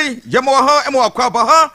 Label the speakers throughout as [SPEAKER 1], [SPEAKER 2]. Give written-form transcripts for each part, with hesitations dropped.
[SPEAKER 1] Awiei, yɛma wɔ ha ma wakɔ aba ha.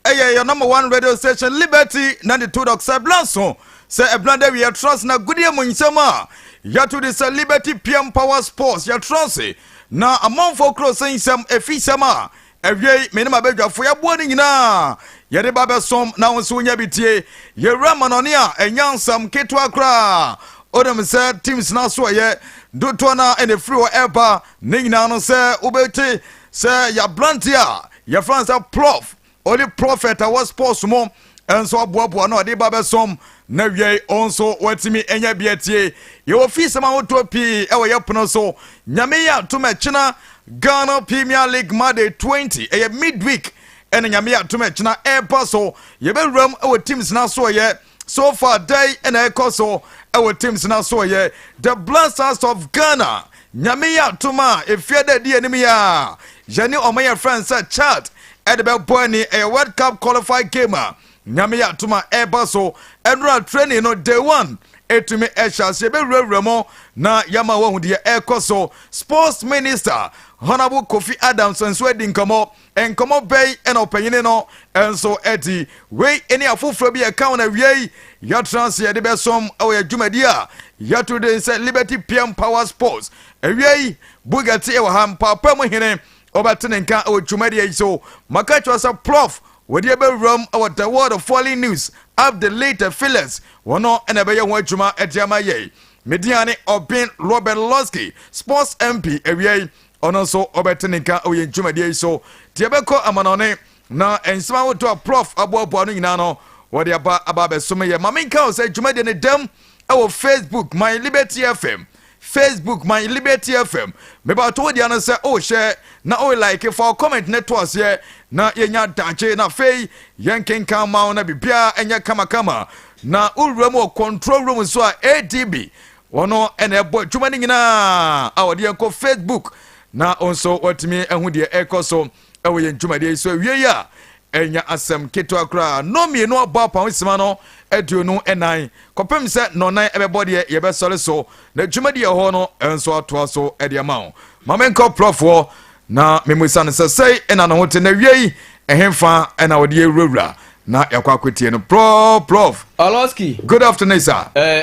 [SPEAKER 1] Ɛyɛ yɛ number one radio station, Liberty 92.7 so. Sɛ ɛbena da wie yɛtra ase na agodie mu nsɛm a yɛato de sɛ Liberty PM Power Sports, yɛtra ase na amanfoɔ kuro sɛ nsɛm ɛfi sɛm a awiei me ne mabadwafo yɛaboa no nyinaa yɛde ba bɛsom na wo nso wonya bi tie. Yɛwura manɔne a ɛnya nsɛm ketewa koraa. Wonim sɛ teams no so ɛyɛ dodoɔ no a ɛna ɛfiri hɔ ɛba ne nyinaa no sɛ wobɛte sɛ yɛaberante a yɛfrɛ no sɛ Prof Ɔne Prophet a wɔ sports mu nso aboaboa no ɔde ba bɛsom na wiei nso watumi anya bi atie. Yɛwɔ fiisɛm ahodoɔ pii ɛwɔ yɛ pono so. Nyame yɛ atom ɛkyena Ghana Premier League Matchday 20, ɛyɛ midweek, ɛna Nyame yɛ atom ɛkyena ɛba so. Yɛbɛwuram ɛwɔ teams no so ɛyɛ so far dɛn ɛna ɛkɔ so ɛwɔ teams no so ɛyɛ the Black Stars of Ghana. Nyame yɛ atom a efie dɛ di anim yɛ a yɛne ɔmo yɛ friend sɛ Chad ɛde bɛbɔ ani, ɛyɛ World Cup qualified game a Nyame yɛ atom a ɛba so. Ɛnora training no day one ɛtumi ɛhyɛ aseɛ, bɛwurawura mu na yɛma wɔhu deɛ ɛrekɔ so. Sports Minister Honorable Kofi Adams nso adi nkɔmmɔ. Nkɔmmɔ bɛyi ɛna ɔpanyini no nso adi. Wei ne afoforɔ bi ɛka wɔn. Awie yi yɛatena ase yɛde bɛsom ɛwɔ yɛ dwumadi a yɛato de sɛ Liberty PM Power Sports. Awie yi Bugatti ɛwɔ ha, mpaapa mu hene ɔbɛte ne nka ɛwɔ dwumadi yi so. Maka kyerɛ sɛ Prof wɔde ɛbɛwuram ɛwɔ the world of falling news up the later fillers, wɔn ɛna ɛbɛyɛ ho adwuma ɛde ama yɛ. Media ne Ɔbɛn Robert Losky, Sports MP. Awia yi ɔno nso ɔbɛte ne nka ɛwɔ yɛn dwumadie yi so. Deɛ ɛbɛkɔ amanɔne na nsɛm ahodoɔ a Prof aboaboa no nyinaa no wɔde aba abɛsom yɛ. Maame nka sɛ dwumadie no dɛm ɛwɔ Facebook, My Liberty FM, Facebook, My Liberty FM. Mebato wo deɛ no sɛ wohyɛ na wo like, fa wo comment ne to aseɛ na yɛnya dakye na afei yɛnkenkan ma wo na biribiara ɛnyɛ kamakama. Na wowura mu wɔ control room nso a adb wɔno ɛna ɛbɔ adwuma no nyinaa a wɔde yɛnkɔ Facebook na nso watumi ahu deɛ ɛkɔ so ɛwɔ yɛn dwumadeɛ yi so. Awie yi a ɛnya asɛm ketewa koraa no mmienu abɔ apam sima no 24 kɔpem sɛ nɔnan ɛbɛbɔ deɛ yɛbɛsɔre so na dwumadeɛ hɔ no nso atoa so ɛde ama wo. Ma menkɔ Prof hɔ na memusa no sɛ sɛi ɛna ne ho te na wie yi ɛhemfa ɛna wɔde yɛwurawura na yɛkɔ akɔtie no. Prof.
[SPEAKER 2] Oloski.
[SPEAKER 1] Good afternoon, sir.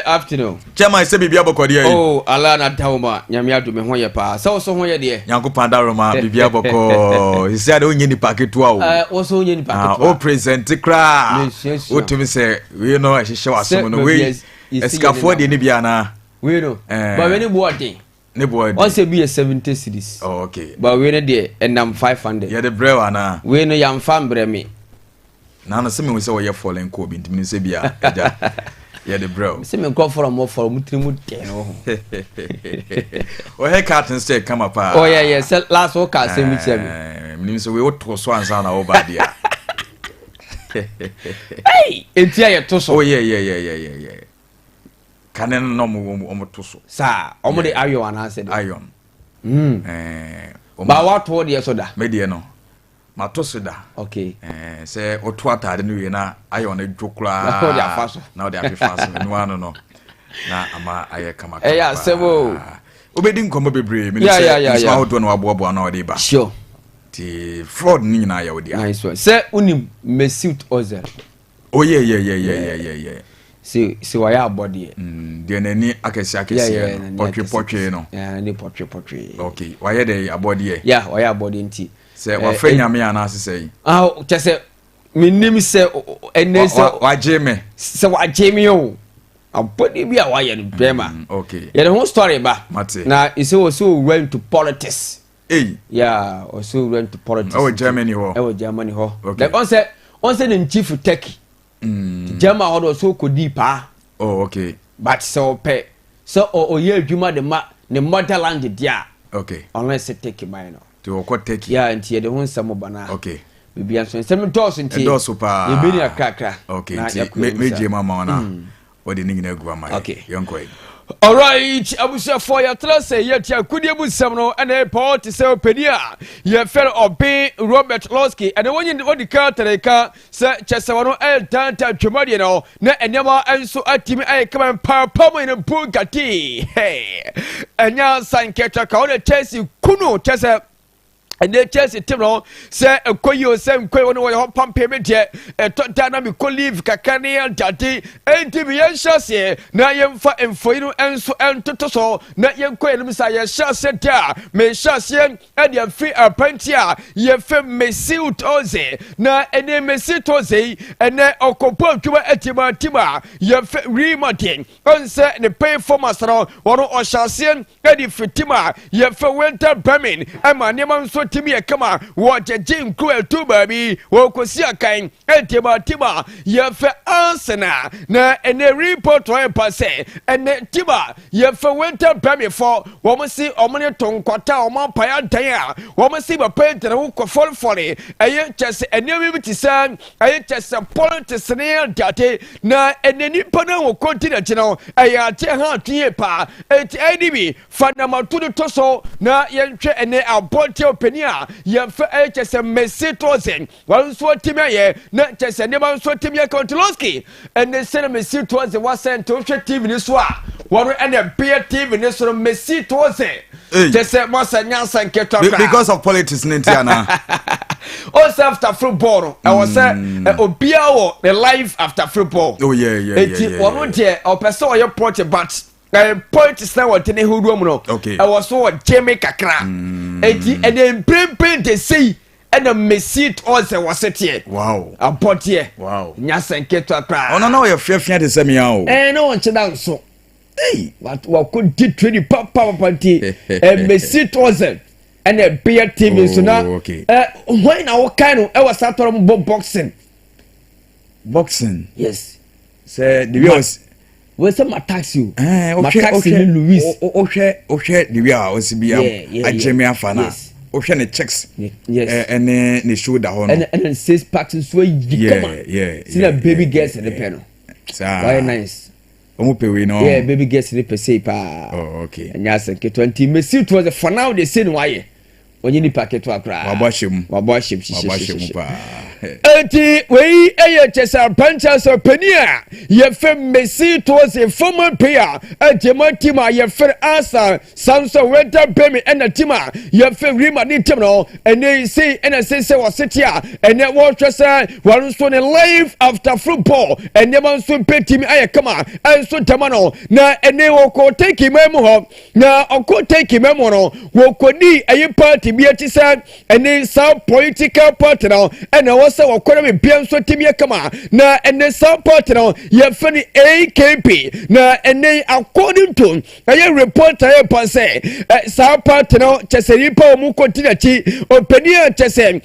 [SPEAKER 2] Afternoon.
[SPEAKER 1] Chairman, sɛ biribi abɔkɔdeɛ yi?
[SPEAKER 2] Oh, Allah na dawoma, Nyame adom, ho yɛ paa. Sɛ wo so ho yɛ deɛ?
[SPEAKER 1] Nyankopɔn adaroma, biribi abɔkɔɔ. Sisi ade wonyɛ nipa ketewa o.
[SPEAKER 2] Wo so wonyɛ nipa
[SPEAKER 1] Ah,
[SPEAKER 2] ketewa.
[SPEAKER 1] O present koraa.
[SPEAKER 2] Mesuasua.
[SPEAKER 1] Wotumi sɛ wei no ɛhyehyɛ w'asom no
[SPEAKER 2] Sɛ
[SPEAKER 1] wei
[SPEAKER 2] baabi yɛsi
[SPEAKER 1] asikafoɔ
[SPEAKER 2] yɛ
[SPEAKER 1] deɛ ne bi anaa?
[SPEAKER 2] Wei no. Ba wei ne bo ɔden.
[SPEAKER 1] Ne boɔ
[SPEAKER 2] Ɔn sɛ bi yɛ 70 cedis.
[SPEAKER 1] Oh, okay.
[SPEAKER 2] Ba wei no deɛ ɛnam 500.
[SPEAKER 1] Yɛde brɛ wo anaa?
[SPEAKER 2] Wei no yɛmfa mbrɛ me.
[SPEAKER 1] Na no sɛ mehu sɛ wɔyɛ fɔlen kɔɔ bi ntimi sɛ bia agya yɛde brɛ wo.
[SPEAKER 2] Sɛ me nkurɔfoɔ a wɔfɔrɔ mu tiri mu dɛn wɔ ho.
[SPEAKER 1] Ɔhɛ card no sɛ kama paa.
[SPEAKER 2] Oh yeah, sɛ last wo ka asɛm bi kyerɛ me.
[SPEAKER 1] Menim sɛ wei wotoo so ansa na woba deɛ a.
[SPEAKER 2] Hey, enti a yɛto so.
[SPEAKER 1] Oh yeah, kane no na ɔmo to so.
[SPEAKER 2] Saa, ɔmo de iron anaasɛ de.
[SPEAKER 1] Iron.
[SPEAKER 2] Ba wato deɛ so da.
[SPEAKER 1] Me deɛ no mato so da. Sɛ woto atade no wie na iron no dwo koraa
[SPEAKER 2] Na wode afa so.
[SPEAKER 1] Na wode afefa so ɛno ano no na ama ayɛ kama.
[SPEAKER 2] Ɛyɛ asɛm o.
[SPEAKER 1] Wobɛdi nkɔmmɔ bebree mene sɛ nsɛm ahodoɔ na waboaboa na wɔde ba. Nti fraud no nyinaa yɛ wo dea.
[SPEAKER 2] Nice one. Sɛ wonim Mesut Ozil?
[SPEAKER 1] Oh yeah.
[SPEAKER 2] Sɛ wayɛ abɔdeɛ.
[SPEAKER 1] Deɛ n'ani akɛseɛ akɛseɛ no
[SPEAKER 2] n'ani
[SPEAKER 1] pɔtwe
[SPEAKER 2] akɛseɛ
[SPEAKER 1] pɔtwe
[SPEAKER 2] akɛseɛ.
[SPEAKER 1] No.
[SPEAKER 2] Yeah, n'ani pɔtwe pɔtwe.
[SPEAKER 1] Okay, wayɛ dɛ abɔdeɛ.
[SPEAKER 2] Yeah, wayɛ abɔdeɛ nti.
[SPEAKER 1] Sɛ wafɛ Nyame anaasɛ sɛ yi?
[SPEAKER 2] Ah, kyɛ sɛ menim sɛ ɛnɛ sɛ
[SPEAKER 1] wagye me.
[SPEAKER 2] Sɛ wagye me o, abɔdeɛ bi a wayɛ no bɛrima. Yɛde ho story ba.
[SPEAKER 1] Mate.
[SPEAKER 2] Na ɛsɛ wɔ sɛ owura into politics.
[SPEAKER 1] Ei.
[SPEAKER 2] Yeah, ɔsɛ owura into politics.
[SPEAKER 1] Ɛwɔ Germany hɔ?
[SPEAKER 2] Ɛwɔ Germany hɔ. Like, ɔn sɛ ne nchief Turkey. German hɔ de ɔsɛ ɔkɔdii paa. But sɛ ɔpɛ sɛ ɔyɛ adwuma de ma ne motherland deɛ a, ɔno sɛ Turkey man no.
[SPEAKER 1] Nti wɔkɔ Turkey.
[SPEAKER 2] Yeah, nti yɛde ho nsɛm ba no a biribia nso nsɛm dɔɔso nti
[SPEAKER 1] Ɛdɔɔso paa.
[SPEAKER 2] yɛbɛni akrakra
[SPEAKER 1] Okay,
[SPEAKER 2] na
[SPEAKER 1] nti
[SPEAKER 2] yɛakɔ anim
[SPEAKER 1] megye
[SPEAKER 2] saa.
[SPEAKER 1] mu ama wo na wɔde ne nyinaa gu ama yɛ. Yɛnkɔ yi.
[SPEAKER 2] Alright, abusuafoɔ, yɛtena sɛ yɛte akodie mu nsɛm no ɛna ɛpɔ te sɛ ɔpani a yɛfrɛ no Ɔben Robert Losky ɛna wɔnyi wɔdi ka tɛrɛka sɛ kyɛ sɛ wɔno ɛntanta dwumadie no na nneɛma nso atumi ayɛ kama mpaapa mu no Bugatti ɛnya nsankɛtwa ka wɔde Chelsea kunu kyɛ sɛ Ɛnɛ Chelsea team no sɛ ɛkɔ yi o, sɛ nkɔ yi o, ne wɔyɛ hɔ pampee. Me deɛ, ɛtɔ da na mekɔ leave kakra ne adade. Enti bi yɛnhyɛ aseɛ na yɛmfa mfoyi no nso ntoto so na yɛnkɔ yɛn sɛ yɛhyɛ aseɛ da a mehyɛ aseɛ ɛde afi apanti a yɛfɛ Mesut Ozil. Na ɛnɛ Mesut Ozil yi, ɛnɛ ɔkɔbɔ adwuma ati ma team a yɛfɛ Real Madrid. Ɔnsɛ ne performance no, wɔn ɔhyɛ aseɛ ɛde fi team a yɛfɛ Werder Bremen, ɛma nneɛma nso timi yɛ kama. Wɔgyegye nkuro ɛtu baabi, wɔkɔsi akan ɛnti ma team a yɛfɛ Arsenal. Na ɛnɛ report wɔn pa sɛ ɛnɛ team a yɛfɛ Werder Bremen fɔ, wɔn si wɔn ne to nkwata a wɔn apae adan a wɔn si papa gyina ho kɔ fɔlefɔle. Ɛyɛ kyɛ sɛ nneɛma bi te sɛ ɛyɛ kyɛ sɛ politics ne adade, na ɛnɛ nipa no a wɔkɔ di n'akyi no, ɛyɛ ate ha atwe yie paa. Eti ɛdi bi fa namato no to so na yɛnhwɛ ɛnɛ abɔnten ɔpanin a yɛmfɛ ɛyɛ kyɛ sɛ Mesut Ozil, wɔn nso atumi ayɛ na kyɛ sɛ nneɛma nso atumi yɛ Kɔntiloski. Ɛnɛ sɛ na Mesut Ozil wasɛn nti, wohwɛ TV ne so a, wɔn ɛna bea TV ne so no, Mesut Ozil kyɛ sɛ masa nyansa nketewa koraa.
[SPEAKER 1] Because of politics ne nti ana?
[SPEAKER 2] Ɔsɛ after football no, ɛwɔ sɛ obiara wɔ the life after football. Eti wɔn deɛ, ɔpɛ sɛ ɔyɛ pɔte, but politics na wɔde ne ho mu no, ɛwɔ so wɔ gyeme kakra. Eti ɛnɛ mprempren de sei ɛna Mesut Ozil wɔ se teɛ. Abɔdeɛ. Nyasa nketewa koraa.
[SPEAKER 1] Ɔno na ɔyɛ fiafia de sɛ mea o.
[SPEAKER 2] Ɛɛ, na wɔn kyɛ da nso.
[SPEAKER 1] Hey.
[SPEAKER 2] Wakɔ di training papapapa. Nti Mesut Ozil ɛna ɛbɛyɛ TV nso na ɛ hwan na wɔkae no ɛwɔ saa tɔrɔ mu bɔ boxing?
[SPEAKER 1] Boxing?
[SPEAKER 2] Yes.
[SPEAKER 1] Sɛ the way ɔsi.
[SPEAKER 2] Wọ́n sɛ ma taxi o. Ma taxi ni Louis.
[SPEAKER 1] Wohwɛ the way a ɔsi bi agyere mi afa na wohwɛ ne checks ɛne ne shoulder hɔ no.
[SPEAKER 2] Ɛna six packs nso ayi kama sina baby girls ne pɛ no.
[SPEAKER 1] Saa.
[SPEAKER 2] Wayɛ nice.
[SPEAKER 1] Ɔmo pɛ wei no.
[SPEAKER 2] Yeah, baby girls ne pɛ sei paa.
[SPEAKER 1] Oh, okay.
[SPEAKER 2] Ɛnyɛ asɛ nketewa. Nti Mesut Ozil, for now de sei ne wayɛ, onye nipa ketewa koraa.
[SPEAKER 1] Wabɔ ahyɛ mu.
[SPEAKER 2] Wabɔ ahyɛ mu.
[SPEAKER 1] Wabɔ ahyɛ mu
[SPEAKER 2] hyehyɛhyehyɛ.
[SPEAKER 1] paa.
[SPEAKER 2] Eti wei ɛyɛ kyɛ sɛ aberanteɛ sɛ panin a yɛfɛ Mesut Ozil, former player ɛgyema team a yɛfɛ Arsenal, Samson Werder Bremen, ɛna team a yɛfɛ Real Madrid team no. Ɛnɛ sei ɛna sei sɛ wɔsete a ɛnɛ wɔrehwɛ sɛ wɔn nso ne life after football ɛnneɛma nso bɛtumi ayɛ kama ɛnso dama no. Na ɛnɛ wɔkɔ Turkey man mu hɔ, na ɔkɔ Turkey man mu no, wɔkɔdi ɛyɛ party bi akyi sɛ ɛne saa political party no ɛna ɛwɔ sɛ wɔkɔ na bibia nso tumi yɛ kama. Na ɛne saa party no yɛfɛ no AKP. Na ɛne according to ɛyɛ report a yɛ pa sɛ saa party no kyɛ sɛ nipa a wɔn kɔ di n'akyi, ɔpanin a kyɛ sɛ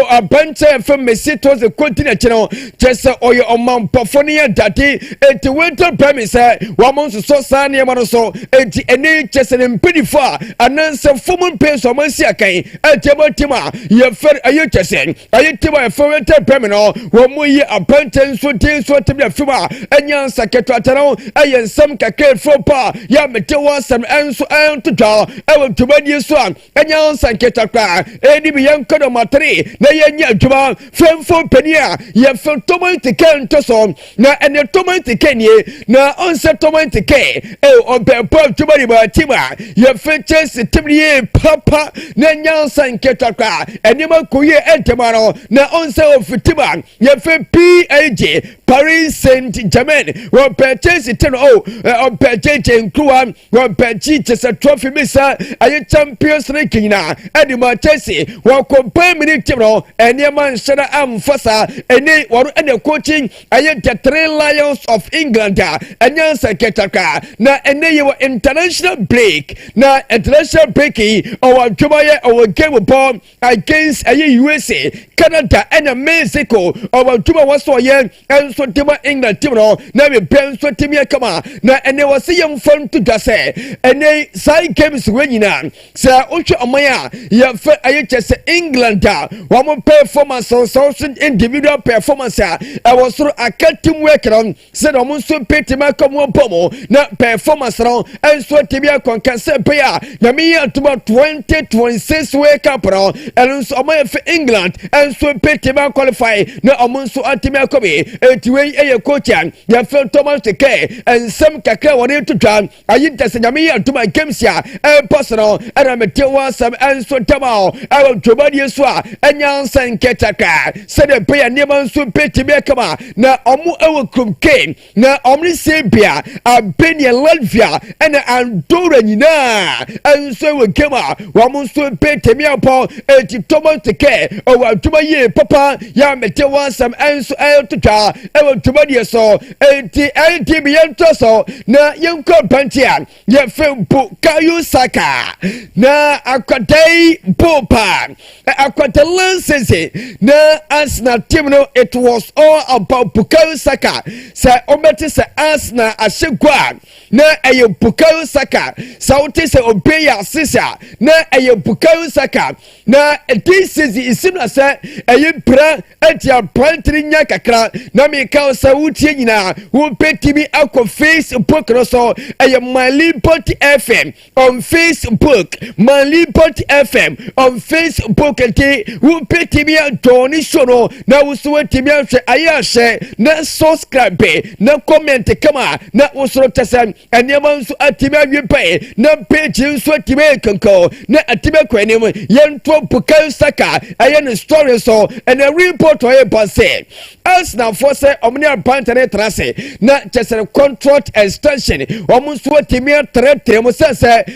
[SPEAKER 2] aberanteɛ yɛfɛ Mesut Ozil kɔ di n'akyi no, kyɛ sɛ ɔyɛ ɔmampɔfo no yɛ dade. Eti Werder Bremen sɛ wɔn nsosɔ saa nneɛma no so. Eti ɛne kyɛ sɛ ne mpanyinfoɔ a anansɛ fom mpɛn so ɔmo asi akan ɛti ɛbɔ team a yɛfɛ ɛyɛ kyɛ sɛ ɛyɛ team a yɛfɛ Werder Bremen no, wɔn mo yi aberanteɛ nso den nso team yɛ fim a ɛnya nsa ketewa tɛ no. Ɛyɛ nsɛm kakra efuro pa a yɛ mete wɔn asɛm ɛnso ɛnto dwa ɛwɔ dwumadie so a ɛnya nsa nketewa koraa. Ɛni bi yɛn kɔ dɔmatere na yɛnyɛ adwuma fɛnfo panin a yɛfɛ Thomas Tuchel nto so. Na ɛne Thomas Tuchel nie, na ɔnsɛ Thomas Tuchel ɛ ɔbɛbɔ adwuma ne ma team a yɛfɛ Chelsea team nie papa na nyansa nketewa koraa. Ɛnneɛma kɔ yie ɛntɛm ano na ɔnsɛ ofi team a yɛfɛ PSG, Paris Saint Germain. Wɔpɛ Chelsea team no o, ɔpɛ gyegye nkuruwa, wɔpɛ gyi kyɛ sɛ trophy bi sɛ ɛyɛ Champions League nyinaa ɛde ma Chelsea. Wɔkɔ Bayern Munich team no, nneɛma nhyɛ no amfa saa. Ɛne wɔn ɛna coaching ɛyɛ the Three Lions of England a ɛnyɛ nsa kɛtɛkra. Na ɛnɛ yi wɔ international break, na international break yi ɔwɔ adwuma yɛ, ɔwɔ game bɔ against ɛyɛ USA, Canada ɛna Mexico. Ɔwɔ adwuma wɔ so ɔyɛ ɛnso de ma England team no na mepɛ nso team yɛ kama. Na ɛnɛ wɔ se yɛmfa nto dwa sɛ ɛnɛ saa games wɔ nyinaa, sɛ wohwɛ ɔman a yɛfɛ ɛyɛ kyɛ sɛ England a wɔn performance sɛ wɔso individual performance a ɛwɔ soro, aka team work no sɛdeɛ wɔn nso pɛtɛm aka mu abɔ mu na performance no nso atumi akɔnka sɛ bɛyɛ a Nyame yɛ atoma 2026 World Cup no, ɛno nso ɔman yɛfɛ England nso pɛtɛm. atumi qualify na ɔmo nso atumi akɔ bi. Eti wei ɛyɛ coach a yɛfrɛ Thomas Tuchel, nsɛm kakra wɔde to dwa ayi nta sɛ Nyame yɛ adom a, games a ɛbɔ so no ɛna mete wɔ asɛm ɛnso ntam a ɛwɔ dwumadie so a ɛnya nsa nkɛtakra sɛdeɛ bɛyɛ nneɛma nso bɛtumi akama. Na ɔmo ɛwɔ kurom K na ɔmo ne Serbia, Albania, Latvia ɛna Andorra nyinaa ɛnso wɔ game a wɔn nso bɛtumi abɔ. Eti Thomas Tuchel ɔwɔ adwuma yie papa yɛ a mete wɔn asɛm ɛnso ɛreto dwa ɛwɔ dwumadie so. Eti ɛnti bi yɛntɔ so na yɛnkɔ aberanteɛ a yɛfɛ Bukayo Saka. Na akwadaa yi bo pa akwadaa lansese na Arsenal team no, it was all about Bukayo Saka. Sɛ ɔbɛte sɛ Arsenal ahyɛ gua a, na ɛyɛ Bukayo Saka. Sɛ wote sɛ obi yɛ asese a, na ɛyɛ Bukayo Saka. Na this season isim na sɛ ɛyɛ mpira eti aberanteɛ nya kakra. Na meka sɛ wotie nyinaa, wobɛtumi akɔ Facebook no so, ɛyɛ My Liberty FM on Facebook, My Liberty FM on Facebook. Nti wobɛtumi adɔɔne show no na woso watumi ahwɛ ayɛ ahyɛ na subscribe na comment kama na wosoro kyɛ sɛ nneɛma nso atumi awie pɛɛ na page nso atumi ayɛ kankan na atumi akɔ anim. Yɛnto Bukayo Saka ɛyɛ ne story so. Ɛna report ɔyɛ ba sɛ Arsenalfoɔ sɛ ɔmo ne aberanteɛ no tena ase na kyɛ sɛ contract extension, ɔmo nso atumi atrɛtrɛ mu sɛ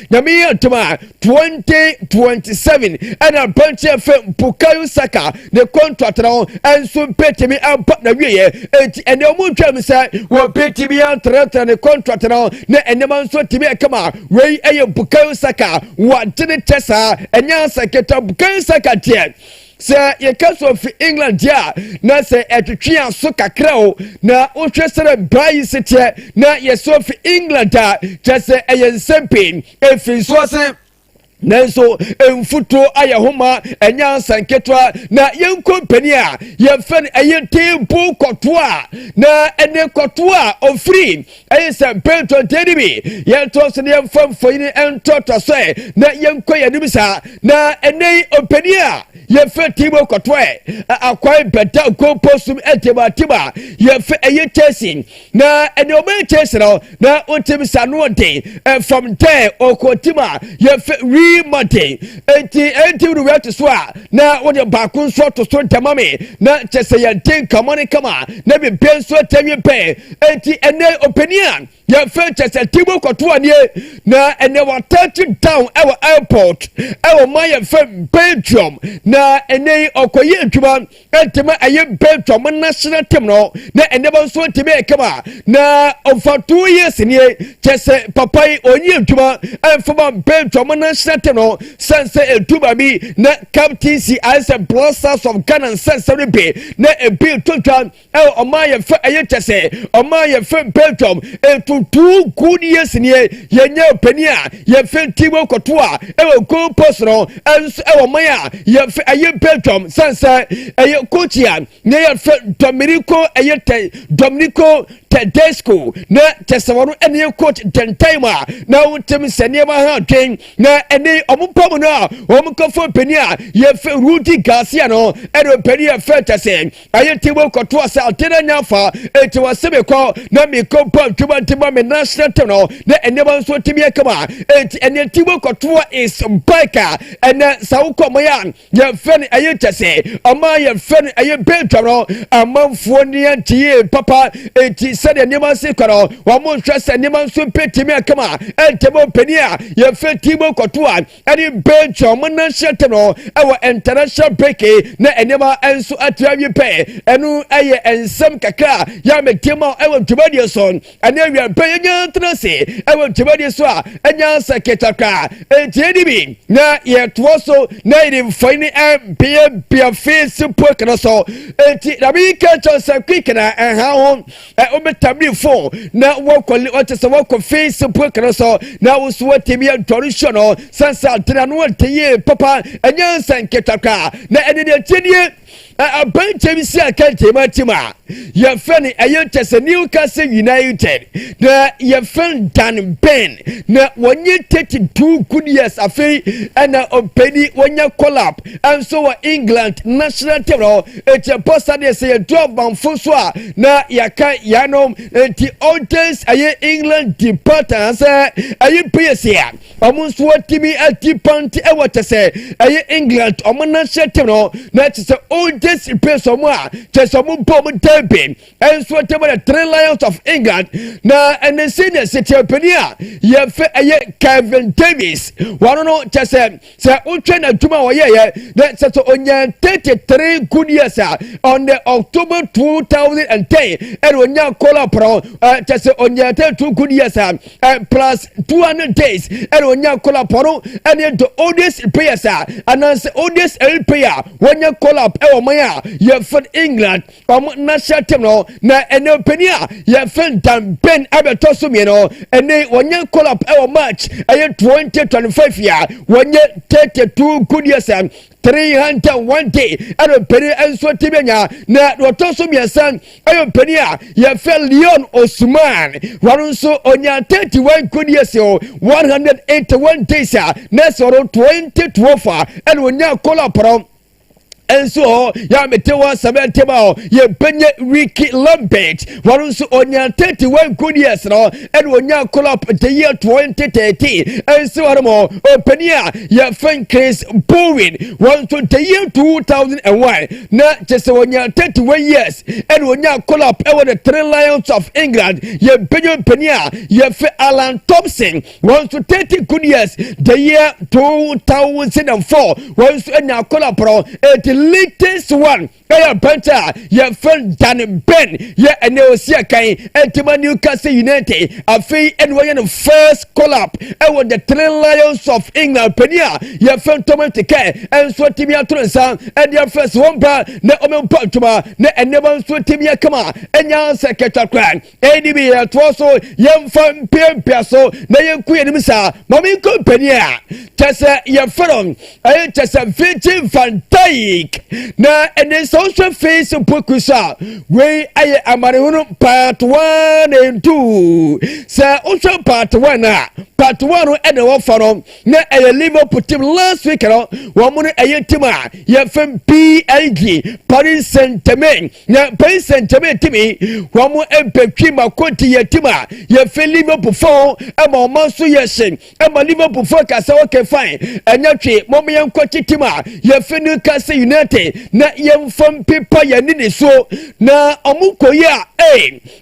[SPEAKER 2] Nyame yɛ adom a, 2027 ɛna aberanteɛ fɛ Bukayo Saka ne contract no ɛnso bɛtumi aba na wieɛ. Enti ɛnɛ ɔmo ntwam sɛ wɔbɛtumi atrɛtrɛ ne contract no na ɛnɛma nso atumi ɛkama. Wei ɛyɛ Bukayo Saka, wagye ne kyɛ saa, ɛnyɛ asa keta. Bukayo Saka deɛ, sɛ yɛka so fi England deɛ a, na sɛ ɛtwetwe aso kakra o. Na wohwɛ sɛ braa yi si teɛ na yɛsɛ fi England a, kyɛ sɛ ɛyɛ nsɛm pii ɛfiri nso ase, nanso mfutuo ayɛ homa, ɛnyɛ ansa nketewa. Na yɛnkɔ mpanin a yɛfɛ no ɛyɛ Thibaut Courtois. Na ɛne Courtois a ɔfiri ɛyɛ sɛ mpɛntɔnten no bi yɛntoa so na yɛmfa mfonini ɛntoatoa so ɛ na yɛnkɔ yɛn anim saa. Na ɛnɛ yi ɔpanin a yɛfɛ Thibaut Courtois akwan bɛda goalpost ɛtimatim a yɛfɛ ɛyɛ Chelsea. Na ɛne ɔmo Chelsea no na wotim sa no ɔden ɛfam dɛ ɔkɔ team a yɛfɛ Real Madrid. Enti no wɛto so a na wode baako nso ato so ntɛma me na kyɛ sɛ yɛde nkɔmmɔ ne kama na bibia nso atɛnwi pɛ. Enti ɛnɛ ɔpanin a yɛfɛ kyɛ sɛ Thibaut Courtois nie na ɛnɛ watouch down ɛwɔ airport ɛwɔ ma yɛfɛ Belgium. Na ɛnɛ yi ɔkɔyɛ adwuma ɛntɛmɛ ɛyɛ Belgium national team no na ɛnɛba nso ntɛmɛ yɛ kama. Na ɔfa 2 years nie kyɛ sɛ papa yi ɔnyi adwuma ɛnfama Belgium national team no sɛnsɛ edu baabi na captaincy ayɛ sɛ Black Stars of Ghana nsɛnsɛm no bi na ebi to dwa ɛwɔ ɔman yɛn fɛ ɛyɛ kyɛ sɛ ɔman yɛn fɛ Belgium. Etu 2 good years nie yɛnyɛ panin a yɛfɛ Thibaut Courtois ɛwɔ goal post no ɛnso ɛwɔ ɔman a yɛfɛ ɛyɛ Belgium, sɛnsɛ ɛyɛ coach a ne yɛfɛ Domenico ɛyɛ tɛ Domenico Tedesco na kyɛ sɛ wɔn ɛne yɛ coach dɛntɛn mu a na wɔntɛm sɛ nneɛma ha dwen. Na ɛne ɔmo pam no a wɔn kɔfɔ panin a yɛfɛ Rudi Garcia no ɛne panin yɛfɛ kyɛ sɛ ɛyɛ Thibaut Courtois sɛ ade no anya afa eti wɔ sɛ mekɔ na mekɔ bɔ adwuma nti ma me national team no na nneɛma nso tumi yɛ kama. Eti ɛne Thibaut Courtois is back a ɛnɛ sa wokɔ mo yɛ a yɛfɛ no ɛyɛ kyɛ sɛ ɔma yɛfɛ no ɛyɛ Belgium no amanfoɔ ni agye yie papa. Eti sɛdeɛ nneɛma si kɔ no, wɔn nhwɛ sɛ nneɛma nso bɛtumi akama ɛntɛm mpanin a yɛfɛ Thibaut Courtois ɛne Belgium national team no ɛwɔ international break na nneɛma nso atua wi pɛ. Ɛno ɛyɛ nsɛm kakra yɛ a ɛwɔ dwumadie so. Ɛne awia bɛ yɛnya tena se ɛwɔ dwumadie so a ɛnya sɛ ketakra. Enti ɛdi bi na yɛtoɔ so na yɛde mfoni ɛmpeabea Facebook no so. Enti na mi ka kyerɛ sɛ quick na ɛha ho ɛ wobɛtabli phone na wɔkɔ wɔte sɛ wɔkɔ Facebook no so na woso wɔtumi adɔre hyɛ no sɛnsɛ adena no wɔnte yie papa, ɛnyɛ nsɛ nketakra. Na ɛne deɛ tie nie, aberanteɛ bi si akɛntɛm atim a yɛfrɛ no ɛyɛ kyɛ sɛ Newcastle United na yɛfrɛ no Dan Burn na wɔnye 32 good years. Afei ɛna ɔpɛni wɔnya call up ɛnso wɔ England national team no. Eti ɛbɔ sa deɛ sɛ yɛdu abanfo so a na yɛaka yɛanom. Nti oldest ɛyɛ England departure sɛ ɛyɛ players a ɔmo nso atumi ati panti ɛwɔ kyɛ sɛ ɛyɛ England ɔmo national team no, na kyɛ sɛ oldest players ɔmo a kyɛ sɛ ɔmo bɔ ɔmo derby ɛnso atɛm the Three Lions of England. Na ɛne senior sɛ panin a yɛfɛ ɛyɛ Kevin Davis, wɔn no kyɛ sɛ wotwe n'adwuma a wɔyɛyɛ na kyɛ sɛ onya 33 good years a on the October 2010 ɛna onya call up no. Kyɛ sɛ onya 32 good years a plus 200 days ɛna onya call up no. Ɛne the oldest players a anaasɛ oldest elite player wɔnya call up ɛwɔ man a yɛfɛ England ɔmo national team no. Na ɛne panin a yɛfɛ Dan Burn abɛtɔ so mmienu. Ɛne wɔnyɛ call up ɛwɔ March ɛyɛ 2025 a wɔnyɛ 32 good years 301 day ɛna mpanin nso ti bi nya. Na wɔtɔ so mmiɛnsa ɛyɛ mpanin a yɛfɛ Leon Osman. Wɔn nso onya 31 good years o 181 days a na sɛ ɔno 2012 a ɛna onya call up no nso hɔ. Yà mete wɔn asɛmɛ ntɛm a yɛbɛnyɛ Ricky Lambert. Wɔn nso onya 31 good years no ɛna onya call up the year 2013 nso wɔn mo. Ɔpanin a yɛfɛn Chris Bowen, wɔn nso the year 2001 na kyɛ sɛ onya 31 years ɛna onya call up ɛwɔ the Three Lions of England. Yɛbɛnyɛ mpanin a yɛfɛ Alan Thompson, wɔn nso 30 good years, the year 2004, wɔn nso anya call up no. Eti latest one ɛyɛ aberante a yɛfrɛ Dan Burn yɛ ɛnɛ osi akan ɛntima Newcastle United. Afei ɛna wɔyɛ no first call up ɛwɔ the Three Lions of England. Panin a yɛfrɛ Thomas Tuchel ɛnso timi ato ne nsa ɛde afɛ sɛ wɔn ba na wɔn mpa ntoma na ɛnɛɛma nso timi akama ɛnya sɛ kɛtɛ kora. Ɛni bi yɛtoɔ so, yɛmfa mpiampia so na yɛnku yɛn nim saa. Maame nko panin a kyɛ sɛ yɛfrɛ no ɛyɛ kyɛ sɛ Virgil van Dijk. Na ɛne sɛ wohwɛ Facebook so a, wei ɛyɛ amanehunu part 1 and 2. Sɛ wohwɛ part 1 a, part 1 no ɛna wɔfa no na ɛyɛ Liverpool team last week no. Wɔn mo no ɛyɛ team a yɛfɛ PSG, Paris Saint Germain. Na Paris Saint Germain team yi, wɔn mo mpɛtwi ma konti yɛ team a yɛfɛ Liverpool fo ɛma wɔn nso yɛ hyɛ ɛma Liverpool fo kasa. Okay, fine, ɛnyɛ twe mo mo yɛn nkɔkye team a yɛfɛ Newcastle United na yɛmfa mpepa yɛn ni ne so. Na ɔmo kɔ yi a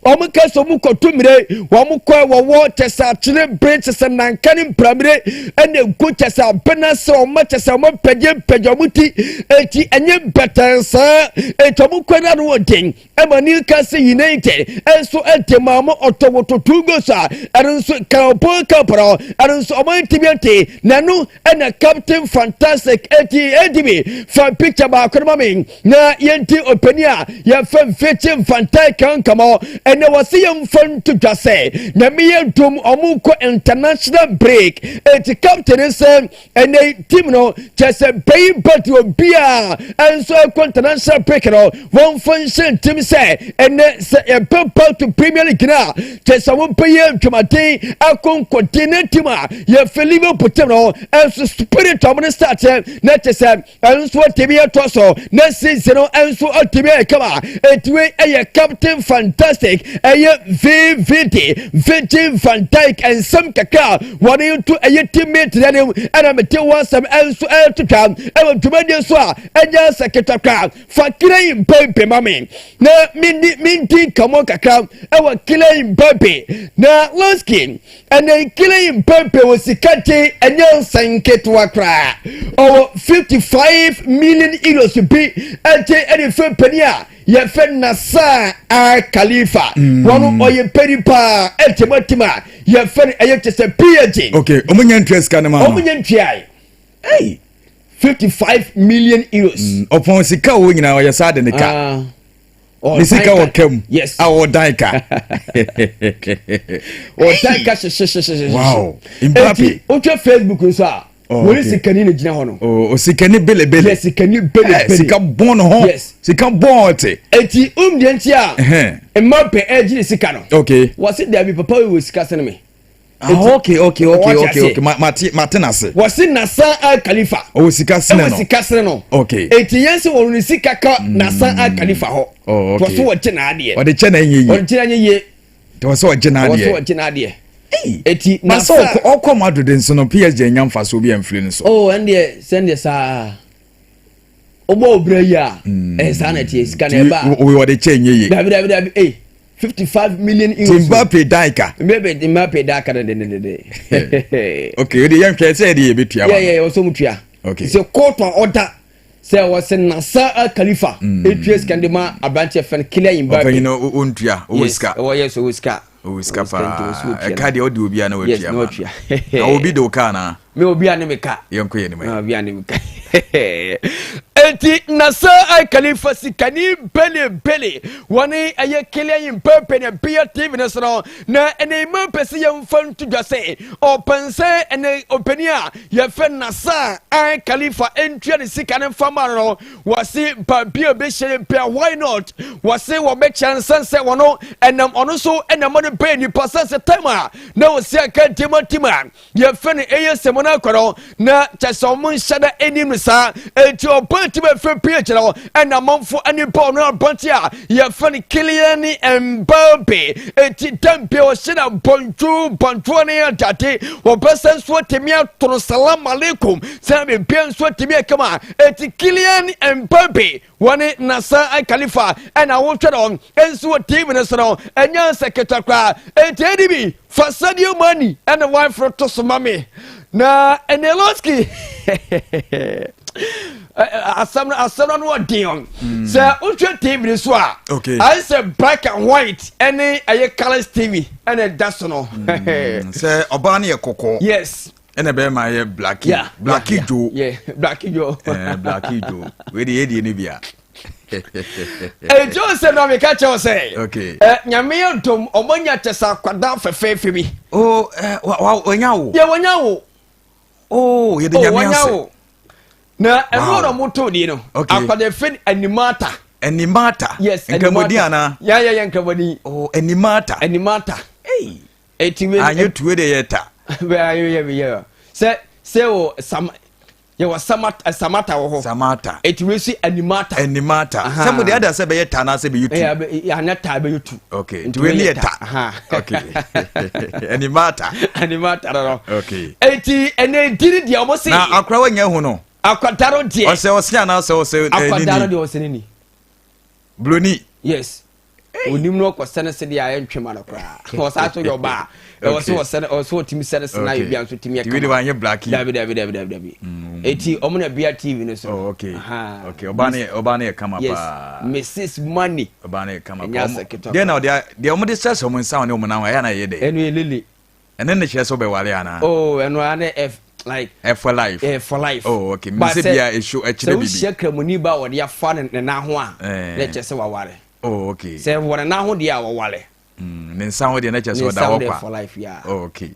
[SPEAKER 2] ɔmo kasa, ɔmo kɔto mmire, wɔn kɔ wɔwɔ kyɛsɛ akyerɛ bere kyɛsɛ nanka ne mpramire ɛna egu kyɛsɛ abena sɛ ɔmo kyɛsɛ ɔmo mpɛgye mpɛgye ɔmo ti eti ɛnyɛ bɛtɛnsaa. Eti ɔmo kɔ n'ano wɔ den ɛma Newcastle United ɛnso ɛte maa mo ɔtɔ wɔtɔ two goals a ɛno nso Carabao Cup no, ɛno nso ɔmo ntumi ante. N'ano ɛna Captain Fantastic eti edimi fa picture baako no ma mi na yɛnti ɔpanin a yɛfɛ Virgil van Dijk kankama. Ɛnɛ wɔsi yɛmfa nto dwa sɛ Nyame yɛ dom, ɔmo kɔ international break. Eti captain sɛ ɛnɛ team no kyɛ sɛ bɛyi bɛti obiara ɛnso ɛkɔ international break no, wɔmfa nhyɛ team sɛ ɛnɛ sɛ yɛbɛ back to Premier League na kyɛ sɛ wɔn bɛyɛ ntwamaden akɔ nkɔden ne team a yɛfɛ Liverpool team no ɛnso spirit ɔmo ne start na kyɛ sɛ ɛnso atumi ɛtɔ so na season no ɛnso atumi ayɛ kama. Etiwe ɛyɛ Captain Fantastic, ɛyɛ VVD, Virgil van Dijk. Nsɛm kakra wɔde nto ɛyɛ teammate n'anim ɛna mete wɔn asɛm ɛnso ɛɛto twa ɛwɔ dwumadie so a ɛnyɛ sɛ ketekra. Fa Kylian Mbappe ma me na mindi minti nkɔmɔ kakra ɛwɔ Kylian Mbappe na Lonsky. Ɛnɛ Kylian Mbappe wɔ sika gye ɛnyɛ nsɛn ketewa koraa. Ɔwɔ €55 million bi ɛgye ɛde fɛ panin a yɛfɛ Nasser Al Khalifa. Wɔn ɔyɛ panyin paa ɛtɛmɛtɛm a yɛfɛ no ɛyɛ kyɛ sɛ PSG.
[SPEAKER 1] Ok, ɔmo nya ntua sika no ma no?
[SPEAKER 2] Ɔmo nya ntua.
[SPEAKER 1] Hey.
[SPEAKER 2] €55 million.
[SPEAKER 1] Ɔpɔn sika wo nyinaa ɔyɛ saa de ne ka.
[SPEAKER 2] Ah.
[SPEAKER 1] Ne sika wɔ kam.
[SPEAKER 2] Yes.
[SPEAKER 1] A ɔdan ka.
[SPEAKER 2] Ɔdan ka hyehyɛhyehyɛ.
[SPEAKER 1] Wow, Mbappe.
[SPEAKER 2] Eti wotwa Facebook nso a
[SPEAKER 1] Oh,
[SPEAKER 2] Wɔne
[SPEAKER 1] okay.
[SPEAKER 2] sikani na gyina hɔ no.
[SPEAKER 1] Oh, osikani belebele.
[SPEAKER 2] Yes, sikani belebele.
[SPEAKER 1] Sika bɔn ne ho.
[SPEAKER 2] Yes.
[SPEAKER 1] Sika bɔn ɔte.
[SPEAKER 2] Eti deɛ nti a
[SPEAKER 1] Ɛhɛn.
[SPEAKER 2] Mbappe ɛgye ne sika no. Wɔsi dabi, papa yi wɔ sika sene me.
[SPEAKER 1] Ah, okay.
[SPEAKER 2] Wɔte aseɛ.
[SPEAKER 1] Okay. Ma mate n'ase.
[SPEAKER 2] Wɔsi Nasser Al Khalifa.
[SPEAKER 1] Ɔwɔ sika sene
[SPEAKER 2] Ɛwɔ
[SPEAKER 1] no.
[SPEAKER 2] sika sene no. Eti yɛn sɛ wɔn ne sika ka Nasser Al Khalifa hɔ.
[SPEAKER 1] Oh, okay.
[SPEAKER 2] Wɔso wɔgye n'adeɛ.
[SPEAKER 1] Ɔde kyɛ na ɛnyɛ yie.
[SPEAKER 2] Wɔde kyɛ na ɛnyɛ yie.
[SPEAKER 1] Nti wɔsɛ ɔgye
[SPEAKER 2] Wɔso
[SPEAKER 1] n'adeɛ.
[SPEAKER 2] wɔgye n'adeɛ.
[SPEAKER 1] Ei.
[SPEAKER 2] Eti
[SPEAKER 1] Na sɛ
[SPEAKER 2] Nasser.
[SPEAKER 1] ɔkɔ Madrid nso no, PSG nya mfasoɔ bi amfiri no so.
[SPEAKER 2] Oh, ɛndeɛ sɛndeɛ saa ɔbɔ obìnrin yi a, ɛyɛ saa na ɛteɛ, sika na ɛba.
[SPEAKER 1] Nti wɔde kyɛ nyɛ yie.
[SPEAKER 2] Dabi, dabi, dabi, ee, €55 million.
[SPEAKER 1] Nti Mbappe dan ka.
[SPEAKER 2] Mbappe dan ka de de de de.
[SPEAKER 1] Okay, o de yɛn hwɛ sɛ yɛde yɛ bɛtua ma.
[SPEAKER 2] Yɛ wɔsɔ mu tua. Sɛ kóòtù a ɔda sɛ wɔsɛ Nasser Al Khalifa etua sika de ma aberanteɛ fɛn Kylian Mbappe.
[SPEAKER 1] Ɔpanyin no o ntua, ɔwɔ sika.
[SPEAKER 2] Ɛwɔ, yes, ɔwɔ sika.
[SPEAKER 1] Ɔwɔ sika
[SPEAKER 2] Ɔwɔ nti
[SPEAKER 1] paa.
[SPEAKER 2] wɔsɛ otua.
[SPEAKER 1] Ɛka deɛ ɔde obi a na
[SPEAKER 2] Yes,
[SPEAKER 1] watua
[SPEAKER 2] na
[SPEAKER 1] ma
[SPEAKER 2] watua.
[SPEAKER 1] no. Na obi de o kaa na.
[SPEAKER 2] Me obi a ne me ka.
[SPEAKER 1] Yɛn kɔ yɛn nimu.
[SPEAKER 2] Na obi a ne me ka. Eti Nasser Al Khalifa, sikani belebele, wɔne ɛyɛ Kylian Mbappe na bia TV no so no, na ɛnɛ Mbappe sɛ yɛmfa nto dwa sɛ ɔpɛn sɛ ɛnɛ ɔpanin a yɛfɛ Nasser Al Khalifa ntua ne sika no mfa ma no. Wɔse baabi a ɔbɛhyɛ no bia, why not? Wɔse wɔbɛkyɛ nsan sɛ wɔno ɛnam ɔno so ɛnam no bɛyɛ nipa sɛ time a na wɔsi aka ntima tim a yɛfɛ no ɛyɛ sɛmo no akɔ no, na kyɛ sɛ ɔmo nhyɛ da anim no saa. Enti ɔba tim a ɛfɛ pie kyerɛ hɔ, ɛna amanfo ani ba ɔno abɔnte a yɛfɛ no Kylian Mbappe. Enti dam bia ɔhyɛ no bɔntwo bɔntwoɔ ne adade, wɔbɛsɛ nso atumi ato no salam alaikum sɛ bibia nso atumi akama. Enti Kylian Mbappe wɔne Nasser Al Khalifa ɛna wotwɛ no nso wɔ TV no so no, ɛnyɛ nsɛ ketewa koraa. Enti ɛdi bi fa Sadio Mane ɛna waforo to so ma me na ɛnɛ Lɔski asɛm no ɔden sɛ wohwɛ TV no so a, ayɛ sɛ black and white ɛne ɛyɛ colours TV ɛna ɛda so no.
[SPEAKER 1] Sɛ ɔbaa no yɛ kɔkɔɔ. Ɛna bɛrima yɛ blackie. Blackie Joe.
[SPEAKER 2] Yeah, blackie Joe.
[SPEAKER 1] Blackie Joe wei de yɛdie no bia.
[SPEAKER 2] Ɛnti o sɛ na meka kyerɛ wo sɛ nyame yɛ dom, ɔmanya kyɛ sɛ akwadaa fɛfɛɛfɛ bi.
[SPEAKER 1] Oh, wanya wo.
[SPEAKER 2] Yɛ wɔnya wo.
[SPEAKER 1] Oh, yɛde
[SPEAKER 2] Oh,
[SPEAKER 1] nyame
[SPEAKER 2] wɔnya
[SPEAKER 1] ase.
[SPEAKER 2] wo na ɛno na ɔmo die no. Akwadaa fɛ Animata.
[SPEAKER 1] Animata.
[SPEAKER 2] Yes.
[SPEAKER 1] Nkramodi anaa?
[SPEAKER 2] Yɛ nkramodi.
[SPEAKER 1] Oh, Animata.
[SPEAKER 2] Animata.
[SPEAKER 1] Hey.
[SPEAKER 2] Eti wei
[SPEAKER 1] anyɛ tue de yɛ ta.
[SPEAKER 2] Yɛ sɛ wɔ sam, yɛwɔ samata, samata wɔ hɔ.
[SPEAKER 1] Samata.
[SPEAKER 2] Eti wei si Animata.
[SPEAKER 1] Animata. Sɛ mo de ada sɛ bɛyɛ ta anaasɛ bɛyɛ tu.
[SPEAKER 2] Ɛyɛ anyɛ ta, bɛyɛ tu.
[SPEAKER 1] Okay, nti wei ne yɛ ta. Okay, Animata.
[SPEAKER 2] Animata no.
[SPEAKER 1] Okay.
[SPEAKER 2] Eti ɛnɛ diri deɛ ɔmo se.
[SPEAKER 1] Na akora wanya hu no.
[SPEAKER 2] Akwadaa no deɛ.
[SPEAKER 1] Ɔsɛ anaasɛ ɔsɛ
[SPEAKER 2] Akwadaa no
[SPEAKER 1] nini?
[SPEAKER 2] deɛ, ɔsɛ nini.
[SPEAKER 1] Broni.
[SPEAKER 2] Yes, onim no ɔkɔ sɛne se deɛ ayɛ ntwema no koraa, ɔsan so yɛ ɔbaa ɛwɔ sɛ ɔsɛne, ɔsɛ ɔtumi sɛne se na yɛ bia nso tumi yɛ.
[SPEAKER 1] Nti wei de wanyɛ blackie.
[SPEAKER 2] Dabi, dabi, dabi, dabi, dabi. Eti ɔmo na bia TV no so.
[SPEAKER 1] Oh, okay. Okay, ɔbaa no yɛ kama paa.
[SPEAKER 2] Mrs Money.
[SPEAKER 1] Ɔbaa no yɛ kama
[SPEAKER 2] Ɛnyɛ
[SPEAKER 1] paa.
[SPEAKER 2] asɛ ketewa.
[SPEAKER 1] Deɛ na ɔde deɛ ɔmo de hyɛ ɔmo nsa ne ɔmo nan ho ɛyɛ na ɛyɛ dɛ.
[SPEAKER 2] Ɛno yɛ lele.
[SPEAKER 1] Ɛne ne kyerɛ sɛ ɔbɛware anaa?
[SPEAKER 2] Oh, ɛno ara ne f like.
[SPEAKER 1] Ɛ for life.
[SPEAKER 2] For life.
[SPEAKER 1] Oh, okay.
[SPEAKER 2] But
[SPEAKER 1] Mi sɛ bia ehyo ɛkyerɛ
[SPEAKER 2] sɛ
[SPEAKER 1] bibi.
[SPEAKER 2] Wohyia kramoni ba a wɔde afa ne nan ho a, na ɛkyerɛ sɛ waware.
[SPEAKER 1] Oh, okay.
[SPEAKER 2] Sɛ wɔ ne nan ho deɛ a, wɔware.
[SPEAKER 1] Ne nsa ho deɛ na kyerɛ
[SPEAKER 2] Ne
[SPEAKER 1] sɛ ɔda
[SPEAKER 2] nsa ho
[SPEAKER 1] hɔ
[SPEAKER 2] deɛ
[SPEAKER 1] kwa.
[SPEAKER 2] for life, yeah.
[SPEAKER 1] Oh, okay.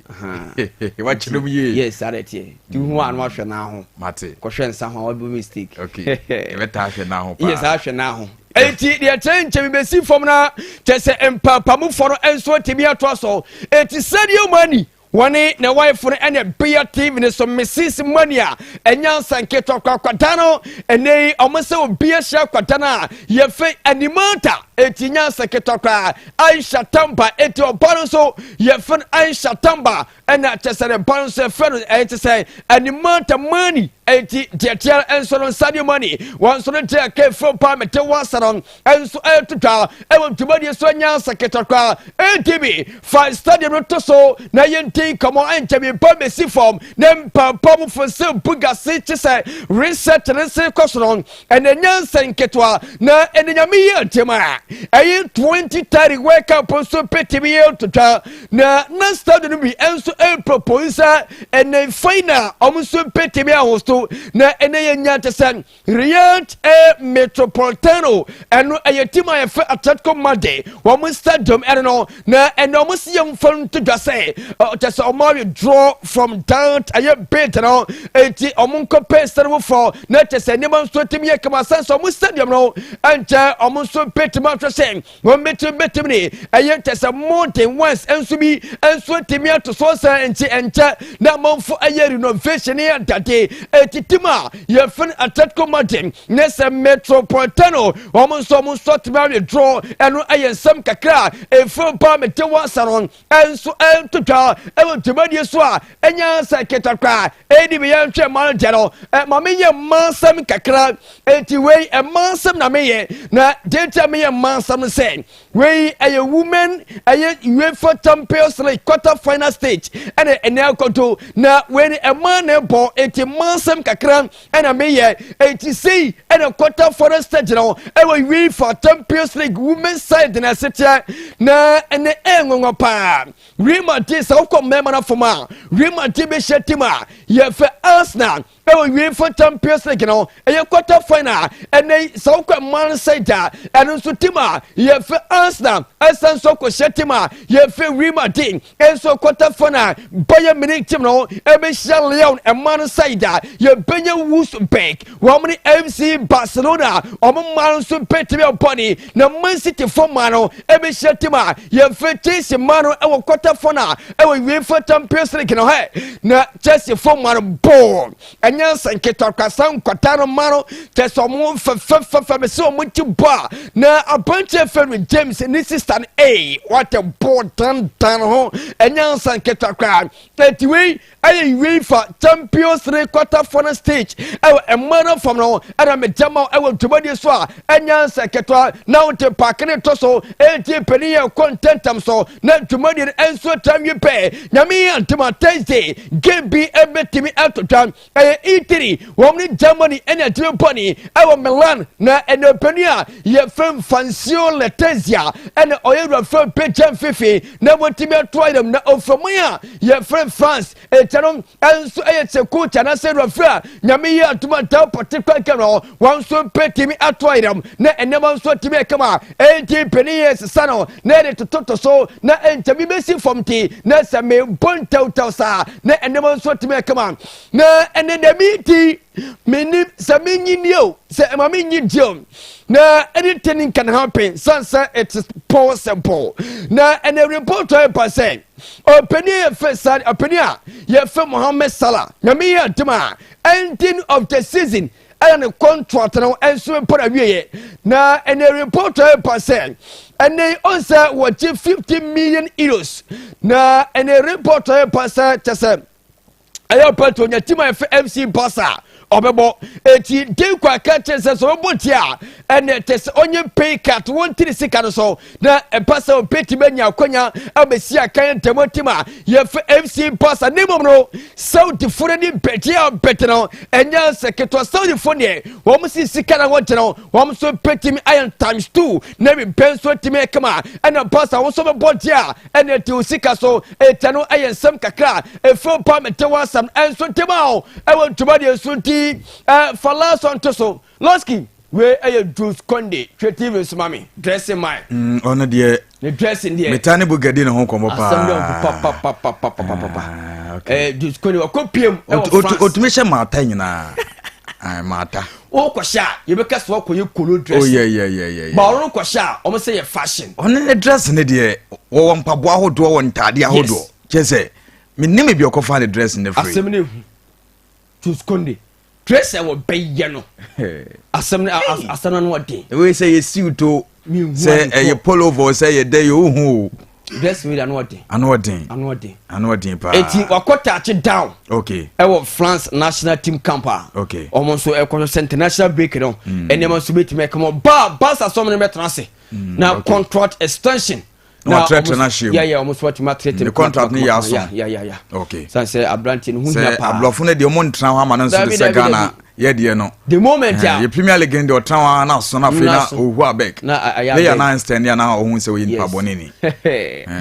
[SPEAKER 1] Wakyerɛ mu yie.
[SPEAKER 2] Yes, saa na ɛteɛ. Nti hu a no ahwɛ nan ho.
[SPEAKER 1] Mate.
[SPEAKER 2] Kɔhwɛ nsa ho a, wabɛ mistake.
[SPEAKER 1] Okay, yɛbɛta ahwɛ nan ho paa.
[SPEAKER 2] Yes, ahwɛ nan ho. Eti deɛ kyerɛ nkyɛn bi bɛsi fam na kyɛ sɛ mpapamufoɔ no nso atumi atoa so. Eti Sadio Mane wɔne ne wife no ɛna bia TV ne so, Mrs Money a ɛnya nsa nketewa kɔ akwadaa no. Ɛnɛ yi ɔmo sɛ obi ahyia akwadaa no a yɛfɛ Animata. Eti nya nsa ketewa koraa, Aisha Tamba. Eti ɔba no nso yɛfɛ no Aisha Tamba, ɛna kyɛ sɛ ne ba no nso yɛfɛ no ɛyɛ te sɛ Animata Money. Eti deɛ teɛ nso no, Sadio Mane wɔn nso no deɛ kɛfɛ paa mete wasa no nso ɛretotwa ɛwɔ dwumadie so, anya nsa ketewa koraa. Ntb fa stadium no to so na yɛnti nkɔmmɔ ɛnkyɛ bi mpa bɛsi fam ne mpampa mu fo sɛ bugase kye sɛ research ne se kɔ so no, ɛnɛ nyansa nketewa na ɛne nyame yi ntɛm a. Ɛyɛ 2030 World Cup nso bɛtumi yɛ totwa na na stadium no bi nso ɛpropose sɛ ɛnɛ final wɔn nso bɛtumi ahosto na ɛnɛ yɛ nya te sɛ Riyadh Air Metropolitano ɛno ɛyɛ team a yɛfɛ Atletico Madrid wɔn stadium ɛno no na ɛnɛ wɔn si yɛn mfa nto dwa sɛ ɔkyɛ sɛ wɔn withdraw from that ɛyɛ bid no. Eti wɔn nkɔ pɛ stadium foforɔ na kyɛ sɛ nneɛma nso tumi yɛ kama sɛn sɛ wɔn stadium no ɛnkyɛ wɔn nso bɛtumi ahwɛ sɛ wɔn bɛtumi ne ɛyɛ kyɛ sɛ more than once nso bi nso tumi ato so sɛ nti ɛnkyɛ na amanfo ɛyɛ renovation ne adade. Eti team a yɛfɛ no Atletico Madrid ne sɛ Metropolitano wɔn nso tumi withdraw. Ɛno ɛyɛ nsɛm kakra efiri pa mete wɔn asa no ɛnso ɛnto dwa ɛwɔ dwumadie so a ɛnya sɛ ketakra ɛdi bi yɛn hwɛ mmaa no deɛ no ɛ maame yɛ mmaa nsɛm kakra. Eti wei mmaa nsɛm na meyɛ na deɛ nti a meyɛ mmaa nsɛm sɛ wei ɛyɛ women ɛyɛ UEFA Champions League quarter final stage ɛna ɛnɛ akɔto na wei ni mmaa na ɛbɔ. Eti mmaa nsɛm kakra ɛna meyɛ. Eti sei ɛna quarter final stage no ɛwɔ UEFA Champions League women side na ɛsɛ na ɛnɛ ɛnwanwa paa. Real Madrid, sɛ wokɔ mmarima no fam a, Real Madrid bɛhyɛ team a yɛfɛ Arsenal ɛwɔ UEFA Champions League no ɛyɛ quarter final. Ɛnɛ sɛ wokɔ mmaa no side a, ɛno nso team a yɛfɛ Arsenal ɛsan nso kɔhyɛ team a yɛfɛ Real Madrid ɛnso quarter final. Bayern Munich team no ɛbɛhyia Lyon. Mmaa no side a, yɛbɛnya Wolfsburg wɔn ne FC Barcelona wɔn mmaa no nso bɛtumi abɔne na Man City fo mmaa no ɛbɛhyia team a yɛfɛ Chelsea mmaa no ɛwɔ quarter final ɛwɔ UEFA Champions League no hɛ. Na Chelsea fo mmaa no bɔɔl ɛnyɛ nsɛnketewa kasa nkwata no mmaa no kyɛ sɛ ɔmo fɛfɛfɛfɛ mɛ sɛ ɔmo ti bɔ a na aberanteɛ fɛ no James ne sister no ee wate bɔɔl dandan ho ɛnyɛ nsɛnketewa koraa. Eti wei ɛyɛ UEFA Champions League quarter final stage ɛwɔ mmaa no fam no ɛna megyama ɛwɔ dwumadie so a ɛnyɛ nsɛnketewa na wote paake ne to so. Eti panin yɛ kɔ ntɛntɛm so na dwumadie no nso tam yi pɛ. Nyame yɛ ntoma Thursday game bi ɛbɛtumi ato dwa. Ɛyɛ Italy wɔn ne Germany ɛna ɛtumi bɔne ɛwɔ Milan na ɛna panin a yɛfrɛ Francio Letezia ɛna ɔyɛ wurafrɛ pagya mfifi na wɔtumi ato ayɛm na ofuraman a yɛfrɛ France ɛkyɛ no ɛnso ɛyɛ sɛ coach anaasɛ wurafrɛ a Nyame yɛ atoma ntaw pɔte kwanka no wɔn nso pɛtumi ato ayɛm na nneɛma nso atumi ɛkama. Ɛnti panin yɛ sesa no na yɛde tototo so na ntɛmi bɛsi fam ti na sɛ mebɔ ntɛwtɛw saa na nneɛma nso atumi ɛkama. Na ɛnɛ dɛm ti menim sɛ menyi o sɛ ɛma menyi di o na anything can happen san sɛ it is possible. Na ɛnɛ report a ɛba sɛ ɔpanin yɛ fɛ sa ɔpanin a yɛfɛ Mohammed Salah, Nyame yɛ adum a, ending of the season ɛna ne contract no nso mpo na wieɛ. Na ɛnɛ report a ɛba sɛ ɛnɛ ɔnsɛ wɔgye €50 million na ɛnɛ report a ɛba sɛ kyɛ sɛ ɛyɛ ɔpɛtɔ onya team a yɛfɛ FC Barca ɔbɛbɔ. Eti Deco aka kyerɛ sɛ ɔbɛbɔ tie a ɛnɛ tɛ sɛ ɔnyɛ pay cut wɔn tiri sika no so na ɛba sɛ ɔbɛtumi anya akwanya abɛsi akan ntɛmɔ team a yɛfɛ FC Barca. Ne mmom no Saudifo no ne bɛgye a bɛgye no ɛnyɛ sɛ ketewa. Saudifo deɛ wɔn si sika na wɔgye no wɔn nso bɛtumi ayɛ times two na ebi bɛn nso tumi kama ɛna Barca wɔn nso bɛbɔ gye a ɛna ɛte sika so. Ɛkyɛ no ɛyɛ nsɛm kakra efiri pa mɛte wɔn asɛm ɛnso ntɛm a ɛwɔ ntoma deɛ nso nti falaso nto so. Lɔski wei ɛyɛ Jules Kounde hwɛ TV nso ma mi dressing man.
[SPEAKER 1] Ɔno deɛ
[SPEAKER 2] ne dressing deɛ
[SPEAKER 1] meta ne bugadi ne ho nkɔmmɔ paa.
[SPEAKER 2] Asɛm deɛ papapapapapapa Jules Kounde ɔkɔ piem ɛwɔ France.
[SPEAKER 1] Otumi hyɛ maata nyinaa. Ah, maata.
[SPEAKER 2] Wɔkɔhyɛ a yɛbɛka sɛ wɔkɔyɛ kolo dressing.
[SPEAKER 1] Oh yeah yeah yeah yeah.
[SPEAKER 2] Ba ɔno kɔhyɛ a wɔn sɛ yɛ fashion.
[SPEAKER 1] Ɔno ne dress ne deɛ wɔwɔ mpaboa ahodoɔ wɔ ntaadeɛ ahodoɔ kyɛ sɛ menim ebi ɔkɔfa ne dress ne firi.
[SPEAKER 2] Asɛm ne ehu Jules Kounde dress a wɔbɛyɛ no asɛm ne asɛm no ɔden.
[SPEAKER 1] Wei sɛ yɛ suit o sɛ ɛyɛ polover sɛ yɛ dɛ yɛ ohu o.
[SPEAKER 2] Dress wei de ano ɔden.
[SPEAKER 1] Ano ɔden.
[SPEAKER 2] Ano ɔden.
[SPEAKER 1] Ano ɔden paa.
[SPEAKER 2] Eti wakɔ touch down. Ɛwɔ France national team camp a. Wɔn nso ɛkɔ so sɛ international break no. Nneɛma nso bɛtumi ɛkama ba Barca sɔm ne bɛtena ase. Na contract extension.
[SPEAKER 1] Na watrɛtrɛ no ahyɛ mu.
[SPEAKER 2] Yɛ ɔmo nso watumi atrɛtrɛ.
[SPEAKER 1] Ne contract no yɛ aso.
[SPEAKER 2] Ya. San sɛ aberanteɛ no ho hia
[SPEAKER 1] paa. Sɛ aborɔfo no deɛ ɔmo ntena hɔ ama no nso de sɛ Ghana. Yɛ deɛ no.
[SPEAKER 2] The moment a.
[SPEAKER 1] Yɛ Premier League deɛ ɔtena hɔ na aso na afei na ohu abɛk.
[SPEAKER 2] Na ayɛ abɛk.
[SPEAKER 1] Player na nsɛn deɛ na ɔhu sɛ ɔyɛ nipa bɔne ni.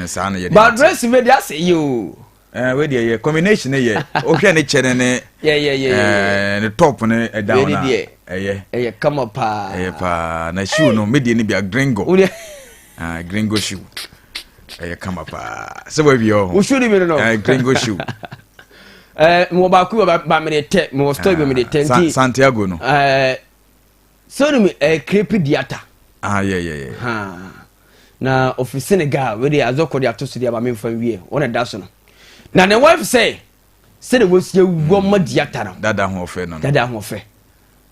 [SPEAKER 1] Saa na yɛ deɛ.
[SPEAKER 2] But dress wei deɛ asɛ yie o.
[SPEAKER 1] Ɛɛ wei deɛ yɛ combination ne yɛ wohwɛ ne kyɛ ne ne.
[SPEAKER 2] Yɛ yɛ yɛ
[SPEAKER 1] yɛ. Ne top ne ɛda hɔ na ɛyɛ.
[SPEAKER 2] Ɛyɛ kama paa.
[SPEAKER 1] Ɛyɛ paa na shoe no me deɛ ne bia gringo. Ah gringo shoe. Ɛyɛ kama paa. Sɛ wawie ɔho.
[SPEAKER 2] Wo shoe ni bi no no.
[SPEAKER 1] Ɛɛ gringo shoe.
[SPEAKER 2] Ɛɛ mewɔ baako bi ba mede tɛ mewɔ store bi mede tɛ nti.
[SPEAKER 1] Santiago no.
[SPEAKER 2] Ɛɛ sɛ no mi ɛɛ crepe diata.
[SPEAKER 1] Ah yeah yeah yeah.
[SPEAKER 2] Ha na ofi Senegal wei de azɔkɔ de ato so de ama me nfa nwie wɔn na ɛda so no na ne wife sɛ sɛde wɔsi awu ama diata no.
[SPEAKER 1] Dada ho ɔfɛ no.
[SPEAKER 2] Dada ho ɔfɛ.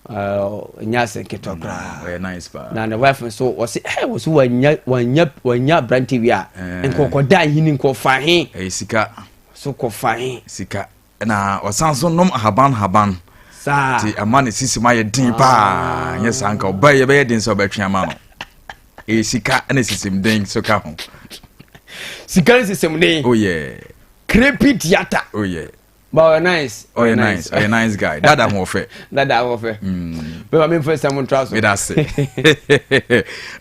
[SPEAKER 2] Ɛnyɛ asɛ nketewa mm, koraa.
[SPEAKER 1] Ɔyɛ nice paa.
[SPEAKER 2] Na ne wife nso wɔsi ɛ wɔsi wɔnya wɔnya wɔnya aberante wi a nkɔkɔda ahini nkɔfa he.
[SPEAKER 1] Ɛyɛ sika.
[SPEAKER 2] So kɔfa he.
[SPEAKER 1] Sika na ɔsan so nom ahaban haban.
[SPEAKER 2] Saa.
[SPEAKER 1] Ti ama ne sisi ma yɛ den paa nyɛ saa nka ɔba yɛ bɛyɛ den sɛ ɔbɛtwe ama no. Ɛyɛ sika ɛna sisim den so ka ho.
[SPEAKER 2] Sika ne sisim den.
[SPEAKER 1] Oh yeah.
[SPEAKER 2] Creepy theater.
[SPEAKER 1] Oh yeah.
[SPEAKER 2] But ɔyɛ nice.
[SPEAKER 1] Ɔyɛ nice. Ɔyɛ nice guy. Dada ho ɔfɛ.
[SPEAKER 2] Dada ho ɔfɛ. Mm. Bɛma mi nfa nsɛm ntra so.
[SPEAKER 1] Meda ase.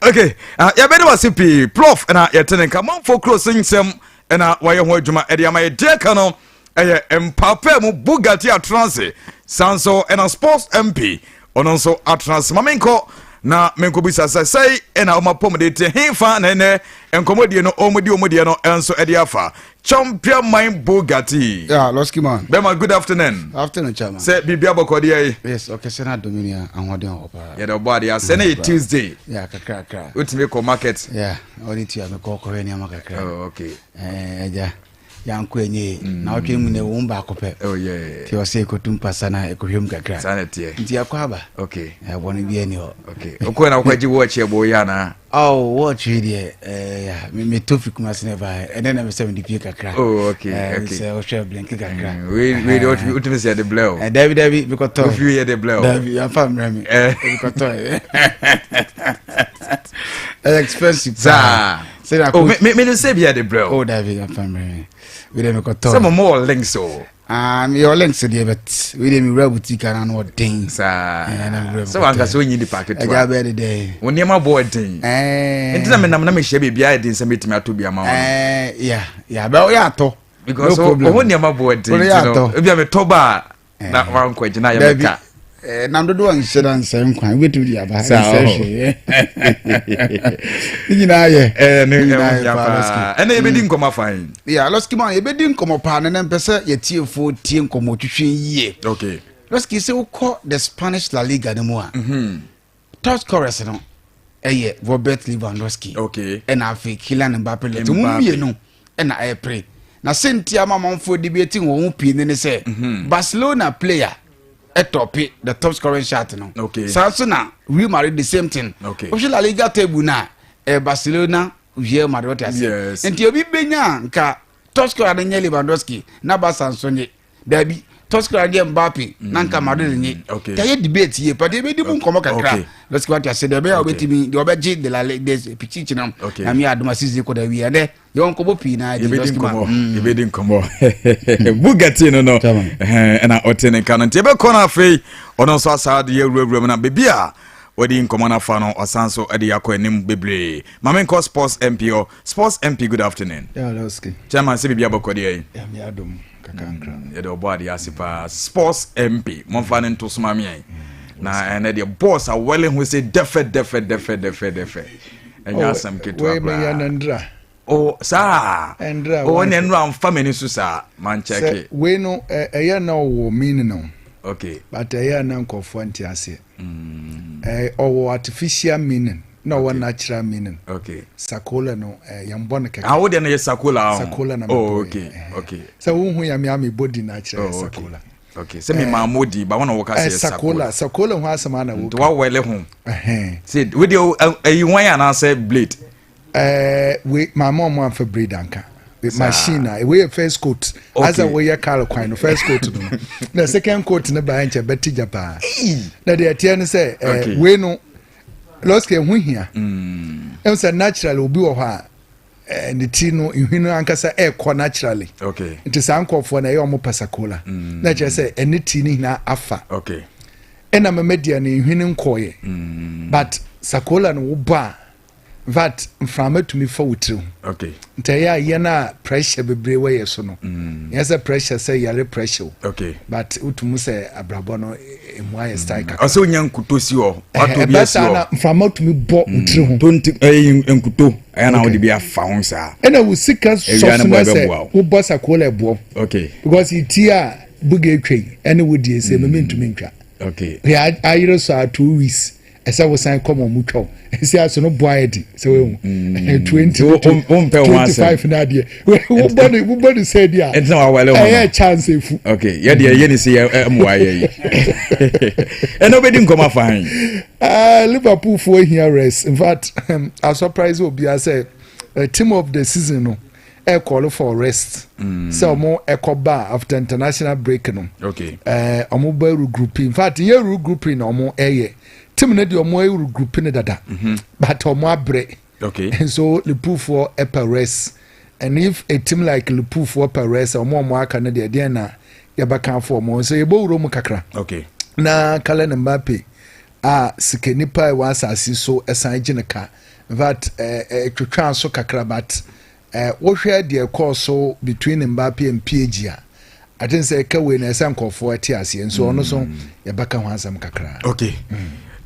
[SPEAKER 1] Okay, uh, yɛbɛde wase pii. Prof na yɛte ne nka manfo kuro se nsɛm na wɔayɛ ho adwuma ɛde ama yɛ deɛ ka no ɛyɛ mpaapaa mu Bugatti atena ase san so ɛna sports MP ɔno nso atena ase ma menkɔ na menkɔbisa sɛ sɛi ɛna ɔma pɔm de te hefa na ɛnɛ nkɔmmɔdie no ɔmudi ɔmu deɛ no ɛnso ɛde afa Champion Man Bugatti.
[SPEAKER 3] Yeah, Losky man.
[SPEAKER 1] Bɛma good afternoon.
[SPEAKER 3] Afternoon, chairman.
[SPEAKER 1] Sɛ biribi abɔkɔ deɛ yi.
[SPEAKER 3] Yes, okay, sɛ na domini ahoɔden wɔ paa.
[SPEAKER 1] Yɛde ɔbɔ adeɛ asɛ na yɛ Tuesday.
[SPEAKER 3] Yeah, kakra kakra.
[SPEAKER 1] Wotumi kɔ market.
[SPEAKER 3] Yeah, ɔde tua me kɔ kɔhwɛ nneɛma kakra.
[SPEAKER 1] Oh, okay.
[SPEAKER 3] Eh, ɛgya. Yɛankɔ ɛnyɛ yie. Mm. Na ɔtwe mu na ɛwɔ mu baako pɛ.
[SPEAKER 1] Oh, yeah.
[SPEAKER 3] Nti ɔsɛ ɛkɔtu mpasa na ɛkɔhwɛ mu kakra.
[SPEAKER 1] Saa na ɛteɛ.
[SPEAKER 3] Nti ɛkɔ aba.
[SPEAKER 1] Okay.
[SPEAKER 3] Ɛbɔne bi ani hɔ.
[SPEAKER 1] Okay. Wokɔ na wokɔgye watch ɛbɔ yɛ anaa?
[SPEAKER 3] Oh, watch yi deɛ eh, ya metɔ fi Kumasi na ɛbaeɛ. Ɛnɛ na mesɛ mede pie kakra.
[SPEAKER 1] Oh, okay.
[SPEAKER 3] Eh,
[SPEAKER 1] okay.
[SPEAKER 3] Sɛ wohwɛ blinki kakra.
[SPEAKER 1] Mm, wei wei deɛ wotumi sɛ yɛde blɛ o.
[SPEAKER 3] Eh, dabi dabi mekɔtɔ.
[SPEAKER 1] Wofi yɛde blɛ o.
[SPEAKER 3] Dabi yɛmfa mmerɛ me.
[SPEAKER 1] Eh.
[SPEAKER 3] Mekɔtɔ. Ɛyɛ expensive.
[SPEAKER 1] Saa.
[SPEAKER 3] Sɛ
[SPEAKER 1] oh, me me me sɛ bi yɛde brɛ
[SPEAKER 3] o. Oh, dabi yɛmfa mmerɛ me. Wei deɛ mekɔtɔ.
[SPEAKER 1] Sɛ mo mo wɔ links o.
[SPEAKER 3] Ah, meyɛ links deɛ but wei deɛ mewura boutique ana no ɔden.
[SPEAKER 1] Saa. Sɛ wanka sɛ wonyi nipa ketewa.
[SPEAKER 3] Ɛgya bɛɛ de dɛn.
[SPEAKER 1] Wo nneɛma bɔ ɔden. Nti na menam na mehyia baabi ayɛ den sɛ mɛtumi atɔ bi ama wo.
[SPEAKER 3] Ya ya bɛ woyɛ atɔ.
[SPEAKER 1] Because wo nneɛma bɔ ɔden nti no ebi a metɔ ba a na wankɔ gyina yɛ meka.
[SPEAKER 3] Nam dodoɔ nhyɛ da nsɛe nkwan wobɛtumi de aba nsɛe hwee ne nyinaa yɛ
[SPEAKER 1] ne nyinaa yɛ paa ɛnna yɛbɛdi nkɔmmɔ afa yi
[SPEAKER 3] yeah lɔski ma yɛbɛdi nkɔmmɔ paa ne mpɛ sɛ yɛtiefoɔ tie nkɔmmɔ twitwi yie
[SPEAKER 1] okay
[SPEAKER 3] lɔski sɛ wokɔ the Spanish La Liga no mu a mm-hmm. top scorers no ɛyɛ Robert Lewandowski
[SPEAKER 1] okay
[SPEAKER 3] ɛna afei Kylian Mbappe lɛtɛ mu mmienu ɛna ɛrepere na sɛnti ama amanfoɔ de bi eti wɔn ho pii ne ne sɛ mhm. Barcelona player ɛtɔpe the top scoring chart no
[SPEAKER 1] okay.
[SPEAKER 3] saa nso na Real Madrid the same thing
[SPEAKER 1] okay.
[SPEAKER 3] wohwɛ La Liga table no a ɛyɛ Barcelona Real Madrid ɔte ase
[SPEAKER 1] yes.
[SPEAKER 3] nti obi benya nka top scorer no nyɛ Lewandowski na Barca nso nye dabi top scorer deɛ Mbappe na nka Madrid nye
[SPEAKER 1] mm,
[SPEAKER 3] ta yɛ debate yie pàtó ebi di mu nkɔmɔ kakra lɔsiki wate ase deɛ ɛbɛyɛ a ɔbɛtumi deɛ ɔbɛgye de la de pichichi no na mi adum asisi kɔ da wie ɛdɛ yɛwɔ nkɔmɔ pii na di lɔsiki ma
[SPEAKER 1] yɛbɛdi nkɔmɔ Bugatti no no ɛna ɔte ne nka no nti yɛbɛkɔ no afei ɔno nso asaa de yɛwurawura mu na baabi a wɔde nkɔmɔ no afa no ɔsan so de yɛakɔ anim bebree ma menkɔ sports mp hɔ sports mp good afternoon
[SPEAKER 4] yeah, Lɔsiki.
[SPEAKER 1] chairman sɛ biribi abɔkɔ deɛ yi
[SPEAKER 4] Nyame adom kakrankra.
[SPEAKER 1] Mm, yɛde ɔbɔ adeɛ ase paa sports mp momfa no nto soma meɛ na ɛnɛ deɛ bɔs awɛle ho sɛ dɛfɛ dɛfɛ dɛfɛ dɛfɛ dɛfɛ ɛnyɛ
[SPEAKER 4] Oh,
[SPEAKER 1] asɛm ketewa
[SPEAKER 4] wei meyɛ no
[SPEAKER 1] koraa
[SPEAKER 4] ndra.
[SPEAKER 1] o saa
[SPEAKER 4] Ndra,
[SPEAKER 1] o
[SPEAKER 4] one
[SPEAKER 1] ne nnura mfa m'ani so saa
[SPEAKER 4] Sɛ
[SPEAKER 1] mankyɛke
[SPEAKER 4] wei no ɛ- ɛyɛ na ɔwɔ meaning no
[SPEAKER 1] okay
[SPEAKER 4] but ɛyɛ na nkurɔfoɔ nte aseɛ. Ɛ, ɔwɔ artificial meaning na ɔwɔ natural meaning.
[SPEAKER 1] Okay.
[SPEAKER 4] Sakola no eh, yɛn bɔ no kɛkɛ.
[SPEAKER 1] Ah, wo deɛ no yɛ sakola ahun.
[SPEAKER 4] Sakola na
[SPEAKER 1] oh,
[SPEAKER 4] mebɔ yɛ.
[SPEAKER 1] okay,
[SPEAKER 4] Eh.
[SPEAKER 1] okay.
[SPEAKER 4] Sɛ wohu yɛ me a mebɔ di na akyerɛ yɛ
[SPEAKER 1] Oh, okay.
[SPEAKER 4] sakola.
[SPEAKER 1] Okay. Sɛ me maa mo di, ba wɔn na wɔka sɛ
[SPEAKER 4] Eh,
[SPEAKER 1] yɛ
[SPEAKER 4] sakola,
[SPEAKER 1] sakola.
[SPEAKER 4] sakola ho asɛm ana
[SPEAKER 1] Nti
[SPEAKER 4] woka.
[SPEAKER 1] wawɛle ho.
[SPEAKER 4] Ɛhɛn.
[SPEAKER 1] Sɛ wo deɛ ɛyi wɔn anaasɛ blade.
[SPEAKER 4] Eh, we maama ɔmo anfa blade anka. Machine a wei yɛ first coat.
[SPEAKER 1] Okay.
[SPEAKER 4] Asɛ woyɛ car kwan no first coat no no. Na second coat no baa nkyɛ bɛte gya paa. Na deɛ ɛteɛ no sɛ eh,
[SPEAKER 1] Okay.
[SPEAKER 4] wei no lɔske ɛho hia. Ɛhu sɛ naturally obi wɔ hɔ a eh, ne ti no nhwi no ankasa ɛrekɔ naturally.
[SPEAKER 1] Okay.
[SPEAKER 4] Nti saa nkurɔfoɔ no ɛyɛ ɔmo pasakola. Na kyerɛ sɛ ɛne ti no nyinaa afa.
[SPEAKER 1] Okay.
[SPEAKER 4] Ɛna mɛmɛ deɛ no nhwene nkɔɔyɛ, but sakola no wobɔ a, in fact, mframa tumi fa wo tiri ho. Nti ɛyɛ a yɛn a pressure bebree wɔ yɛ so no, yɛn sɛ pressure sɛ yɛre pressure o, but wotum sɛ abrabɔ no emu ayɛ style kakra.
[SPEAKER 1] Ɔsɛ onya nkuto si hɔ, wato bi
[SPEAKER 4] ɛbɛ
[SPEAKER 1] asi
[SPEAKER 4] saa
[SPEAKER 1] hɔ.
[SPEAKER 4] Na mframa tumi bɔ wo tiri ho.
[SPEAKER 1] Tonti ɛyɛ nkuto ɛyɛ na wode bi afa ho saa.
[SPEAKER 4] Ɛna wo sika
[SPEAKER 1] Ewia
[SPEAKER 4] sɔ
[SPEAKER 1] no
[SPEAKER 4] so
[SPEAKER 1] bɔ
[SPEAKER 4] na
[SPEAKER 1] ɛbɛboa
[SPEAKER 4] sɛ
[SPEAKER 1] wo.
[SPEAKER 4] wobɔ sakola ɛboɔ because ti a buga etwa yi ɛne wo die sɛ mɛmɛ ntumi ntwa. Yɛ ayere so a 2 weeks ɛsɛ wosan kɔ ma ɔmo twa o, ɛsi aso no boa yɛ di sɛ wehu 20
[SPEAKER 1] Wompɛ wo ho asɛm.
[SPEAKER 4] 25 na adeɛ wobɔ ne sɛ di a
[SPEAKER 1] Ɛnti na wawale ho no.
[SPEAKER 4] Ɛyɛ chance efu.
[SPEAKER 1] Okay, yɛ deɛ yɛ ne se yɛ ɛmoa yɛ yi ɛna wobɛdi nkɔmɔ afa han.
[SPEAKER 4] Liverpool fo hia rest. In fact, I surprise obiara sɛ team of the season no ɛ call for rest sɛ ɔmo ɛkɔ ba after international break no. Ɔmo bɛ regrouping. In fact, yɛ regrouping na ɔmo ɛyɛ team no deɛ, ɔmo ɛyɛ regrouping no dada, but ɔmo abrɛ. So Liverpool foɔ ɛpɛ rest, and if a team like Liverpool foɔ pɛ rest, ɔmo aka no deɛ, deɛ na yɛbɛka afɔ ɔmo so yɛbɔ wuro mu kakra. Na Kylian Mbappe a sika nipa a ɛwɔ asase so ɛsan gye ne ka, in fact, ɛɛ ɛtwitwa so kakra, but wohwɛ deɛ ɛkɔɔ so between Mbappe and PSG a, I think sɛ ɛka wei na ɛsɛ nkɔfoɔ ɛte aseɛ nso ɔno so yɛbɛka ho asɛm kakra.
[SPEAKER 1] Okay,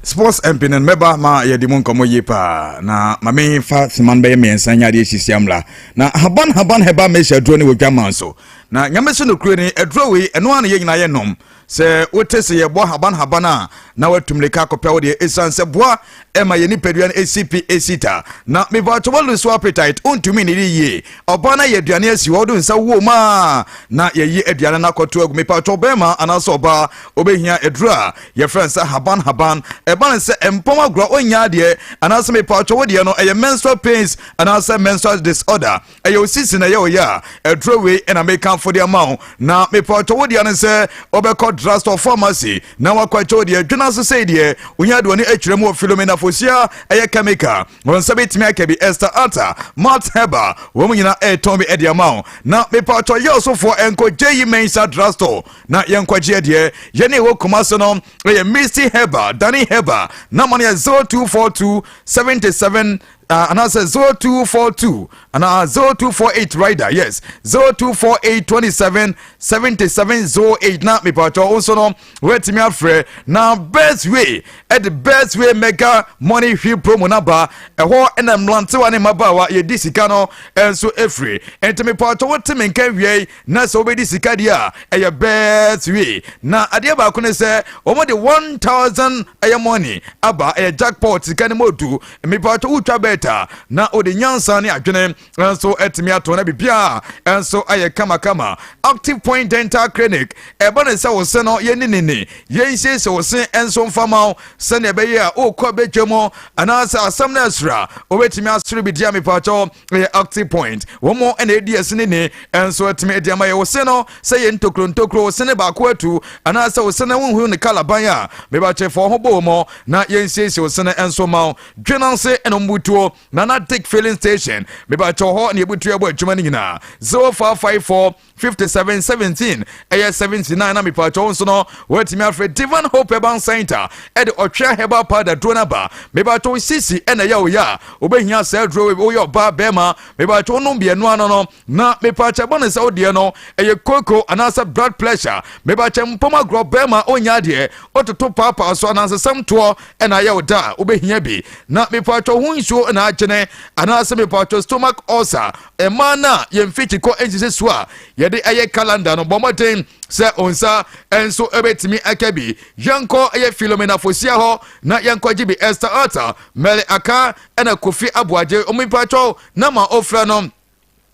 [SPEAKER 1] Sports MP no mɛba ma yɛde mu nkɔmmɔ yie paa na ma memfa sema no bɛyɛ 3 nyɛ adeɛ sisi amla na haban haban hɛba mehyɛ aduro ne wɔ dwaman so na Nyame so nokuro ni aduro wei ɛno a na yɛ nyinaa yɛ nom sɛ wote sɛ yɛbɔ haban haban a na watum mirika akɔpɛ wo deɛ, ɛsiane sɛ boa ɛma yɛ nipadua no ɛsi pi ɛsi ta. Na mepatɔ wa lose appetite, wontumi ne yie, ɔbaa no yɛ aduane asi hɔ, wode nsa wo mu a na yɛyi aduane no akɔto agu. Mepatɔ bɛrima anaasɛ ɔbaa wobɛhia aduro a yɛfrɛ no sɛ haban haban. Ɛba no sɛ mpɔm agorɔ ɔnya adeɛ anaasɛ mepatɔ wo deɛ no ɛyɛ menstrual pains anaasɛ menstrual disorder, ɛyɛ osisi na ɛyɛ ɔyɛ a, aduro wei ɛna mekamfo de ama wo. Na mepatɔ wo deɛ no sɛ wobɛkɔ drugstore, pharmacy na wakɔ akyɛ wo deɛ dwena so sɛ deɛ wonya de wɔne akyerɛ mu wɔ Philomena Fosia ɛyɛ chemical, wɔn nsa bɛtumi aka bi. Esther Ata Malt Herbal, wɔn mu nyinaa ɛretɔn bi ɛde ama wo. Na mepatɔ yɛ ɔsofoɔ ɛnkɔ Gye Mensa drugstore na yɛnkɔgye deɛ yɛne ɛwɔ Kumase no ɛyɛ Misty Herbal, Dani Herbal nama no yɛ 0242 77 anaasɛ 0242 anaa 0248 rider, yes, 0248 27 77 08. Na mepatɔ wo nso no woatumi afrɛ. Na Best Way ɛde Best Way Mega Money Hwi promo naba ɛhɔ, ɛna mmerantewa ne mmabaawa yɛdi sika no ɛnso ɛfiri. Nti mepatɔ wote me nka wie na sɛ wobɛdi sika deɛ a, ɛyɛ Best Way. Na adeɛ baako ne sɛ wɔn de 1000 ɛyɛ money aba, ɛyɛ jackpot, sika no mu odu. Mepatɔ wotwa bet a na wode nyansa ne adwene nso atumi ato na biribiaa nso ayɛ kamakama. Active Point Dental Clinic, ɛba ne sɛ wo se no yɛni nini, yɛnsiesie wo se nso mfama wo sɛnea ɛbɛyɛ a wokɔ bɛdwa mu anaasɛ asɛm no asura wobɛtumi asere bi di a, mepatɔ ɛyɛ Active Point. Wɔn mo ɛna ɛdi ɛse ne ni nso atumi adi ama yɛ wo se no sɛ yɛ ntokuro ntokuro, wo se ne baako atu anaasɛ wo se no wonhu ne kalaban a, mebakyɛfoɔ ho bɔ mu na yɛnsiesie wo se no nso ma wo. Dwenanse ɛna mbutuo Nana Dick Filling Station, mebakyɛw hɔ ne yɛbutu ɛbɔ adwuma no nyinaa. 0554 57 17 ɛyɛ 79. Na mepakyɛw nso no wɔatumi afrɛ Divine Hope Herbal Center ɛde ɔtwea herbal powder duro no aba. Mepakyɛw sisi ɛna ɛyɛ woyɛ a wobɛhia saa duro. Woyɛ ɔbaa, bɛrima, mepakyɛw nom mmienu ano no. Na mepakyɛ bɔ ne sɛ wodeɛ no ɛyɛ koko anaasɛ blood pressure, mepakyɛ mpɔm agorɔ, bɛrima ɔnya adeɛ ɔtoto paapaa so anaasɛ sɛm toɔ ɛna ayɛ wo da a, wobɛhia bi. Na mepakyɛ ho nsuo na agyene anaasɛ mepakyɛ stomach ulcer, ɛmaa no a yɛmfikyi kɔ nsisi so a yɛde ɛyɛ calendar no, bɔ mmɔden sɛ onsa nso ɛbɛtumi aka bi. Yɛnkɔ ɛyɛ Philomena Fosia hɔ na yɛnkɔgye bi. Esther Arthur, Mɛle Aka ɛna Kofi Aboagye, ɔmo mepakyɛw na ma ɔfrɛ no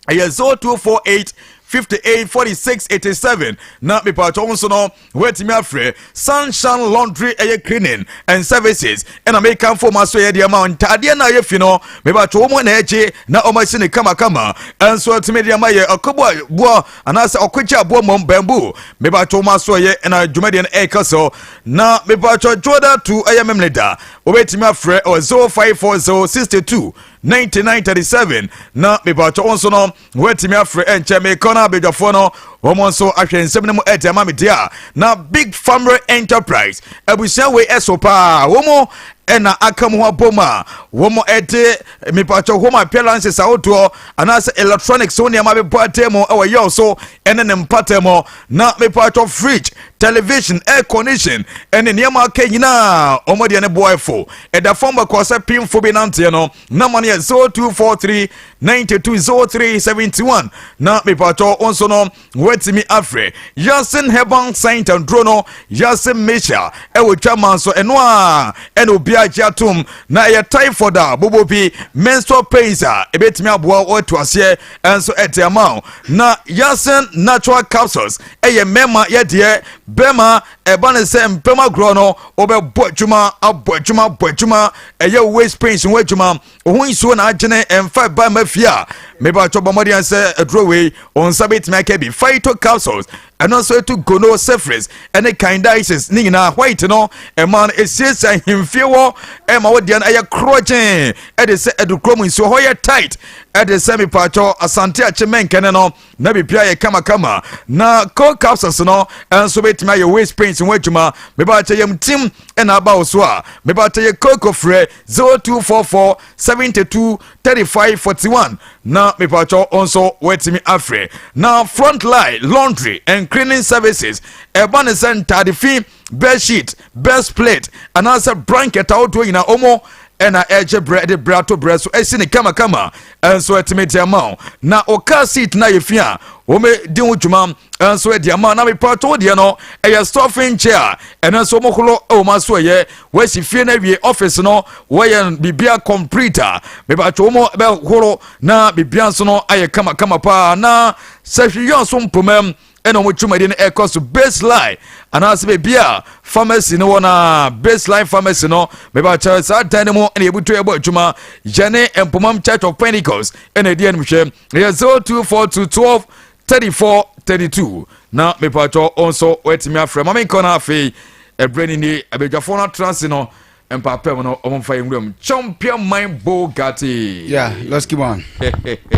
[SPEAKER 1] ɛyɛ 0248 58 46 87. Na mepatɔ nso no wɔatumi afrɛ Sunshine Laundry ɛyɛ cleaning and services, ɛna mekamfo ma so yɛ deɛ ma ntadeɛ no a yɛ fi no, mepatɔ wɔn na ɛgye na wɔn asi ne kamakama ɛnso atumi deɛ ma yɛ ɔkɔbɔ boɔ anaasɛ ɔkɔgye aboɔ mɔm bamboo. Mepatɔ wɔn aso yɛ ɛna dwumadie no ɛreka so. Na mepatɔ dwoda tu ɛyɛ memleda, wɔbɛtumi afrɛ ɔ 0540 62. 99 37 na mepatwɔ wo nso no woatumi afrɛ. Ɛnkyɛ mekɔ no abadwafoɔ no wɔn nso ahwɛ nsɛm no mu ɛde ama me deɛ a. Na Big Family Enterprise abusua wei ɛso paa, wɔn ɛna aka mu ho abom a wɔn ɛde mepatwɔ home appliances ahodoɔ anaasɛ electronics ho nneɛma bɛbɔ adan mu ɛwɔ yɛw so ɛne ne mpata mu. Na mepatwɔ fridge, television, air condition ɛne nneɛma aka nyinaa, wɔn deɛ ne boɛfo ɛda fam bɛkɔ sɛ pimfo bi nanteɛ no. Nama no yɛ 0243 92 03 71 na mepatwɔ wo nso no wɔatumi afrɛ. Yasin Herbal Center nduro no, Yasin Mehyia ɛwɔ twama nso ɛno a ɛna obiara gye atom na ɛyɛ typhoid a bobo bi, menstrual pains a ɛbɛtumi aboa wɔatu aseɛ ɛnso ɛte ama wo. Na Yasin Natural Capsules ɛyɛ mmarima yɛdeɛ, bɛrima ɛba ne sɛ mpɛm agorɔ no wobɛbɔ adwuma, abɔ adwuma, abɔ adwuma, ɛyɛ waist pains ho adwuma, wo ho nsuo na agyene ɛmfa ɛba ma fie a, mebatwɔ bɔ mmɔden sɛ aduro wei wo nsa bɛtumi aka bi. Phyto Capsules ɛno nso ɛtu gono, syphilis ɛne candidiasis ne nyinaa. White no ɛma no ɛsiesie ahemfie wɔ ɛma wo deɛ no ɛyɛ korɔgyen ɛde sɛ adukurom nsuo hɔ yɛ tight ɛde sɛ mepatwɔ Asante akye mɛnkɛne no na biribia yɛ kamakama. Na co capsules no ɛnso bɛtumi ayɛ waist pains ho adwuma. Mebakyɛ yam tim ɛna aba wo so a, mebakyɛ yɛ koko frɛ 0244 72 35 41 na mepakyɛ nso woatumi afrɛ. Na Frontline Laundry and Cleaning Services, ɛba ne sɛ ntade fi, bedsheet, bed plate anaasɛ blanket ahodoɔ nyinaa, ɔmo ɛna ɛgye brɛ de brɛ ato brɛ so ɛsi ne kamakama ɛnso ɛtumi de ama wo. Na o car seat na yɛ fi a, wɔn di ho dwuma ɛnso ɛde ama. Na mepatɔ deɛ no ɛyɛ stuffing chair, ɛno nso wɔn horo ɛwɔ mu aso. Ɛyɛ wɔasi fie no awie, office no wɔyɛ biribia complete a, mepatɔ wɔn bɛhoro na biribia nso no ayɛ kamakama paa. Na sɛ hwehwɛ nso mpoma ɛna wɔn dwumadi no ɛkɔ so Baseline anaasɛ beebi a pharmacy no wɔ na Baseline Pharmacy no, mebakyɛ saa dan no mu ɛna yɛbutu yɛbɔ adwuma. Yɛne Mpomam Church of Pentecost ɛna ɛdi anim hwɛ. Ɛyɛ 0242 12 34 32 na mepatwɔ nso wɔatumi afrɛ. Ma menkɔ no afei ɛberɛ ni ni abadwafoɔ no atena ase no mpaapɛm no ɔmomfa yɛn nwuram Champion Man Bogatti.
[SPEAKER 3] Yeah, let's keep on.
[SPEAKER 1] Yɛn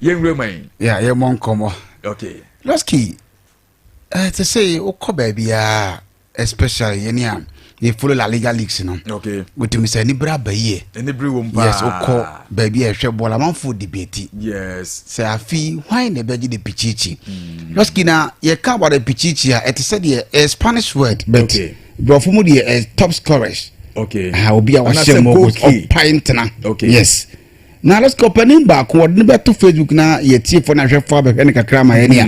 [SPEAKER 1] nwuram yi.
[SPEAKER 3] Yeah, yɛmmɔ nkɔmmɔ.
[SPEAKER 1] Okay.
[SPEAKER 3] Losky, te sɛ wokɔ baabiaa, especially yɛne a yɛfollow La Liga leagues no, wotumi sɛ anibere aba yie.
[SPEAKER 1] Ɛne bere wɔ mu paa.
[SPEAKER 3] Yes, wokɔ baabi a ɛhwɛ bɔɔl, amanfoɔ debate sɛ afei hwan na ɛbɛgye de Pichichi. Losky, na yɛka about the Pichichi a, ɛte sɛ deɛ ɛyɛ Spanish word, but borɔfo mu deɛ ɛyɛ top scorers. Ah, obi a wahyɛ
[SPEAKER 1] Anaasɛ
[SPEAKER 3] mu
[SPEAKER 1] goal key.
[SPEAKER 3] ɔpae ntena. Yes, na Losky, ɔpanin baako ɔde ne bɛto Facebook na yɛtiefoɔ no ahwɛfoɔ abɛhwɛ no kakra ma yɛne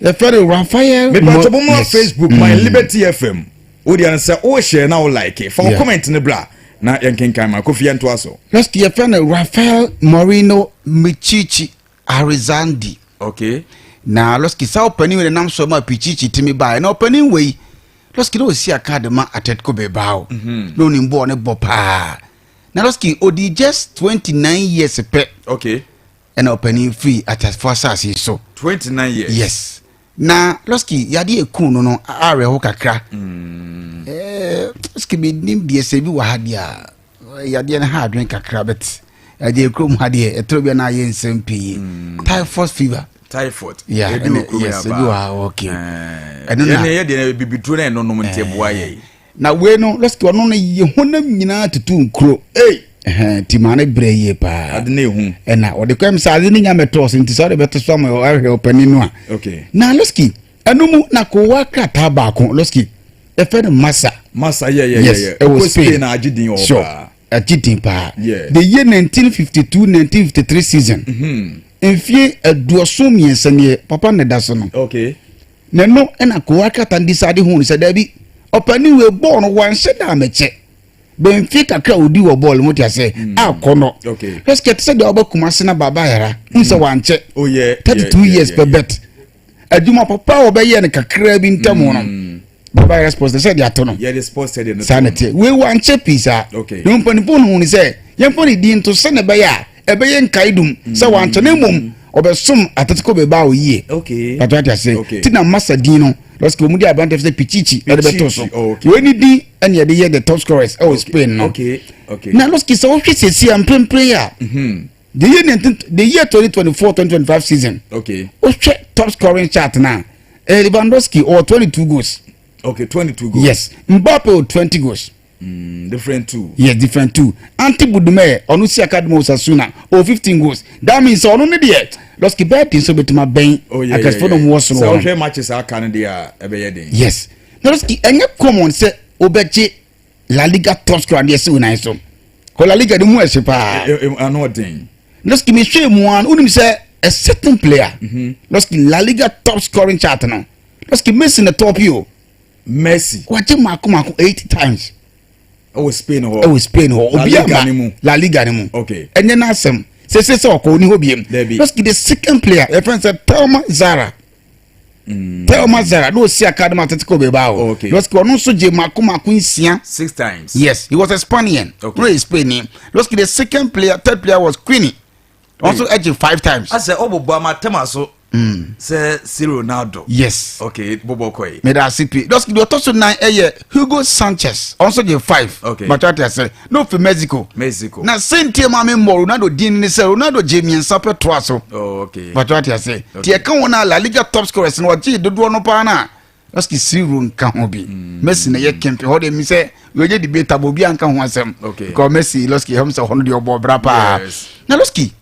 [SPEAKER 3] a yɛfrɛ no Rafael
[SPEAKER 1] mepatɔ mo ma
[SPEAKER 3] Yes.
[SPEAKER 1] Facebook My Liberty FM, wodeɛ no sɛ wohyɛ na wo like fa wo comment no bra na yɛnkenkan ma Kofi yɛntoa so.
[SPEAKER 3] Losky, yɛfrɛ no Rafael Moreno Michichi Arizandi. Na Losky, saa ɔpanin wei nam so ma Pichichi tumi baeɛ. Na ɔpanin wei, Losky, na ɔsi aka de ma Atletico Bilbao na onim bɔɔl ne bɔ paa. Na Losky, ɔdi just 29 years pɛ ɛna ɔpanin firi atasefo asase yi so.
[SPEAKER 1] 29 years.
[SPEAKER 3] Yes, na Losky, yadeɛ eku no awerɛho kakra. Losky, menim deɛ sɛ bi wɔ ha deɛ a yadeɛ no ha adwene kakra, but ɛdeɛ kurom ha deɛ ɛtɔrɔ bi a na ayɛ nsɛm pii, typhoid fever.
[SPEAKER 1] Typhoid.
[SPEAKER 3] Yeah,
[SPEAKER 1] ebi wɔ kurom.
[SPEAKER 3] Yes,
[SPEAKER 1] yɛ
[SPEAKER 3] ebi wɔ ha, okay. Ɛno na
[SPEAKER 1] yɛne yɛ deɛ bibiduro na ɛno nom nti ɛboa yɛ.
[SPEAKER 3] Na wei no, Losky, ɔno no yɛ honam nyinaa tutu nkuro.
[SPEAKER 1] Ei.
[SPEAKER 3] Ɛhɛn, nti maa no brɛ yie paa.
[SPEAKER 1] Ade na ehu.
[SPEAKER 3] Ɛna ɔde kɔm sɛ ade ne nya mɛtɔɔ so, nti sɛ ɔde bɛto so ama ɔahwɛ ɔpanin no a. Na Losky, ɛno mu na kowa krataa baako, Losky, ɛfɛ no Masa.
[SPEAKER 1] Masa yɛ yɛ
[SPEAKER 3] Yes,
[SPEAKER 1] yɛ yɛ
[SPEAKER 3] ɛwɔ
[SPEAKER 1] Ɔkɔ
[SPEAKER 3] Spain.
[SPEAKER 1] Spain na agye din wɔ hɔ paa.
[SPEAKER 3] Agye din paa. The year 1952 1953 season, mfie 73 neɛ papa ne da so no. Na ɛno ɛna kowa krataa no decide hu no sɛ daabi, ɔpanin wei bɔɔl no wanhyɛ da amɛkyɛ bɛnfie kakra a odi wɔ bɔɔl mu te ase akɔ no. Losky, te sɛ deɛ ɔbɛ Kumase na Baba Yara n sɛ wankyɛ
[SPEAKER 1] Oh yeah.
[SPEAKER 3] 32 years pɛ, bet adwuma papa a wɔbɛyɛ no kakra bi ntam no, Baba Yara Sports sɛ de ato no.
[SPEAKER 1] Yɛ de sports stadium no.
[SPEAKER 3] Saa na teɛ, wei wankyɛ pii saa. Na mpanimfoɔ no hu ne sɛ yɛmfa ne din nto sɛ ne ɛbɛyɛ a ɛbɛyɛ nkaedum sɛ wankyɛ na mmom ɔbɛsom Atletico Bilbao yie. Pato ate ase. Ti na Masa din no Lɔski wɔn de aberante sɛ Pichichi ɛde bɛto so.
[SPEAKER 1] Oh, okay.
[SPEAKER 3] Wei ni din ɛna yɛde yɛ the top scorers ɛwɔ Spain no. Na Lɔski, sɛ wohwɛ sɛsi a mprempren a, the year 2024 2025 season, wohwɛ top scoring chart na Lewandowski ɔwɔ 22 goals.
[SPEAKER 1] Okay, 22 goals.
[SPEAKER 3] Yes, Mbappe ɔwɔ 20 goals.
[SPEAKER 1] Different two.
[SPEAKER 3] Yes, different two. Ante Budimir, ɔno si academy Osasuna, ɔwɔ 15 goals. That means ɔno ne deɛ, Lɔski, bɛɛ den so bɛtuma bɛn akɛsifo no mu wɔ soro
[SPEAKER 1] Sɛ
[SPEAKER 3] hɔ no.
[SPEAKER 1] wohwɛ matches aka no deɛ a, ɛbɛyɛ den.
[SPEAKER 3] Yes, na Lɔski, ɛnyɛ common sɛ wobɛgye La Liga top scorer deɛ si wo nan so kɔ La Liga de mu ɛhye paa.
[SPEAKER 1] Ano ɔden.
[SPEAKER 3] Lɔski, mehwɛ mu a, wonim sɛ a certain player, Lɔski, La Liga top scoring chart no, Lɔski, Messi na top yi o.
[SPEAKER 1] Messi.
[SPEAKER 3] Wagye mako mako eight times.
[SPEAKER 1] Ɛwɔ Spain hɔ.
[SPEAKER 3] Ɛwɔ Spain hɔ.
[SPEAKER 1] La
[SPEAKER 3] Obi
[SPEAKER 1] Liga
[SPEAKER 3] ama
[SPEAKER 1] ne mu.
[SPEAKER 3] La Liga ne mu. Ɛnyɛ n'asɛm sese sɛ ɔkɔ oni hɔ biem.
[SPEAKER 1] Dabi.
[SPEAKER 3] Lɔski, the second player yɛfrɛ sɛ Telma Zara. Telma Zara na osi academy Atletico Bilbao. Lɔski, ɔno nso gye mako mako nsia.
[SPEAKER 1] Six times.
[SPEAKER 3] Yes, he was a Spaniard. No yɛ Spain ni. Lɔski, the second player, third player was Queenie, ɔno nso ɛgye five times.
[SPEAKER 1] Asɛ ɔbɔbɔ ama tɛma so sɛ si Ronaldo.
[SPEAKER 3] Yes.
[SPEAKER 1] Okay, bɔbɔ kɔ yi.
[SPEAKER 3] Meda ase pii. Lɔski, deɛ ɔtɔ so nan ɛyɛ Hugo Sanchez, ɔno nso gye five. Bàtà ɔte ase na ofi Mexico.
[SPEAKER 1] Mexico.
[SPEAKER 3] Na sentie maa mi mbɔ Ronaldo din ne sɛ Ronaldo gye mmiɛnsa pɛ toa so. Bàtà ɔte ase tí ɛka wɔn a La Liga top scorers no, wɔgye dodoɔ no paa na Lɔski Siro nka ho bi. Messi na yɛ kempe hɔ de mi sɛ wɔyɛ debate abo obi anka ho asɛm. Because Messi, Lɔski, ɛhɔn sɛ hɔ no deɛ ɔbɔ ɔbra paa. Na Lɔski,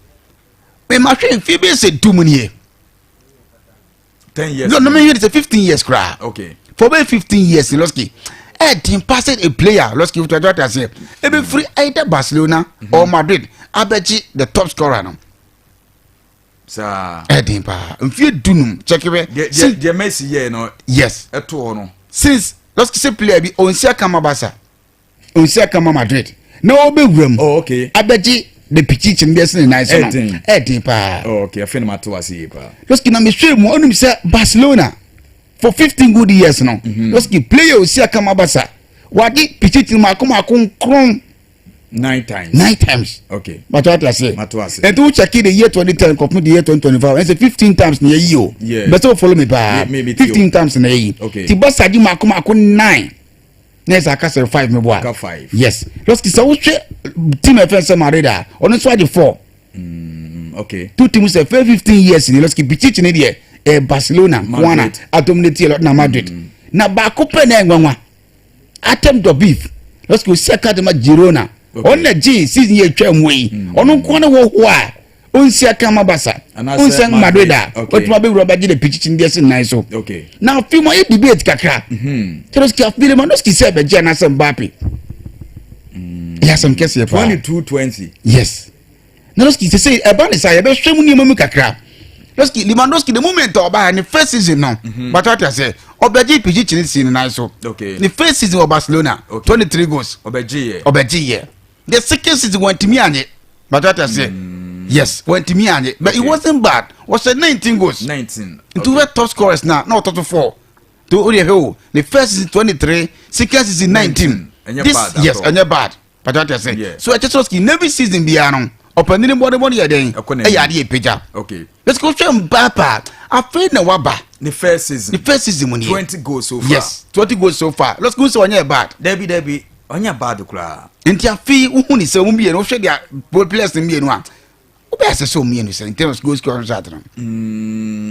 [SPEAKER 3] mɛ mfie bi sɛ 10 mu nie.
[SPEAKER 1] 10 years.
[SPEAKER 3] No, mi yɛ sɛ 15 years koraa. For bɛyɛ 15 years, Lɔski, ɛɛdin pass a player, Lɔski, wotɔ ɛdɔ ase ebi firi either Barcelona or Madrid abɛgye the top scorer no.
[SPEAKER 1] Saa.
[SPEAKER 3] Ɛɛdin paa, mfie 15 kyɛkɛ bɛ.
[SPEAKER 1] Deɛ Messi yɛ no. Ɛto hɔ no.
[SPEAKER 3] Since, Lɔski, sɛ player bi onsi akama Barca, onsi akama Madrid na ɔbɛwura mu abɛgye the Pichichi no deɛ si ne nan so no.
[SPEAKER 1] Ɛɛdin.
[SPEAKER 3] Ɛɛdin paa.
[SPEAKER 1] Oh, okay, afei na ma to ase yie paa.
[SPEAKER 3] Lɔski, na mehwɛ mu, ɔnum sɛ Barcelona for 15 good years no, Lɔski, player osi akama Barca wagye Pichichi no mako mako nkron.
[SPEAKER 1] Nine times.
[SPEAKER 3] Nine times. Bàtà wàtí ase.
[SPEAKER 1] Mato ase.
[SPEAKER 3] Nti o check the year 2010 kɔpem the year 2025, ɛsɛ 15 times na yɛyi o. Bɛsɛ o follow me paa.
[SPEAKER 1] Me ti o.
[SPEAKER 3] 15 times na yɛyi. Ti Barca di mako mako nine na ɛsɛ aka sɛ five mi bɔ a.
[SPEAKER 1] Aka five.
[SPEAKER 3] Yes, Lɔski, sɛ wohwɛ team ɛfɛn sɛ Madrid a, ɔno nso agye four. Two teams sɛ fɛ 15 years ni, Lɔski, Pichichi ni deɛ Barcelona nkoana
[SPEAKER 1] Madrid.
[SPEAKER 3] adominate yɛ na Madrid na baako pɛ na ɛnwanwa, Artem Dovbyk, Lɔski, osi academy Girona. Ɔno na gye season yɛ atwa mu yi, ɔno nko ne wɔ hɔ a ɔnsi aka ma Barca,
[SPEAKER 1] Anaasɛ
[SPEAKER 3] ɔnsi aka Madrid a
[SPEAKER 1] Madrid, okay.
[SPEAKER 3] ɔtuma bɛwura bɛgye de Pichichi ne deɛ si nan so. Na afei mu ayɛ debate kakra kyerɛ sɛ afei Lewandowski sɛ ɛbɛgye anaasɛ Mbappe, ɛyɛ asɛm kɛseɛ paa.
[SPEAKER 1] 22 20.
[SPEAKER 3] Yes, na Lewandowski sɛ ɛba ne sa yɛbɛhwɛ mu nneɛma mu kakra. Lewandowski, Lewandowski, the moment a ɔbaa ne first season no, bàtà ɔte ase, ɔbɛgye Pichichi ne si ne nan so. Ne first season wɔ Barcelona, 23 goals.
[SPEAKER 1] Ɔbɛgye yɛ.
[SPEAKER 3] Ɔbɛgye yɛ. The second season wɔntumi anye, bàtà ɔte ase, yes, wɔntumi anye, but it wasn't bad, wɔhyɛ 19 goals.
[SPEAKER 1] 19.
[SPEAKER 3] Nti wobɛ top scorers na ɔtɔ so four nti o de hwɛ o, ne first season 23, second season 19.
[SPEAKER 1] Ɛnyɛ
[SPEAKER 3] This
[SPEAKER 1] bad at
[SPEAKER 3] yes
[SPEAKER 1] all.
[SPEAKER 3] Ɛnyɛ bad, bàtà ɔte ase. So ɛkyɛ sɛ ɔsiki every season biara no, ɔpanin bɔdebɔde yɛ dɛn?
[SPEAKER 1] Ɛkɔ n'anim.
[SPEAKER 3] Ɛyɛ adeɛ epagya. Let's go hwɛ Mbappe a afei na waba.
[SPEAKER 1] Ne first season.
[SPEAKER 3] Ne first season mu nie.
[SPEAKER 1] 20 goals so far.
[SPEAKER 3] Yes, 20 goals so far. Let's go sɛ ɔnyɛ bad.
[SPEAKER 1] Dabi dabi, ɔnyɛ bad koraa.
[SPEAKER 3] Nti afei wohu ne sɛ wɔn mmienu, wohwɛ deɛ players no mmienu a wobɛyɛ sɛ wɔn mmienu sɛ in terms of goal scoring chart no.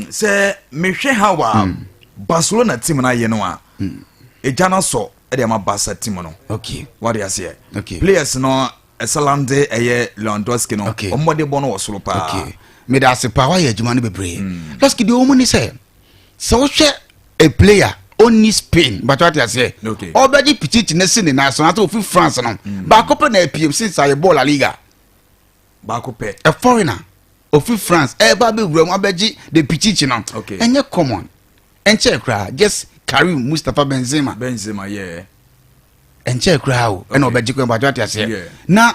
[SPEAKER 1] Sɛ mehwɛ how a Barcelona team no ayɛ no a, ɛgya no sɔ ɛde ama Barca team no. Wade aseɛ. Players no ɛsɛlande ɛyɛ Lewandowski no. Ɔmmɔde bɔ no wɔ soro paa.
[SPEAKER 3] Okay, meda ase paa, wayɛ adwuma no bebree. Lɔski, deɛ ɔmu ni sɛ wohwɛ a player ɔnni Spain, bàtà wate aseɛ, ɔbɛgye Pichichi ne si ne nan so anaasɛ ofi France no, baako pɛ na apiem since ayɛ bɔɔl La Liga.
[SPEAKER 1] Baako pɛ.
[SPEAKER 3] A foreigner ofi France ɛba abɛwura mu abɛgye the Pichichi no, ɛnyɛ common, ɛnkyɛn koraa, just Karim Mustapha Benzema.
[SPEAKER 1] Benzema, yeah.
[SPEAKER 3] Ɛnkyɛn koraa o, ɛna ɔbɛgye kɔ, bàtà wate aseɛ. Na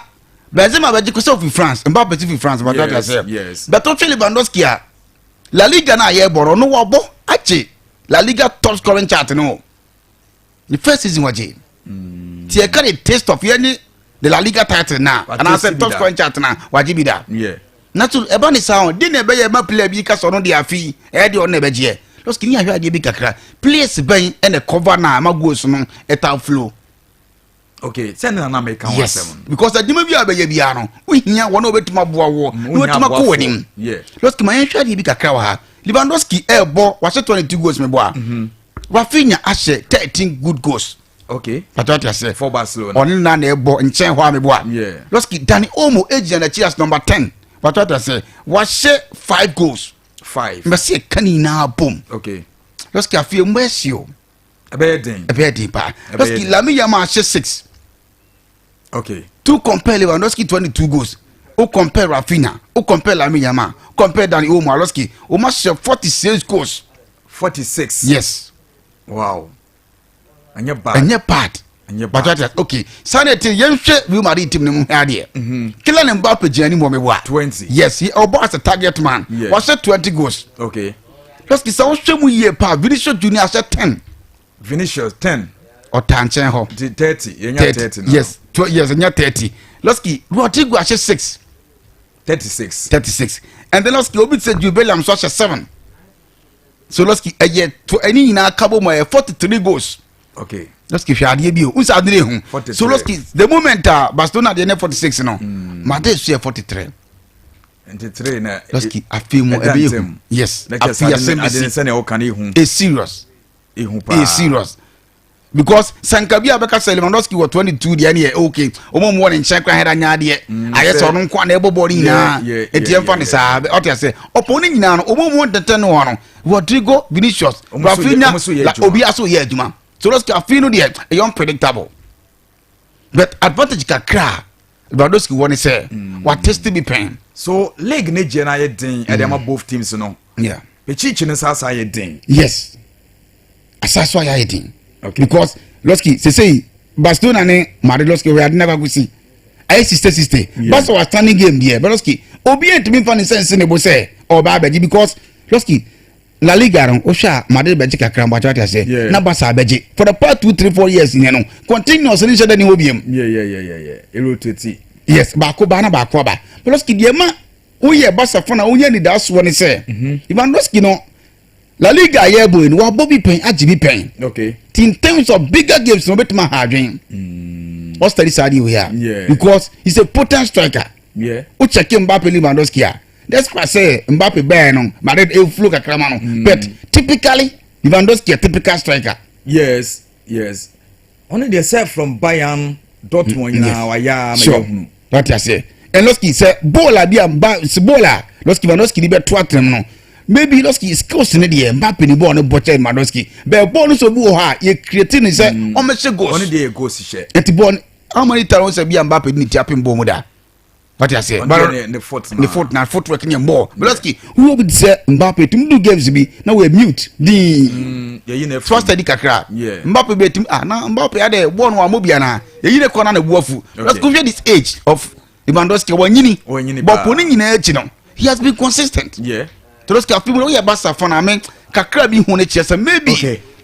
[SPEAKER 3] Benzema bɛgye kɔ sɛ ofi France, Mbappe ti fi France, bàtà wate aseɛ. Bɛtɔ twɛ Lewandowski a, La Liga na ayɛ bɔrɔ no, wabɔ agye La Liga top scoring chart no, the first season wagye. Tí ɛka the taste of yɛ ni the La Liga title na anaasɛ top scoring chart na wagye bi da. Na so ɛba ne saa o de na ɛbɛyɛ ɛma player bi kasa ɔno de afi ɛyɛ deɛ ɔno na ɛbɛgyeɛ. Lɔski ni ahwɛ adeɛ bi kakra, players bɛn ɛna cover na ama goals no ɛta flow?
[SPEAKER 1] Okay, sɛ ne nana meka ho asɛm no.
[SPEAKER 3] Because adwuma bi a bɛyɛ biara no, wohia wɔn a wɔbɛtumi aboa woɔ
[SPEAKER 1] Mm,
[SPEAKER 3] na
[SPEAKER 1] wohia
[SPEAKER 3] wɔatumi akɔ
[SPEAKER 1] aboafoɔ.
[SPEAKER 3] w'anim. Lɔski, ma yɛnhwɛ adeɛ bi kakra wɔ ha. Lewandowski ɛɛbɔ, wahyɛ 22 goals, mebɔ a Rafinha ahyɛ 13 good goals. Pàtó ati ase.
[SPEAKER 1] For Barcelona.
[SPEAKER 3] Ɔne nna na ɛbɔ nkyɛn hɔ a mebɔ a Lɔski, Dani Olmo egyina n'akyi as number 10. Pàtó ati ase, wahyɛ 5 goals.
[SPEAKER 1] 5.
[SPEAKER 3] Mbɛsi ɛka ne nyinaa bom. Lɔski, afei mbɔ ɛsi o.
[SPEAKER 1] Ɛbɛyɛ den.
[SPEAKER 3] Ɛbɛyɛ den paa.
[SPEAKER 1] Ɛbɛyɛ
[SPEAKER 3] Lɔski,
[SPEAKER 1] den.
[SPEAKER 3] Lamine Yamal ahyɛ 6. To compare Lewandowski 22 goals, o compare Rafinha, o compare Lamine Yamal, compare Dani Olmo, Lɔski o ma hyɛ 46 goals.
[SPEAKER 1] 46.
[SPEAKER 3] Yes.
[SPEAKER 1] Wow, ɛnyɛ bad.
[SPEAKER 3] Ɛnyɛ bad.
[SPEAKER 1] Ɛnyɛ
[SPEAKER 3] But
[SPEAKER 1] bad.
[SPEAKER 3] what, okay, sanni ti yɛn hwɛ Real Madrid team ne mu hwɛ adeɛ. Kylian Mbappe gyina anim wɔ mi wa.
[SPEAKER 1] 20.
[SPEAKER 3] Yes, he ɔbɔ as a target man. Wahyɛ 20 goals. Lɔski, sɛ wohwɛ mu yie paa, Vinicius Junior ahyɛ 10.
[SPEAKER 1] Vinicius 10.
[SPEAKER 3] Ɔta nkyɛn hɔ.
[SPEAKER 1] Nti 30, yɛnya 30 no.
[SPEAKER 3] Yes, ɛnyɛ 30. Lɔski, Rodrigo ahyɛ 6.
[SPEAKER 1] 36.
[SPEAKER 3] 36. And then Lɔski, obi ti sɛ Jude Bellingham nso ahyɛ 7. So Lɔski, ɛyɛ to ɛni nyinaa kabo mu, ɛyɛ 43 goals. Lɔski, hwɛ adeɛ bi o, nsa adi ehu.
[SPEAKER 1] 43.
[SPEAKER 3] So Lɔski, the moment a Barcelona deɛ ne 46 no, Madrid so yɛ 43.
[SPEAKER 1] Nti 3 na
[SPEAKER 3] Lɔski, afei mu
[SPEAKER 1] ɛda
[SPEAKER 3] ɛbɛyɛ
[SPEAKER 1] ntɛm.
[SPEAKER 3] hu. Yes.
[SPEAKER 1] Na kyerɛ
[SPEAKER 3] Afei
[SPEAKER 1] sɛ
[SPEAKER 3] asɛm
[SPEAKER 1] ade ne
[SPEAKER 3] bi si.
[SPEAKER 1] sɛnea wɔka no ehu.
[SPEAKER 3] It's serious.
[SPEAKER 1] Ehu paa.
[SPEAKER 3] It's serious because sanka bi a bɛka sɛ Lewandowski wɔ 22 deɛ ne yɛ okay, ɔmo mu wɔ ne nkyɛn kora hɛda nya adeɛ ayɛ sɛ ɔno nko a na ɛbɔ bɔɔl no nyinaa. Eti ɛmfa ne saa, ɔte ase, ɔpɔn ne nyinaa no, ɔmo mu ntɛntɛn no hɔ no, Rodrigo, Vinicius,
[SPEAKER 1] Ɔmo nso yɛ-
[SPEAKER 3] Rafinha,
[SPEAKER 1] ɔmo nso yɛ
[SPEAKER 3] la
[SPEAKER 1] adwuma.
[SPEAKER 3] obi aso yɛ adwuma. So Lewandowski, afei no deɛ, ɛyɛ unpredictable, but advantage kakra a Lewandowski wɔ ne sɛ wa test bi pɛn.
[SPEAKER 1] So league ne gye no ayɛ den ɛde ama both teams no. Pichichi no saa saa yɛ den.
[SPEAKER 3] Yes, asaso ayɛ ayɛ den. Because Lɔski, sesei Barcelona ne Madrid, Lɔski, wɔ ade naba kosi ayɛ 60-60. Barca wɔ standing game deɛ, but Lɔski, obi yɛ ntumi nfa ne nsa nsi ne bo sɛ ɔba abɛgye, because Lɔski, La Liga no, wohwɛ a, Madrid bɛgye kakra mbɔ akyɛ ase na Barca abɛgye for the past 2, 3, 4 years nyɛ no continuous ne nhyɛ dɛ ne hɔ biem.
[SPEAKER 1] Yeah, erotate.
[SPEAKER 3] Yes, baako ba na baako aba. But Lɔski deɛ, ma woyɛ Barca fo na woyɛ nidasoɔ ne sɛ Lewandowski no, La Liga yɛ bɔ yi no, wabɔ bi pɛn, agye bi pɛn. Ti in terms of bigger games no, obetuma ha adwen ɔstudy saa deɛ wei a because he's a potent striker. O check Mbappe, Lewandowski a, despite sɛ Mbappe bɛɛ no, Madrid eflow kakra ma no, but typically Lewandowski a typical striker.
[SPEAKER 1] Yes, ɔno deɛ sɛ from Bayern, Dortmund nyinaa wayɛ a ma yɛhunu.
[SPEAKER 3] Wate aseɛ. And Lɔski, sɛ bɔɔl a bi a mba sɛ bɔɔl a Lɔski, Lewandowski ni bɛ to atɛm no, maybe Lɔski skills ne deɛ, Mbappe ni bɔɔl no bɔ kyɛ Lewandowski, bɛɛ bɔɔl no sɛ obi wɔ hɔ a yɛ create ne sɛ ɔmɛhyɛ goals.
[SPEAKER 1] Ɔno deɛ yɛ goals hyɛ.
[SPEAKER 3] Nti bɔɔl no, how many times sɛ bi a Mbappe de ne ti apem bɔɔl mu da? Wate aseɛ.
[SPEAKER 1] Ɔno deɛ ne foot na
[SPEAKER 3] Ne foot na footwork ne yɛ bɔɔl. Lɔski, wo bi te sɛ Mbappe tumi do games bi na wɔyɛ mute dii.
[SPEAKER 1] Yɛyi ne
[SPEAKER 3] So steady kakra. Mbappe bɛ tumi ah na Mbappe adɛ bɔɔl no wa mo bia na yɛyi ne kɔ na na bu afu. Lɔski, hwɛ this age of Lewandowski, wɔnyini.
[SPEAKER 1] Wɔnyini paa.
[SPEAKER 3] Bɔpɔ ne nyinaa akyi no, he has been consistent. Lɔski, afi mu no, woyɛ Barca fan ame kakra bi hu ne kyerɛ sɛ maybe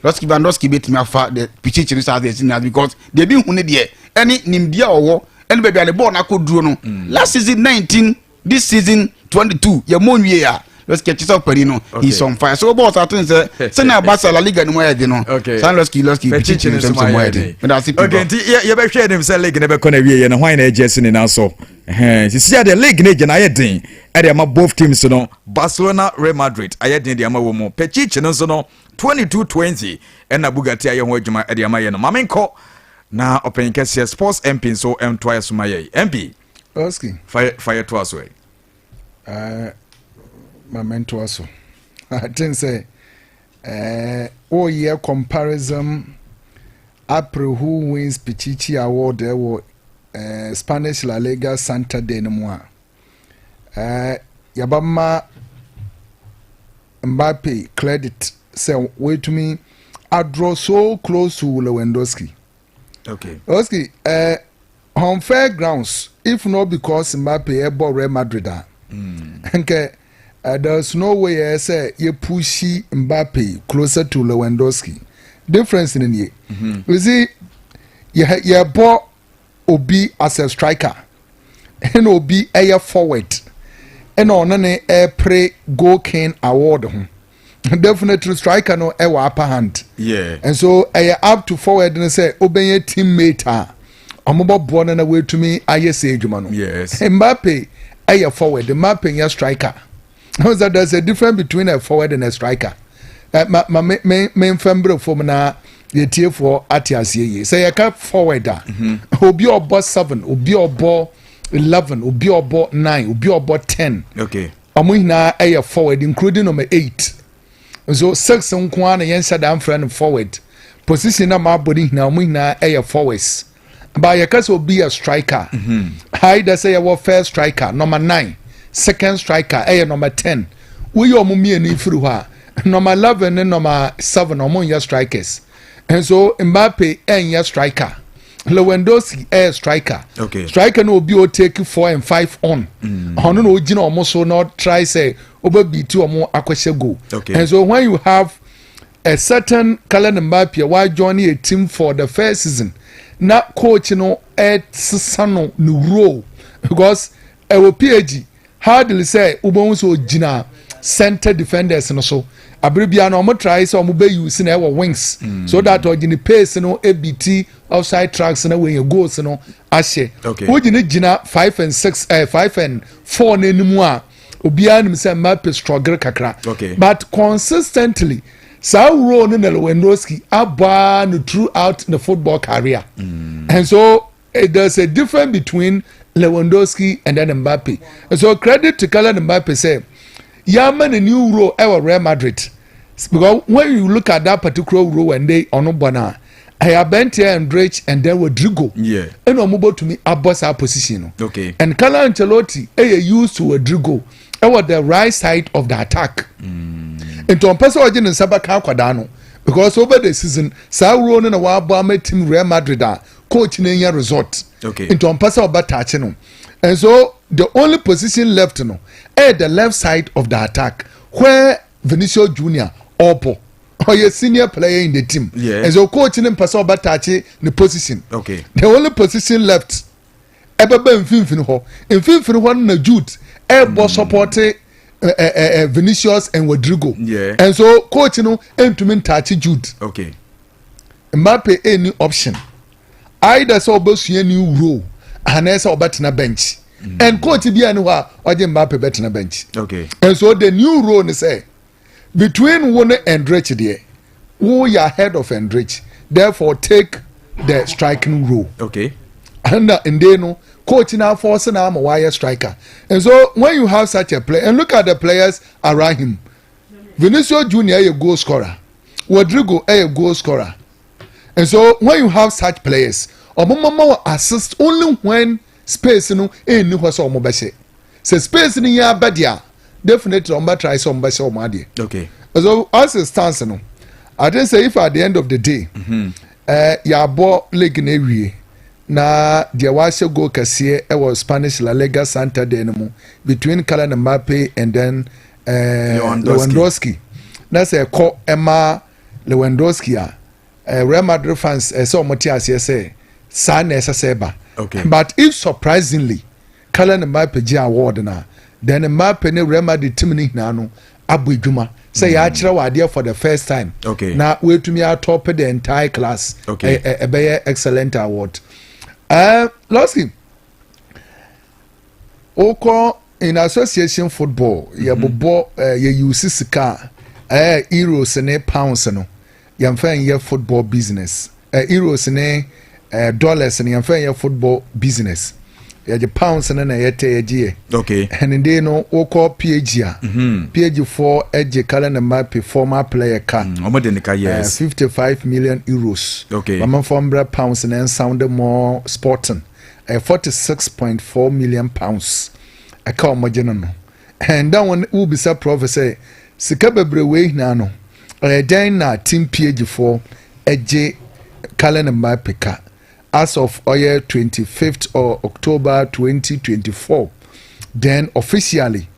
[SPEAKER 3] Lɔski, Lewandowski bɛtumi afa the pichichi no saa de ɛsi nyinaa, because deɛ bi hu ne deɛ ɛne nimdeɛ a ɔwɔ ɛne baabi a ne bɔɔl no akɔduro no, last season 19, this season 22, yɛ mɔ nwie a, Lɔski, ɛkyɛ sɛ ɔpanin no, he is on fire. So bɔɔl sa to ne sɛ sɛnea Barca La Liga no mu ayɛ de no, saa Lɔski pichichi no nsɛm sɛ mu ayɛ de mɛda ase pii.
[SPEAKER 1] Okay, nti yɛbɛhwɛ anim sɛ league no bɛkɔ no awieɛ no, hwan na ɛgye asi ne nan so. Ɛhɛn, sisi a deɛ, league no gyina ayɛ den ɛde ama both teams no, Barcelona, Real Madrid, ayɛ den de ama wɔ mu. Pichichi no nso no, 22-20 ɛna Bugatti ayɛ ho adwuma ɛde ama yɛ no. Maame nkɔ na ɔpanyin kɛseɛ Sports MP nso ɛntoa yɛ so ma yɛ MP.
[SPEAKER 4] Lɔski.
[SPEAKER 1] Fa yɛ toa so ɛ.
[SPEAKER 4] Ma mentoa so. I think sɛ woyɛ comparison april who wins Pichichi award ɛwɔ Spanish La Liga Santander no mu a, yɛbɛma Mbappe credit sɛ wɔatumi adraw so close to Lewandowski. Lewandowski, on fair grounds, if not because Mbappe ɛbɔ Real Madrid a, nke there's no way ɛ sɛ yɛ push Mbappe closer to Lewandowski. Difference ni nie. You see, yɛ yɛbɔ obi as a striker ɛna obi ɛyɛ forward ɛna ɔno ne ɛpere goal king award ho. Definitely striker no ɛwɔ upper hand. And so ɛyɛ up to forward no sɛ obɛnyɛ teammate a ɔmo bɔ boɔ no na wɔatumi ayɛ sɛ adwuma no. Mbappe ɛyɛ forward, Mbappe nyɛ striker. So there's a difference between a forward and a striker. Ma ma me me me nfɛn bere fam na yɛtiefoɔ ate aseɛ yie. Sɛ yɛka forward a, obi a ɔbɔ 7, obi a ɔbɔ 11, obi a ɔbɔ 9, obi a ɔbɔ 10, ɔmo nyinaa ɛyɛ forward, including number 8. So 6 nko ara na yɛn nhyɛ da mfrɛ no forward. Position na maa bɔ ne nyinaa, ɔmo nyinaa ɛyɛ forwards. Ba yɛka sɛ obi yɛ striker, either sɛ yɛwɔ first striker number 9, second striker ɛyɛ number 10. Woyɛ ɔmo mmienu firi hɔ a, number 11 ne number 7, ɔmo nyɛ strikers. And so Mbappe ɛnyɛ striker, Lewandowski ɛyɛ striker. Striker no, obi o take 4 and 5 on, ɔno na ogyina ɔmo so na ɔtry sɛ ɔbɛbeat ɔmo akɔhyɛ goal. And so when you have a certain Kylian Mbappe wa join a team for the first season na coach no ɛsesa no ne role, because ɛwɔ PSG hardly sɛ wobɛhu sɛ ogyina center defenders no so. Abere bia no, ɔmo try sɛ ɔmo bɛ use na ɛwɔ wings so that ɔgye ne pace no ebeat offside traps na wɔnyɛ goals no ahyɛ. Wogyina gyina 5 and 6, 5 and 4 n'anim a, obiara nim sɛ Mbappe struggle kakra. But consistently saa role no na Lewandowski abɔ no throughout the football career. And so there's a difference between Lewandowski and then Mbappe. And so credit to Kylian Mbappe sɛ yama ne new role ɛwɔ Real Madrid, because when you look at that particular role when they ɔno bɔ na ɛyɛ aberanteɛ Endrick and then Rodrigo ɛna ɔmo bɔtumi abɔ saa position no. And Carlo Ancelotti ɛyɛ used to Rodrigo ɛwɔ the right side of the attack, nti ɔmpɛ sɛ ɔgye ne nsa bɛka akwadaa no, because over the season saa role no na wabɔ ama team Real Madrid a coach no nya result. Nti ɔmpɛ sɛ ɔbɛtaakye no, and so the only position left no ɛyɛ the left side of the attack where Vinicius Junior ɔbɔ, ɔyɛ senior player in the team. And so coach no mpɛ sɛ ɔbɛtaakye ne position. The only position left ɛbɛba mfimfini hɔ. Mfimfini hɔ no na Jude ɛbɔ support Vinicius and Rodrigo. And so coach no ntumi ntaakye Jude. Mbappe any option, either sɛ ɔbɛsua new role anaasɛ ɔbɛtena bench, and coach bi ani hɔ a ɔgye Mbappe bɛtena bench. And so the new role ni sɛ between wo ne Endrick deɛ, wo yɛ ahead of Endrick, therefore take the striking role. And nde no coach na force na ama wayɛ striker. And so when you have such a player, and look at the players around him, Vinicius Junior yɛ goal scorer, Rodrigo yɛ goal scorer. And so when you have such players, ɔmo mama wɔ assist only when space no ɛnni hɔ sɛ ɔmo bɛhyɛ. Sɛ space no yɛ aba deɛ a, definitely ɔmo bɛ try sɛ ɔmo bɛhyɛ ɔmo adeɛ. So as it stands no, I think say if at the end of the day yɛabɔ league na ewie na deɛ wahyɛ goal kɛseɛ ɛwɔ Spanish La Liga Santander no mu between Kylian Mbappe and then
[SPEAKER 1] Lewandowski.
[SPEAKER 4] Lewandowski, na sɛ ɛkɔ ɛma Lewandowski a, Real Madrid fans ɛsɛ ɔmo te aseɛ sɛ saa na ɛsɛ sɛ ɛba. But if surprisingly Kylian Mbappe gye award na, then Mbappe ne Real Madrid team ne nyinaa no abɔ edwuma sɛ yɛakyerɛ wɔ adeɛ for the first time na wɔatumi atop the entire class. Ɛbɛyɛ excellent award. Lɔsi wokɔ in association football, yɛbobɔ yɛuse sika a ɛyɛ euros ne pounds no, yɛmfa nyɛ football business. Euros ne dollars no, yɛmfa nyɛ football business. Yɛgye pounds no na yɛtɛ yɛgye yɛ. Ɛne de no wokɔ PSG a, PSG foɔ agye Kylian Mbappe former player ka.
[SPEAKER 1] Ɔmo de ne ka, yes.
[SPEAKER 4] €55 million. Mamanfoɔ mbrɛ pounds na sound more sporting. £46.4 million ɛka ɔmo gye no. And that one wobisa prof sɛ sika bebree wei nyinaa no, ɛyɛ dɛn na team PSG foɔ agye Kylian Mbappe ka? As of ɔyɛ 25th of October 2024, then officially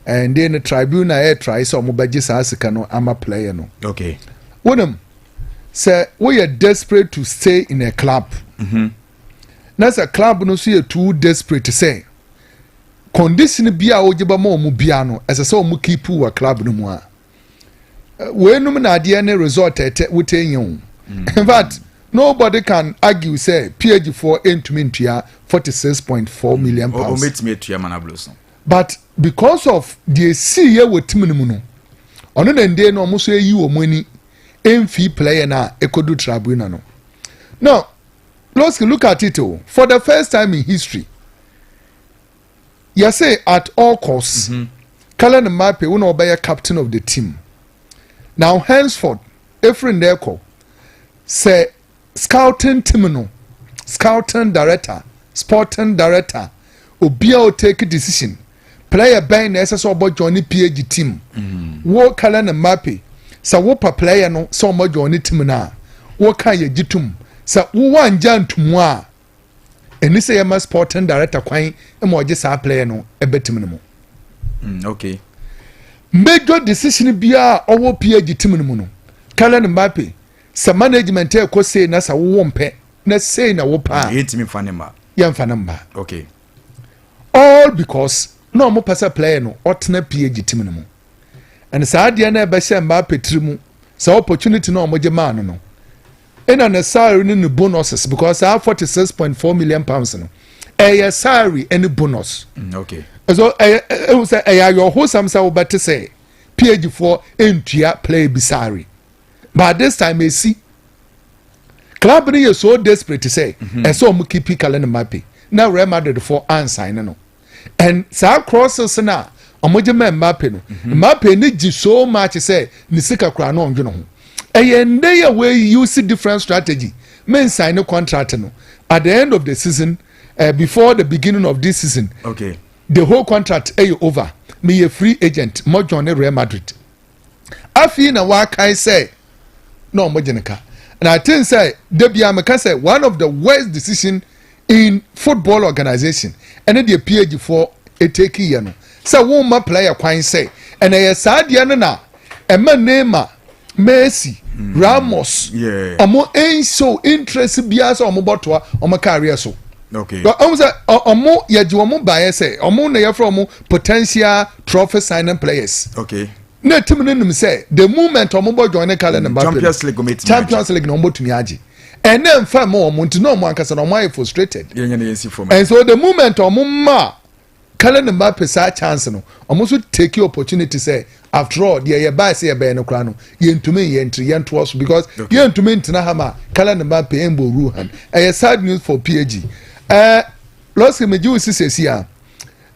[SPEAKER 4] and then the tribunal ɛyɛ try sɛ ɔmo bɛgye saa sika no ama player no. Wonim sɛ woyɛ desperate to stay in a club na sɛ club no nso yɛ too desperate sɛ condition bi a wogye bɛma ɔmo bia no, ɛsɛ sɛ ɔmo keep wɔ club no mu a, Weinom na adeɛ ne result ɛtɛ wote nyɛ o. In fact, nobody can argue sɛ PSG foɔ ntumi ntua £46.4 million.
[SPEAKER 1] Ɔmɛtumi atua mana blo so.
[SPEAKER 4] But because of deɛ esi yɛ wɔ team no mu no, ɔno na nde no ɔmo nso eyi wɔn ani mfi player na ekodu tribunal no. Now Losky, look at it o. For the first time in history, yɛsɛ at all costs, Kylian Mbappe wo na ɔbɛyɛ captain of the team. Now henceforth, efiri ndɛ kɔ, sɛ scouting team no, scouting director, sporting director, obiara o take decision, player bɛn na ɛsɛ sɛ ɔbɔ join ne PSG team, wo Kylian Mbappe, sɛ wo pa player no sɛ ɔbɔ join ne team na wo ka yɛ gye tum sɛ wo wangya ntomu a, ɛni sɛ yɛma sporting director kwan ma ɔgye saa player no ɛbɛ team no mu. Major decision biara a ɔwɔ PSG team no mu no, Kylian Mbappe, sɛ management ɛkɔ sei na sɛ wowɔ mpɛ na sei na wo pa a,
[SPEAKER 1] yɛntumi fa ne ma.
[SPEAKER 4] Yɛmfa no mba. All because na ɔmo pɛ sɛ player no ɔtena PSG team no mu. Ɛna saa adeɛ no ɛbɛhyɛ Mbappe tiri mu saa opportunity na ɔmo gye maa no no, ɛna ne salary ne ne bonuses, because saa £46.4 million no ɛyɛ salary ɛne bonus. So ɛyɛ ɛhu sɛ ɛyɛ ayɔhosam sɛ wobɛte sɛ PSG foɔ ntua player bi salary, but this time esi club no yɛ so desperate sɛ ɛsɛ ɔmo keep Kylian Mbappe na Real Madrid foɔ ansign no. And saa clauses na ɔmo gye ma Mbappe no, Mbappe ne gye so much sɛ ne sika kora no ɔndwene ho. Ɛyɛ nde yɛ wɔ use different strategy, men sign ne contract no at the end of the season, before the beginning of this season, the whole contract ɛyɛ over, me yɛ free agent, mo join ne Real Madrid. Afei na wakae sɛ na ɔmo gye ne ka. And I think sɛ debi ameka sɛ one of the worst decision in football organisation ɛne deɛ PSG foɔ etake yɛ no, sɛ wɔn ma player kwan sɛ ɛna ɛyɛ saa deɛ no na ɛma Neymar, Messi, Ramos, ɔmo nso interest biara sɛ ɔmo bɔtoa ɔmo career so. Ɔmo sɛ ɔmo yɛgye ɔmo baayɛ sɛ ɔmo na yɛfrɛ ɔmo potential trophy signing players. Na team no nim sɛ the moment ɔmo bɔ join ne Kylian Mbappe no,
[SPEAKER 1] Champions League ɔmo etumi agye.
[SPEAKER 4] Champions League na ɔmo bɔtumi agye. Ɛnɛ nfa ma ɔmo nti na ɔmo ankasa na ɔmo ayɛ frustrated.
[SPEAKER 1] Yɛnyɛ ne yɛnsi fam.
[SPEAKER 4] And so the moment ɔmo ma Kylian Mbappe saa chance no, ɔmo nso take opportunity sɛ after all, deɛ yɛ baa sɛ yɛbɛyɛ no koraa no, yɛntumi yɛn ntiri yɛntoɔ so because yɛntumi ntena ha ma Kylian Mbappe ɛmbɔ Ruhan. Ɛyɛ sad news for PSG. Lɔsi megye wo sisi a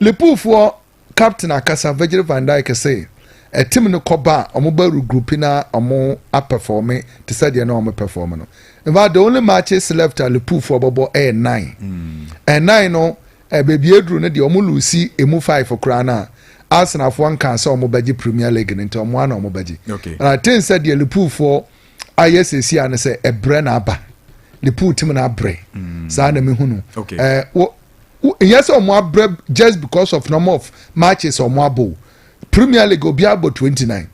[SPEAKER 4] Liverpoolfoɔ captain akasa, Virgil van Dijk, sɛ ɛteam no kɔba a ɔmo bɛ regroup na ɔmo aperform te sɛ deɛ na ɔmo perform no. In fact, the only matches left a Liverpoolfoɔ bɔbɔ ɛyɛ nine. Ɛ nine no, ɛ beebi eduru no deɛ, ɔmo lose emu five koraa na Arsenalfoɔ nka sɛ ɔmo bɛgye Premier League no, nti ɔmo ana ɔmo bɛgye. And I think sɛ deɛ Liverpoolfoɔ ayɛ sɛsi a no sɛ ɛbrɛ na aba Liverpool team na abrɛ saa na mehu no. Ɛɛ wo nyɛ sɛ ɔmo abrɛ just because of number of matches ɔmo abɔ o. Premier League, obi abɔ 29,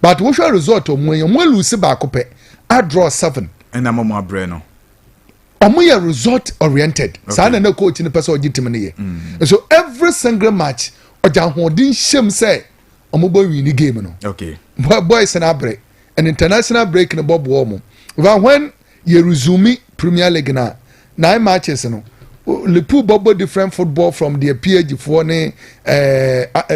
[SPEAKER 4] but wohwɛ result ɔmo yi, ɔmo lose baako pɛ, adraw seven.
[SPEAKER 1] Ɛna mo mo abrɛ no.
[SPEAKER 4] Ɔmo yɛ result oriented saa na coach no pɛ sɛ ɔgye team no yɛ. So every single match, ɔgye ahoɔden hyɛm sɛ ɔmo bɔ win game no. Boys na abrɛ, and international break no bɔ boɔ ɔmo. But when yɛ resume Premier League na nine matches no, Liverpool bɔbɔ different football from the PSG foɔ ne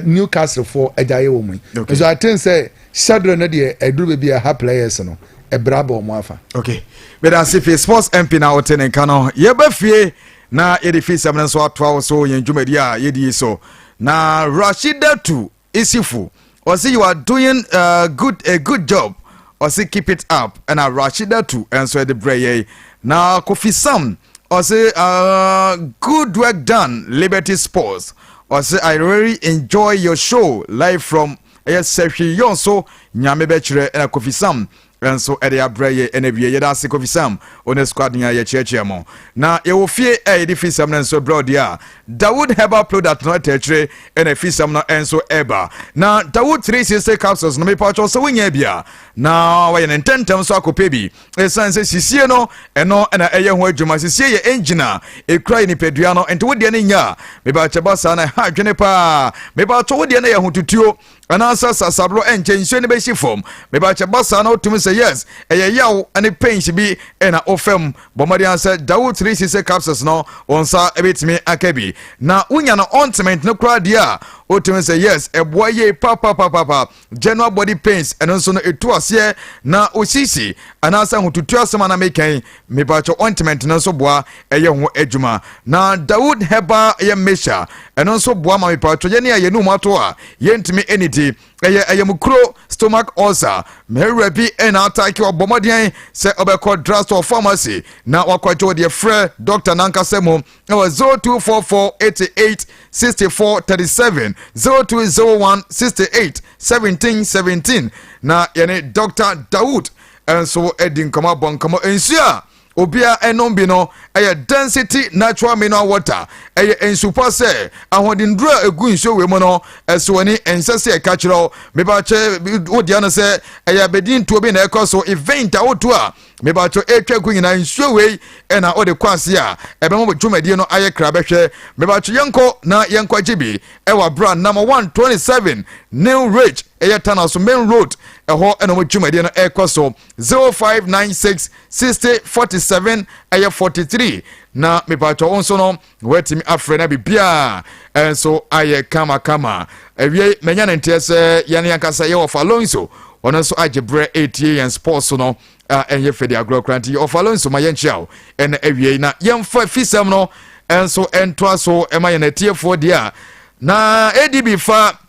[SPEAKER 4] Newcastle foɔ ɛgya yɛ wɔn mu yi. So I think sɛ schedule no deɛ, ɛduru baabi a ha players no ɛbrɛ abɔ ɔmo afa.
[SPEAKER 1] Okay, bɛda ase fie. Sports MP na wote ne nka no. Yɛba fie na yɛde fi sɛm no nso atoa wo so yɛn dwumadi a yɛdi yi so. Na Rashidatu Isifu ɔse, "You are doing good a good job." Ɔse, "Keep it up." Ɛna Rashidatu nso ɛde brɛ yɛn. Na Kofi Sam ɔse, "Good work done, Liberty Sports." Ɔse, "I really enjoy your show live from ɛyɛ Sɛhwi Yɔn so. Nyame bɛkyerɛ." Ɛna Kofi Sam nso ɛde abrɛ yɛ ɛna wie. Yɛda ase, Kofi Sam ɔne squad nya yɛkyerɛkyerɛ mo. Na yɛwɔ fie ɛ yɛde fi sɛm no nso brɛ ɔdeɛ a Dawood Herbal Product no ɛtɛ akyire ɛna fi sɛm no nso ɛba. Na Dawood 360 capsules no, mepa kyɛw sɛ wonya bi a na wɔyɛ ne ntɛntɛm so akɔpɛ bi, ɛsiane sɛ sisie no ɛno ɛna ɛyɛ ho adwuma. Sisie yɛ engine a ɛkura yɛ nipadua no, nti wodeɛ no nya a mebakyɛ ba saa na ɛha adwene paa. Mebakyɛ wodeɛ no yɛ ahotutuo. Anaasɛ sasaborɔ ɛnkyɛ nsuo no bɛhyi fam. Mebakyɛ ba saa na wotumi sɛ yes, ɛyɛ yaw ne pains bi ɛna wofam. Bɔ mmɔden sɛ Dawo 360 capsules no wɔn nsa ɛbɛtumi aka bi na wonya no ointment no koraa deɛ a, wotumi sɛ yes, ɛboa yie papapapapa. General body pains, ɛno nso no ɛtu aseɛ na osisi anaasɛ ahotutu asɛm ana mekan. Mebakyɛ ointment no nso boa ɛyɛ ho adwuma. Na Dawood Herbal ɛyɛ mixture, ɛno nso boa ma mepatwɔ yɛne a yɛnum ato a yɛntumi anidi, ɛyɛ ɛyɛmukuro, stomach ulcer, mmarima bi ɛna atake. Ɔbɔ mmɔden sɛ ɔbɛkɔ drugstore, pharmacy na wakɔgye wo deɛ. Frɛ doctor nankasa mu ɛwɔ 0244 88 64 37, 0201 68 17 17 na yɛne Dr Dawood nso adi nkɔmɔ, abɔ nkɔmɔ. Nsuo a obiara ɛnom bi no ɛyɛ Density Natural Mineral Water. Ɛyɛ nsupa sɛ ahoɔdenduro a egu nsuo wei mu no ɛso ani ɛnsɛ sɛ ɛka kyerɛw. Mebakyɛ wodeɛ no sɛ ɛyɛ abɛdintuo bi na ɛkɔ so, event a woto a mebakyɛ ɛtwa gu nyinaa, nsuo wei ɛna wode kɔ ase a ɛbɛma dwumadie no ayɛ kra. Bɛhwɛ, mebakyɛ yɛnkɔ na yɛnkɔ agye bi ɛwɔ abira number 127 New Ridge, ɛyɛ Tanaso main road. Ɛhɔ ɛna wɔn dwumadie no ɛrekɔ so. 0596 60 47 ɛyɛ 43 na mepatwa wɔn nso no wɔatumi afrɛ na biribiara ɛnso ayɛ kamakama. Awie manya ne nteɛ sɛ yɛn yankasa yɛwɔ fa Alonso, ɔno nso agye berɛ ɛretie yɛn sports no a ɛnyɛ fɛde agorɔ kora. Nti ɔfa Alonso ma yɛnkyia wo ɛna awie na yɛmfa fisɛm no ɛnso ɛntoa so ɛma yɛn atiefoɔ deɛ a na adb fa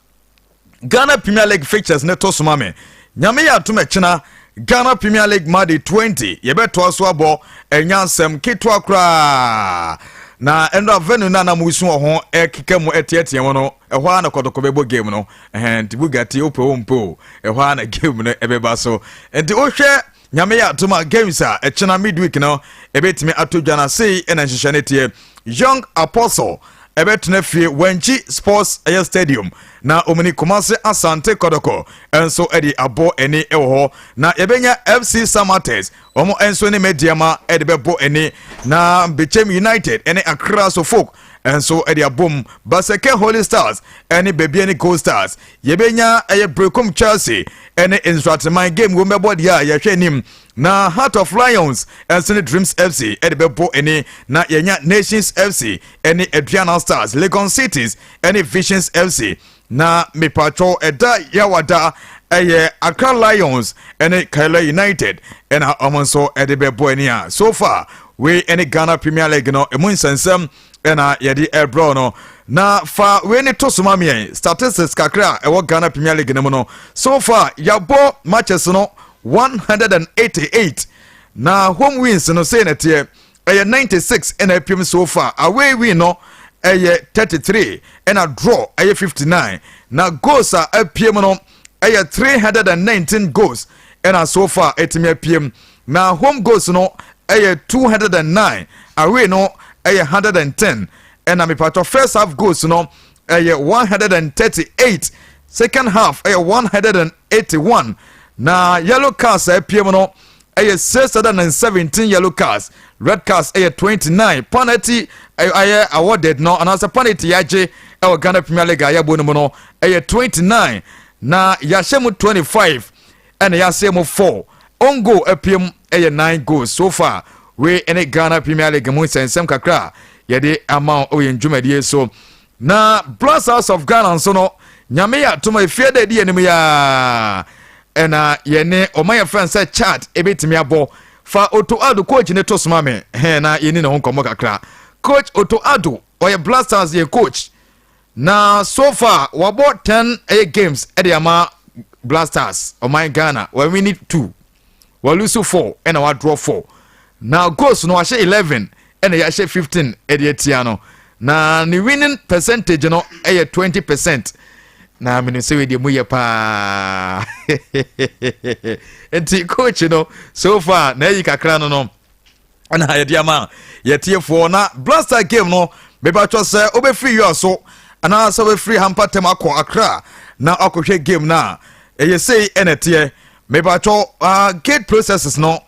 [SPEAKER 1] Ghana Premier League fixtures ne to soma me. Nyame yɛ atom, ɛkyena Ghana Premier League matchday 20 yɛbɛtoa so abɔ. Ɛnya asɛm ketewa koraa na ɛno venue no a na musu wɔ ho ɛkeka mu ɛteɛteɛ mu no, ɛhɔ a na Kɔtɔkɔ bɛbɔ game no ɛhɛn. Nti Bugatti wopɛ wo mpo o, ɛhɔ a na game no ɛbɛba so. Nti wohwɛ, Nyame yɛ atom a, games a ɛkyena midweek no ɛbɛtumi ato dwa no sei ɛna nhyehyɛ no teɛ. Young Apostle ɛbɛtena fie Wankyi Sports ɛyɛ stadium na omini Kumase Asante Kɔtɔkɔ ɛnso ɛde abɔ ani ɛwɔ hɔ. Na yɛbɛnya FC Samates, wɔn nso ne Mediama ɛde bɛbɔ ani, na Bechem United ɛne Accra Sofok ɛnso ɛde abom. Basake Holy Stars ɛne Bibiani Gold Stars. Yɛbɛnya ɛyɛ Brekum Chelsea ɛne Nsoatreman, game wɔn bɛbɔ deɛ a yɛhwɛ anim, na Heart of Lions ɛnso ne Dreams FC ɛde bɛbɔ ani, na yɛnya Nations FC ɛne Aduana Stars, Legon Cities ɛne Visions FC. Na mepatwɔ ɛda Yawada ɛyɛ Accra Lions ɛne Karela United ɛna ɔmo nso ɛde bɛbɔ ani a so far wei ɛne Ghana Premier League no emu nsɛnsɛm ɛna yɛde ɛbrɛ no. Na fa wei ne to soma miɛn statistics kakra a ɛwɔ Ghana Premier League no mu no. So far yɛabɔ matches no 188 na home wins no sei na teɛ, ɛyɛ 96 ɛna apiem so far. Away win no ɛyɛ 33 ɛna draw ɛyɛ 59. Na goals a apiem no ɛyɛ 319 goals ɛna so far ɛtumi apiem. Na home goals no ɛyɛ 209, away no ɛyɛ 110. Ɛna mepatɔ first half goals no ɛyɛ 138, second half ɛyɛ 181. Na yellow cards a apiem no ɛyɛ 617 yellow cards, red cards ɛyɛ 29. Penalty ɛyɛ awarded no anaasɛ penalty yɛagye ɛwɔ Ghana Premier League a yɛbɔ no mu no ɛyɛ 29, na yɛahyɛ mu 25 ɛna yɛahyɛ mu 4. Own goal apiem ɛyɛ 9 goals. So far wei ɛne Ghana Premier League mu nsɛnsɛm kakra a yɛde ama wo wɔ yɛn dwumadie so. Na Black Stars of Ghana nso no, Nyame yɛ atom a, efie da edi anim yaa ɛna yɛne ɔman yɛ fɛn sɛ Chad ebetumi abɔ. Fa Otto Addo coach ne to soma me hɛn na yɛni ne ho nkɔmmɔ kakra. Coach Otto Addo ɔyɛ Black Stars yɛ coach na so far wabɔ 10 ɛyɛ games ɛde ama Black Stars ɔman Ghana. Wɔwin 2, wɔlose 4 ɛna wadraw 4. Na goals no wahyɛ 11 ɛna yɛahyɛ 15 ɛde atia no, na ne winning percentage no ɛyɛ 20%. Na menim sɛ wedeɛ mu yɛ paa. Nti coach no so far na ayi kakra no ɛna yɛde ama yɛtiefoɔ. Na Black Stars game no, mebatwɔ sɛ wobɛfiri yɛ so anaasɛ wobɛfiri Hampatam akɔ Accra na akɔhwɛ game no a, ɛyɛ sei ɛna ɛteɛ. Mebatwɔ gate processes no,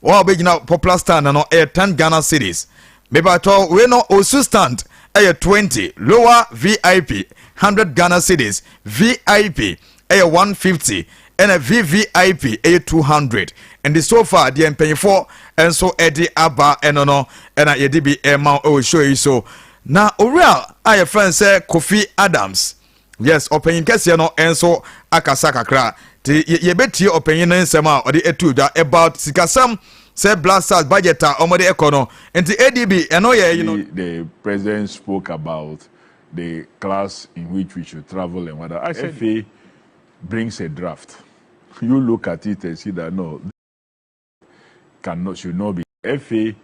[SPEAKER 1] wɔn a wɔbɛgyina popular stand no ɛyɛ 10 Ghana cedis. Mebatwɔ wei no, Osu stand ɛyɛ 20, lower VIP 100 Ghana cedis, VIP ɛyɛ 150 ɛna VVIP ɛyɛ 200. Nti so far deɛ mpanyinfoɔ nso ɛde aba ɛno no ɛna yɛde bi ɛma ɛwɔ show yi so. Na owura a yɛfrɛ no sɛ Kofi Adams, yes, ɔpanyin kɛseɛ no nso akasa kakra, nti yɛbɛtie ɔpanyin no nsɛm a ɔde atu dwa about sikasɛm sɛ Black Stars budget a wɔde ɛkɔ no. Nti ADB ɛno yɛ yi no.
[SPEAKER 5] The president spoke about the class in which we should travel and whether I said FA brings a draft. You look at it and see that no, cannot, should not be. FA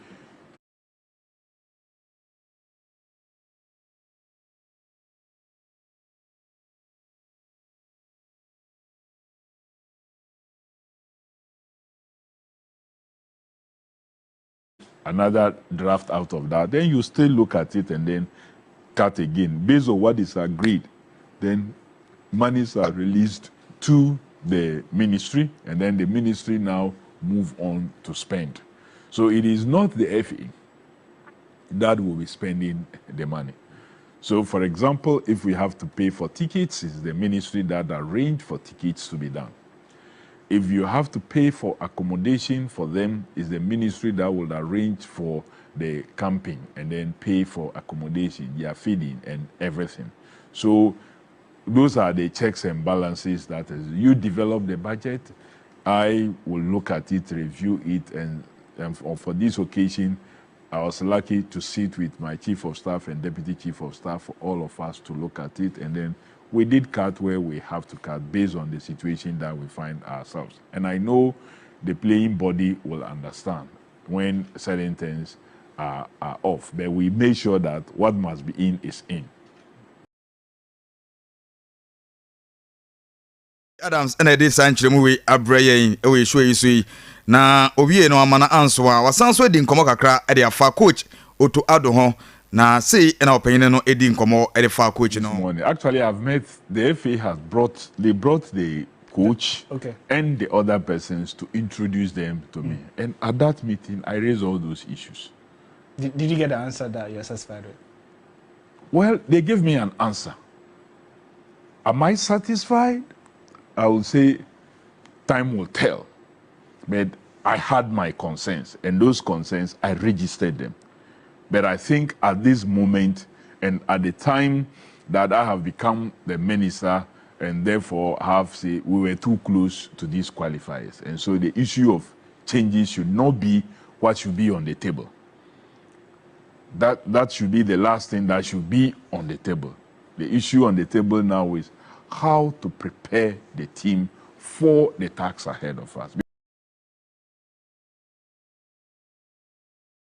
[SPEAKER 5] another draft out of that. Then you still look at it and then cut again. Based on what is agreed, then monies are released to the ministry, and then the ministry now move on to spend. So it is not the FA that will be spending the money. So, for example, if we have to pay for tickets, it's the ministry that arrange for tickets to be done. If you have to pay for accommodation for them, it's the ministry that will arrange for the camping and then pay for accommodation, their feeding and everything. So those are the checks and balances that is, you develop the budget, I will look at it, review it, and for this occasion, I was lucky to sit with my chief of staff and deputy chief of staff for all of us to look at it, and then we did cut where we have to cut based on the situation that we find ourselves. And I know the playing body will understand when certain things are off, but we make sure that what must be in is in.
[SPEAKER 1] Adams ɛna ɛde saa nkyerɛmu wei abrɛ yɛn ɛwɔ show yi so yi, na owie no ama no anso a wasan so adi nkɔmmɔ kakra ɛde afa coach Otto Addo ho, na sei ɛna ɔpanyin no edi nkɔmmɔ ɛde fa coach no.
[SPEAKER 5] Morning. Actually, I've met the FA has brought they brought the coach and the other persons to introduce them to me. And at that meeting, I raised all those issues.
[SPEAKER 6] Did you get the answer that you're satisfied with?
[SPEAKER 5] Well, they gave me an answer. Am I satisfied? I will say time will tell. But I had my concerns, and those concerns, I registered them. But I think at this moment and at the time that I have become the minister and therefore have say we were too close to these qualifiers. And so the issue of changes should not be what should be on the table. That should be the last thing that should be on the table. The issue on the table now is how to prepare the team for the task ahead of us.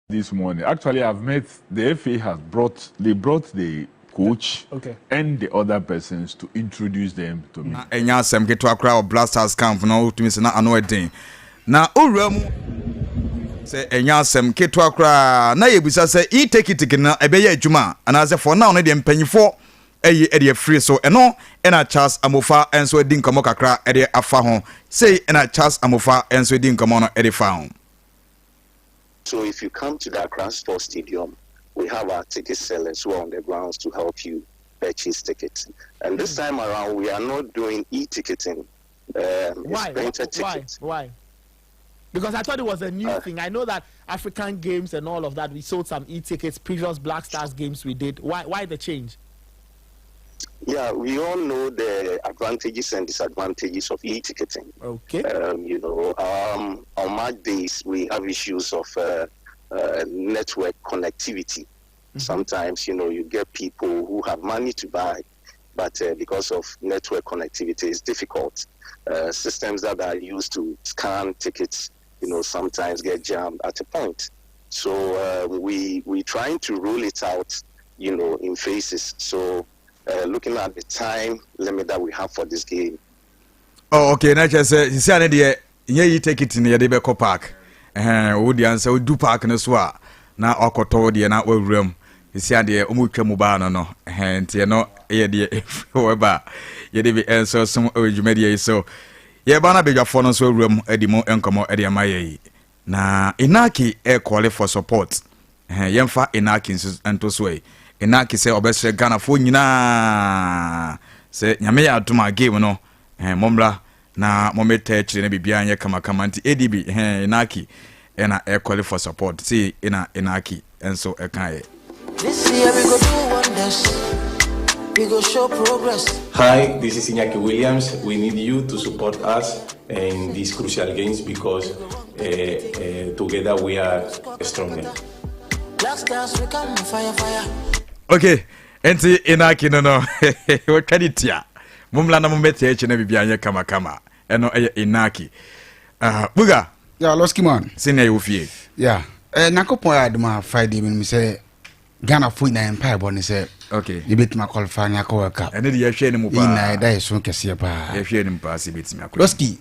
[SPEAKER 5] This morning, actually, I've met the FA has brought they brought the coach and the other persons to introduce them to me.
[SPEAKER 1] Na ɛnyɛ asɛm ketewa koraa wɔ Black Stars camp no, wotumi sɛ na ano ɛden na owura mu sɛ ɛnyɛ asɛm ketewa koraa, na yɛbisa sɛ e-ticket no ɛbɛyɛ adwuma anaasɛ for now no deɛ mpanyinfoɔ ɛyi ɛde afiri so. Ɛno ɛna Charles Amofa nso adi nkɔmmɔ kakra ɛde afa ho. Sei ɛna Charles Amofa nso adi nkɔmmɔ no ɛde fa ho.
[SPEAKER 7] So if you come to the Accra Sports Stadium, we have our ticket sellers who are on the grounds to help you purchase tickets. And this time around, we are not doing e-ticketing.
[SPEAKER 8] Why?
[SPEAKER 7] It's printed
[SPEAKER 8] Why?
[SPEAKER 7] tickets.
[SPEAKER 8] Why? Because I thought it was a new thing. I know that African games and all of that, we sold some e-tickets. Previous Black Stars games we did. Why? Why the change?
[SPEAKER 7] Yeah, we all know the advantages and disadvantages of e-ticketing. On match days, we have issues of network connectivity. Sometimes, you get people who have money to buy, but because of network connectivity, it's difficult. Systems that are used to scan tickets, sometimes get jammed at a point. So we're trying to roll it out, in phases. So looking at the time limit that we have for this game.
[SPEAKER 1] Oh, okay, na kyerɛ sɛ sisi ane deɛ nyɛ yi ticket no yɛde bɛkɔ park ɛhɛn wo deɛ sɛ wodu park no so a na wakɔtɔ wo deɛ na wawura mu. Sisi adeɛ ɔmo twa mu baa no ɛhɛn, nti ɛno yɛ deɛ efiri hɔ ba a yɛde bi ɛnso som ɛwɔ dwumadie yi so. Yɛba no abadwafoɔ no nso awura mu adi mu nkɔmmɔ ɛde ama yɛ yi na Inaki ɛcall for support. Ɛhɛn, yɛmfa Inaki nso nto so yi. Inaki sɛ ɔbɛsrɛ Ghanafoɔ nyinaa sɛ Nyame yɛ adom a game no. Ɛhɛn, mommra na mommɛtaa akyire na biribiara nyɛ kamakama. Nti ADB, ɛhɛn, Inaki ɛna ɛcall for support. Sei ɛna Inaki nso ɛkaeɛ.
[SPEAKER 9] This year we go do wonders. We go show progress.
[SPEAKER 10] Hi, this is Iñaki Williams. We need you to support us in these crucial games because together we are stronger.
[SPEAKER 9] Black Stars, we come fire, fire.
[SPEAKER 1] Okay, nti Inaki no, wɔtwa ne tia. Mommra na mommɛtia akyi na biribiara nyɛ kamakama. Ɛno ɛyɛ Inaki. Buga.
[SPEAKER 3] Yeah, Losky man.
[SPEAKER 1] Sɛnea yɛwɔ fie.
[SPEAKER 3] Yeah. Nyankopɔn yɛ adom a, Friday menim sɛ Ghanafoɔ nyinaa mpaebɔ ne sɛ yɛbɛtumi aqualify ne akɔ World Cup.
[SPEAKER 1] Ɛne de yɛhwɛ anim paa.
[SPEAKER 3] Nyinaa yɛda yɛ so kɛseɛ paa.
[SPEAKER 1] Yɛhwɛ anim paa sɛ yɛbɛtumi akɔ.
[SPEAKER 3] Losky,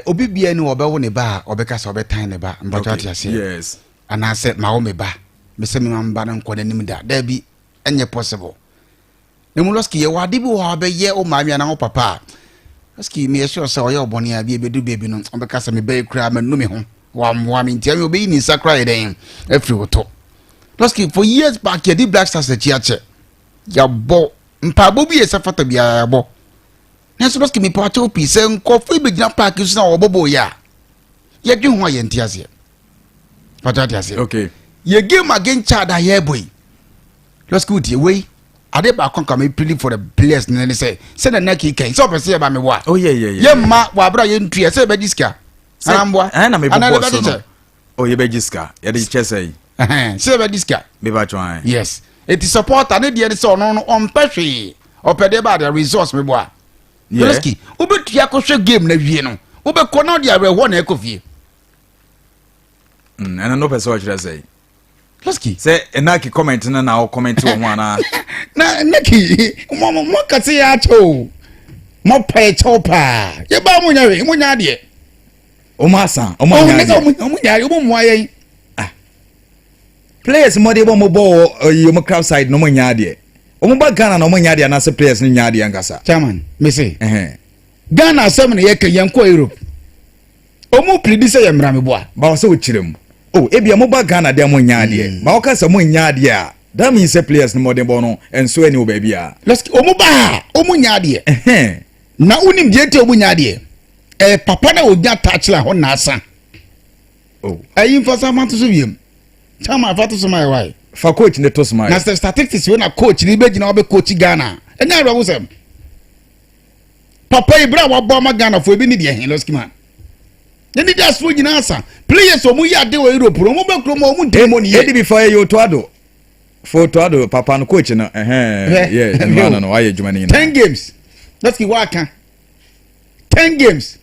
[SPEAKER 3] obi bia ni wɔbɛwo ne ba a ɔbɛka sɛ ɔbɛtan ne ba mpatɔ, ate aseɛ?
[SPEAKER 1] Yes.
[SPEAKER 3] Anaasɛ ma wo me ba mesɛ mema me ba no nkɔ n'anim da, daabi, ɛnyɛ possible. Na mu Losky, yɛwɔ ade bi wɔ hɔ a bɛyɛ wo maame anaa wo papa a, Losky, meyɛ sure sɛ ɔyɛ ɔbɔne a bi ɛbɛdu baabi no, ɔbɛka sɛ mebɛyɛ koraa manu me ho, wammoa me, nti ɛme ɔbɛyi ne nsa koraa yɛ dɛn afiri wo to. Losky, for years back yɛdi Black Stars akyi akyɛ, yɛabɔ mpaebɔ bi yɛ sɛ fata biara yɛabɔ, nanso Losky, mepa akyɛw pii sɛ nkɔfo yi bɛgyina park so na wɔbɔbɔ yɛ a yɛdwe ho a yɛnte aseɛ pata, ate aseɛ? Yɛ game against Chad a yɛrebɔ yi, Losky, wotie wei, ade baako nka me plead for the players ne sɛ sɛ na naki kan sɛ ɔpɛ sɛ yɛba me wɔ a
[SPEAKER 1] Oh, yeah.
[SPEAKER 3] yɛmma wɔ abere a yɛntua sɛ yɛbɛgye sika anamboa.
[SPEAKER 1] Ɛna
[SPEAKER 3] Anaa
[SPEAKER 1] mebobɔ
[SPEAKER 3] yɛbɛgye
[SPEAKER 1] so no
[SPEAKER 3] kyɛ.
[SPEAKER 1] Oh, yɛbɛgye sika, yɛde kyɛ sɛ yi.
[SPEAKER 3] Ɛhɛn, sɛ yɛbɛgye sika.
[SPEAKER 1] Meba twɛn.
[SPEAKER 3] Yes, eti supporter ne deɛ ne sɛ ɔno no ɔmpɛ hwee, ɔpɛ deɛ ba de resource me bɔ a. Losky, wobɛtua kɔhwɛ game na wie no, wobɛkɔ na ɔde awerɛhoɔ na ɛkɔ fie.
[SPEAKER 1] Ɛno no pɛ sɛ ɔkyerɛ sɛ
[SPEAKER 3] Losky.
[SPEAKER 1] Sɛ Inaki comment no na wo comment wɔ ho anaa?
[SPEAKER 3] Na Naki, mo mo mo kase yɛ akyɛ o, mo pɛ kyɛw paa, yɛbaa mo nya hwee, mo nya adeɛ.
[SPEAKER 1] Ɔmo asa, ɔmo anya adeɛ.
[SPEAKER 3] Ɔmo nya adeɛ, ɔmo mmoa yɛn.
[SPEAKER 1] Players mo de bɔ mo bɔ wɔ ɔyi ɔmo club side na ɔmo nya adeɛ, ɔmo ba Ghana na ɔmo nya adeɛ, anaasɛ players no nya adeɛ ankasa?
[SPEAKER 3] Chairman, mese Ghana asɛm na yɛka, yɛn kɔ Europe, ɔmo plead sɛ yɛ mmara meboa.
[SPEAKER 1] Ba wɔ sɛ wokyerɛ mu o, ebia mo ba Ghana deɛ mo nya adeɛ, ba wɔka sɛ mo nya adeɛ a, that means sɛ players no mmɔden bɔ no nso ɛni wɔ baabi a.
[SPEAKER 3] Lɔski, ɔmo ba a ɔmo nya adeɛ na wonim deɛ nti a ɔmo nya adeɛ, ɛyɛ papa na onya touchline hɔ na asa.
[SPEAKER 1] Oh.
[SPEAKER 3] Ɛyi nfa sa fa to so wiem, chairman, fa to so ma yɛ wae.
[SPEAKER 1] Fa coach ne to so ma
[SPEAKER 3] na
[SPEAKER 1] yɛ.
[SPEAKER 3] Sɛ statistics wo na coach ni bɛ gyina ɔbɛ coach Ghana, ɛnyɛ awura wosɛm papa yi bere a wabɔ ama Ghana fo ebi ni deɛ hɛn. Lɔski man, yɛn ni de asoɔ nyinaa asa, players ɔmo yi ade wɔ Europe no, ɔmo bɛ kurom a ɔmo ntumi mɔ ne yie.
[SPEAKER 1] Edi bi fa yɛ Otto Addo fo, Otto Addo papa no, coach no, ɛhɛn.
[SPEAKER 3] Hwɛ,
[SPEAKER 1] yɛ
[SPEAKER 3] hwɛ
[SPEAKER 1] ɛnu ano no wayɛ adwuma no nyinaa.
[SPEAKER 3] 10 games, Lɔski, waka 10 games,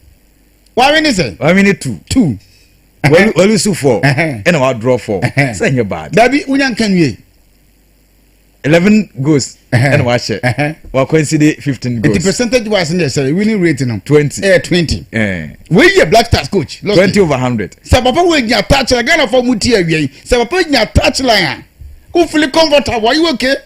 [SPEAKER 3] wawe ne sɛ.
[SPEAKER 1] Wawe ne two.
[SPEAKER 3] Two.
[SPEAKER 1] Walose four ɛna wadraw four, sɛ nyɛ bad.
[SPEAKER 3] Dabi, wonya nka nwie.
[SPEAKER 1] 11 goals ɛna wahyɛ, wa concede 15 goals.
[SPEAKER 3] Nti percentage wise ne yɛ sɛ winning rate no.
[SPEAKER 1] 20.
[SPEAKER 3] Ɛyɛ 20. Wei yɛ Black Stars coach.
[SPEAKER 1] 20 over 100.
[SPEAKER 3] Sɛ papa wo nya touch line, Ghana fɔ mu ti awia yi, sɛ papa nya touch line a, wo feel comfortable, are you okay?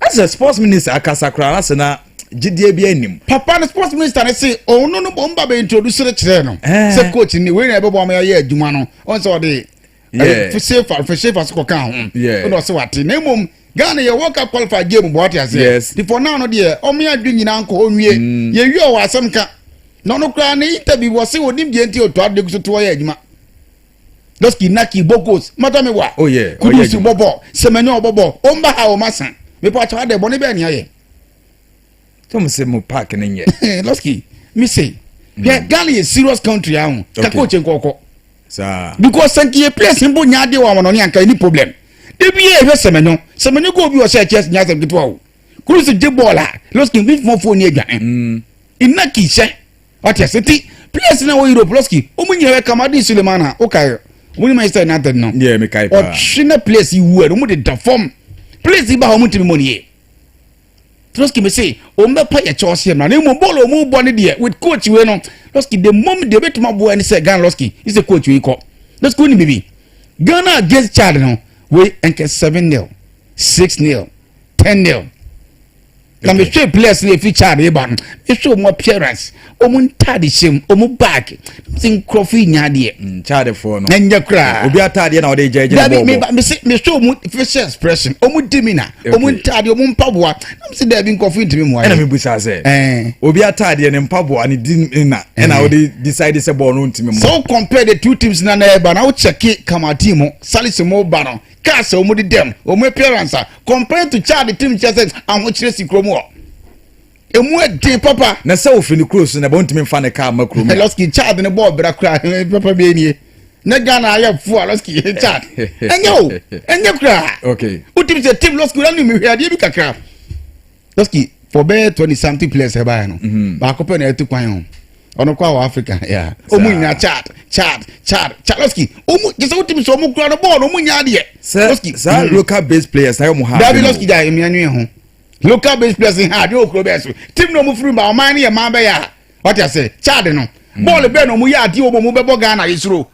[SPEAKER 1] Asɛ sports minister akasa koraa asɛ na gyidie bi anim.
[SPEAKER 3] Papa no, sports minister ne se ɔno no ɔmo ba bɛ introduce ne kyerɛ no sɛ coach ni wei na ɛbɛbɔ ɔmo ayɛ adwuma no, ɔn sɛ ɔde sefa sefa so kɔka ho ɛna ɔsɛ wate, na mmom Ghana yɛ World Cup qualifier game bɔ, ɔte aseɛ?
[SPEAKER 1] Yes.
[SPEAKER 3] Ti for now no deɛ, ɔmo yɛ adwi nyinaa nkɔ hɔ nwie, yɛwie ɔwɔ asɛm ka na ɔno koraa ne interview wɔ se onim deɛ nti otu ade so to ɔyɛ adwuma. Lɔski, Naki bɔ goals mata mi wa.
[SPEAKER 1] Oh yeah, ɔyɛ
[SPEAKER 3] Kudus
[SPEAKER 1] adwuma.
[SPEAKER 3] bɔ bɔ Sɛmɛnyɛ ɔbɔ bɔ, ɔmba ha ɔma sa mepɔ akyɛw adɛ bɔne bɛɛ ni ayɛ.
[SPEAKER 1] Sɛ mo sɛ mo park ne nyɛ.
[SPEAKER 3] Lɔski, mi se hwɛ, Ghana yɛ serious country ahun kaka okye nkɔkɔ.
[SPEAKER 1] Saa.
[SPEAKER 3] Because sɛ nka yɛ players mpo nya adeɛ wɔ amanɔne anka any problem ebi yɛ ɛhwɛ Sɛmɛnyɔ, Sɛmɛnyɔ goal bi wɔ sɛ ɛkyɛ nya asɛm ketewa o. Kudus gye bɔɔl a, Lɔski, nfifo ni adwane Inaki hyɛ, ɔte ase? Ti players na wɔ Europe, Lɔski, wɔn nyinaa bɛ Kamaldeen Sulemana, okae wɔn ni Manchester United no?
[SPEAKER 1] Yeah, mekae paa.
[SPEAKER 3] Ɔtwe na players yi wu ɛ, wɔn de da fam, players yi ba hɔ, wɔn ntumi mɔ ne yie. Lɔski, mi se wɔn bɛ pa yɛ kyɛw ɔseɛ mra na emu bɔɔl a wɔn bɔ ne deɛ with coach wei no, Lɔski, the moment deɛ obetuma aboa ne sɛ Ghana, Lɔski, sɛ coach wei kɔ, Lɔski, wɔn ni bibi Ghana against Chad no wei nkɛ 7-0, 6-0, 10-0. Na mehwɛ players no efi Chad eba no, mehwɛ wɔn appearance, wɔn ntaade hyɛ mu, wɔn bag, sɛ nkurɔfo yi nya adeɛ.
[SPEAKER 1] Chadfoɔ no.
[SPEAKER 3] Ɛnyɛ koraa.
[SPEAKER 1] Obi ataadeɛ na ɔde gya gyina bɔɔl
[SPEAKER 3] bɔ. Dabi mese mehwɛ wɔn facial expression, wɔn demeanor, wɔn ntaadeɛ, wɔn mpaboa, na mese dabi nkurɔfo yi ntumi mmoa
[SPEAKER 1] yɛn. Ɛna mebusa sɛ, obi ataadeɛ ne mpaboa ne demeanor ɛna ɔde decide sɛ bɔɔl no ntumi mmoa.
[SPEAKER 3] So compare the two teams na na ɛba na wo check Kama team, Salisu mo ba no, cars a wɔn de dɛm, wɔn appearance a compared to Chad team kyerɛ sɛ ahokyerɛ si kurom hɔ. Emu ɛden papa.
[SPEAKER 1] Na sɛ ofiri ne kuro so na ɛbɛn ntumi nfa ne kaa ma kurom.
[SPEAKER 3] Lɔski Chad ne bɔɔl bra kura papa bi nie. Ne Ghana ayɛ fo a Lɔski Chad. Ɛnyɛ o, ɛnyɛ kura.
[SPEAKER 1] Okay.
[SPEAKER 3] Wotim sɛ team Lɔski wura ne mi hwɛ adeɛ bi kakra. Lɔski for bɛyɛ 20 something players ɛbaeɛ no. Mhm. Baako pɛ na ɛtu kwan ho. Ɔno kɔ awɔ Africa ya. Ɔmu nyina Chad, Chad, Chad, Chad Lɔski. Ɔmu kyɛ sɛ wotim sɛ ɔmu kura no bɔɔl no ɔmu nya adeɛ.
[SPEAKER 1] Sɛ saa mhm. local based players na yɛ ɔmu ha.
[SPEAKER 3] Dabi Lɔski gya emia nwi ho. Local based players ha adeɛ wɔ kuro bɛɛ so. Team na ɔmu firi ba ɔman no yɛ man bɛyɛ a. Ɔte ase Chad no. Mm. Bɔɔl bɛɛ na ɔmu yɛ adeɛ wɔ mu bɛbɔ Ghana yɛ suro.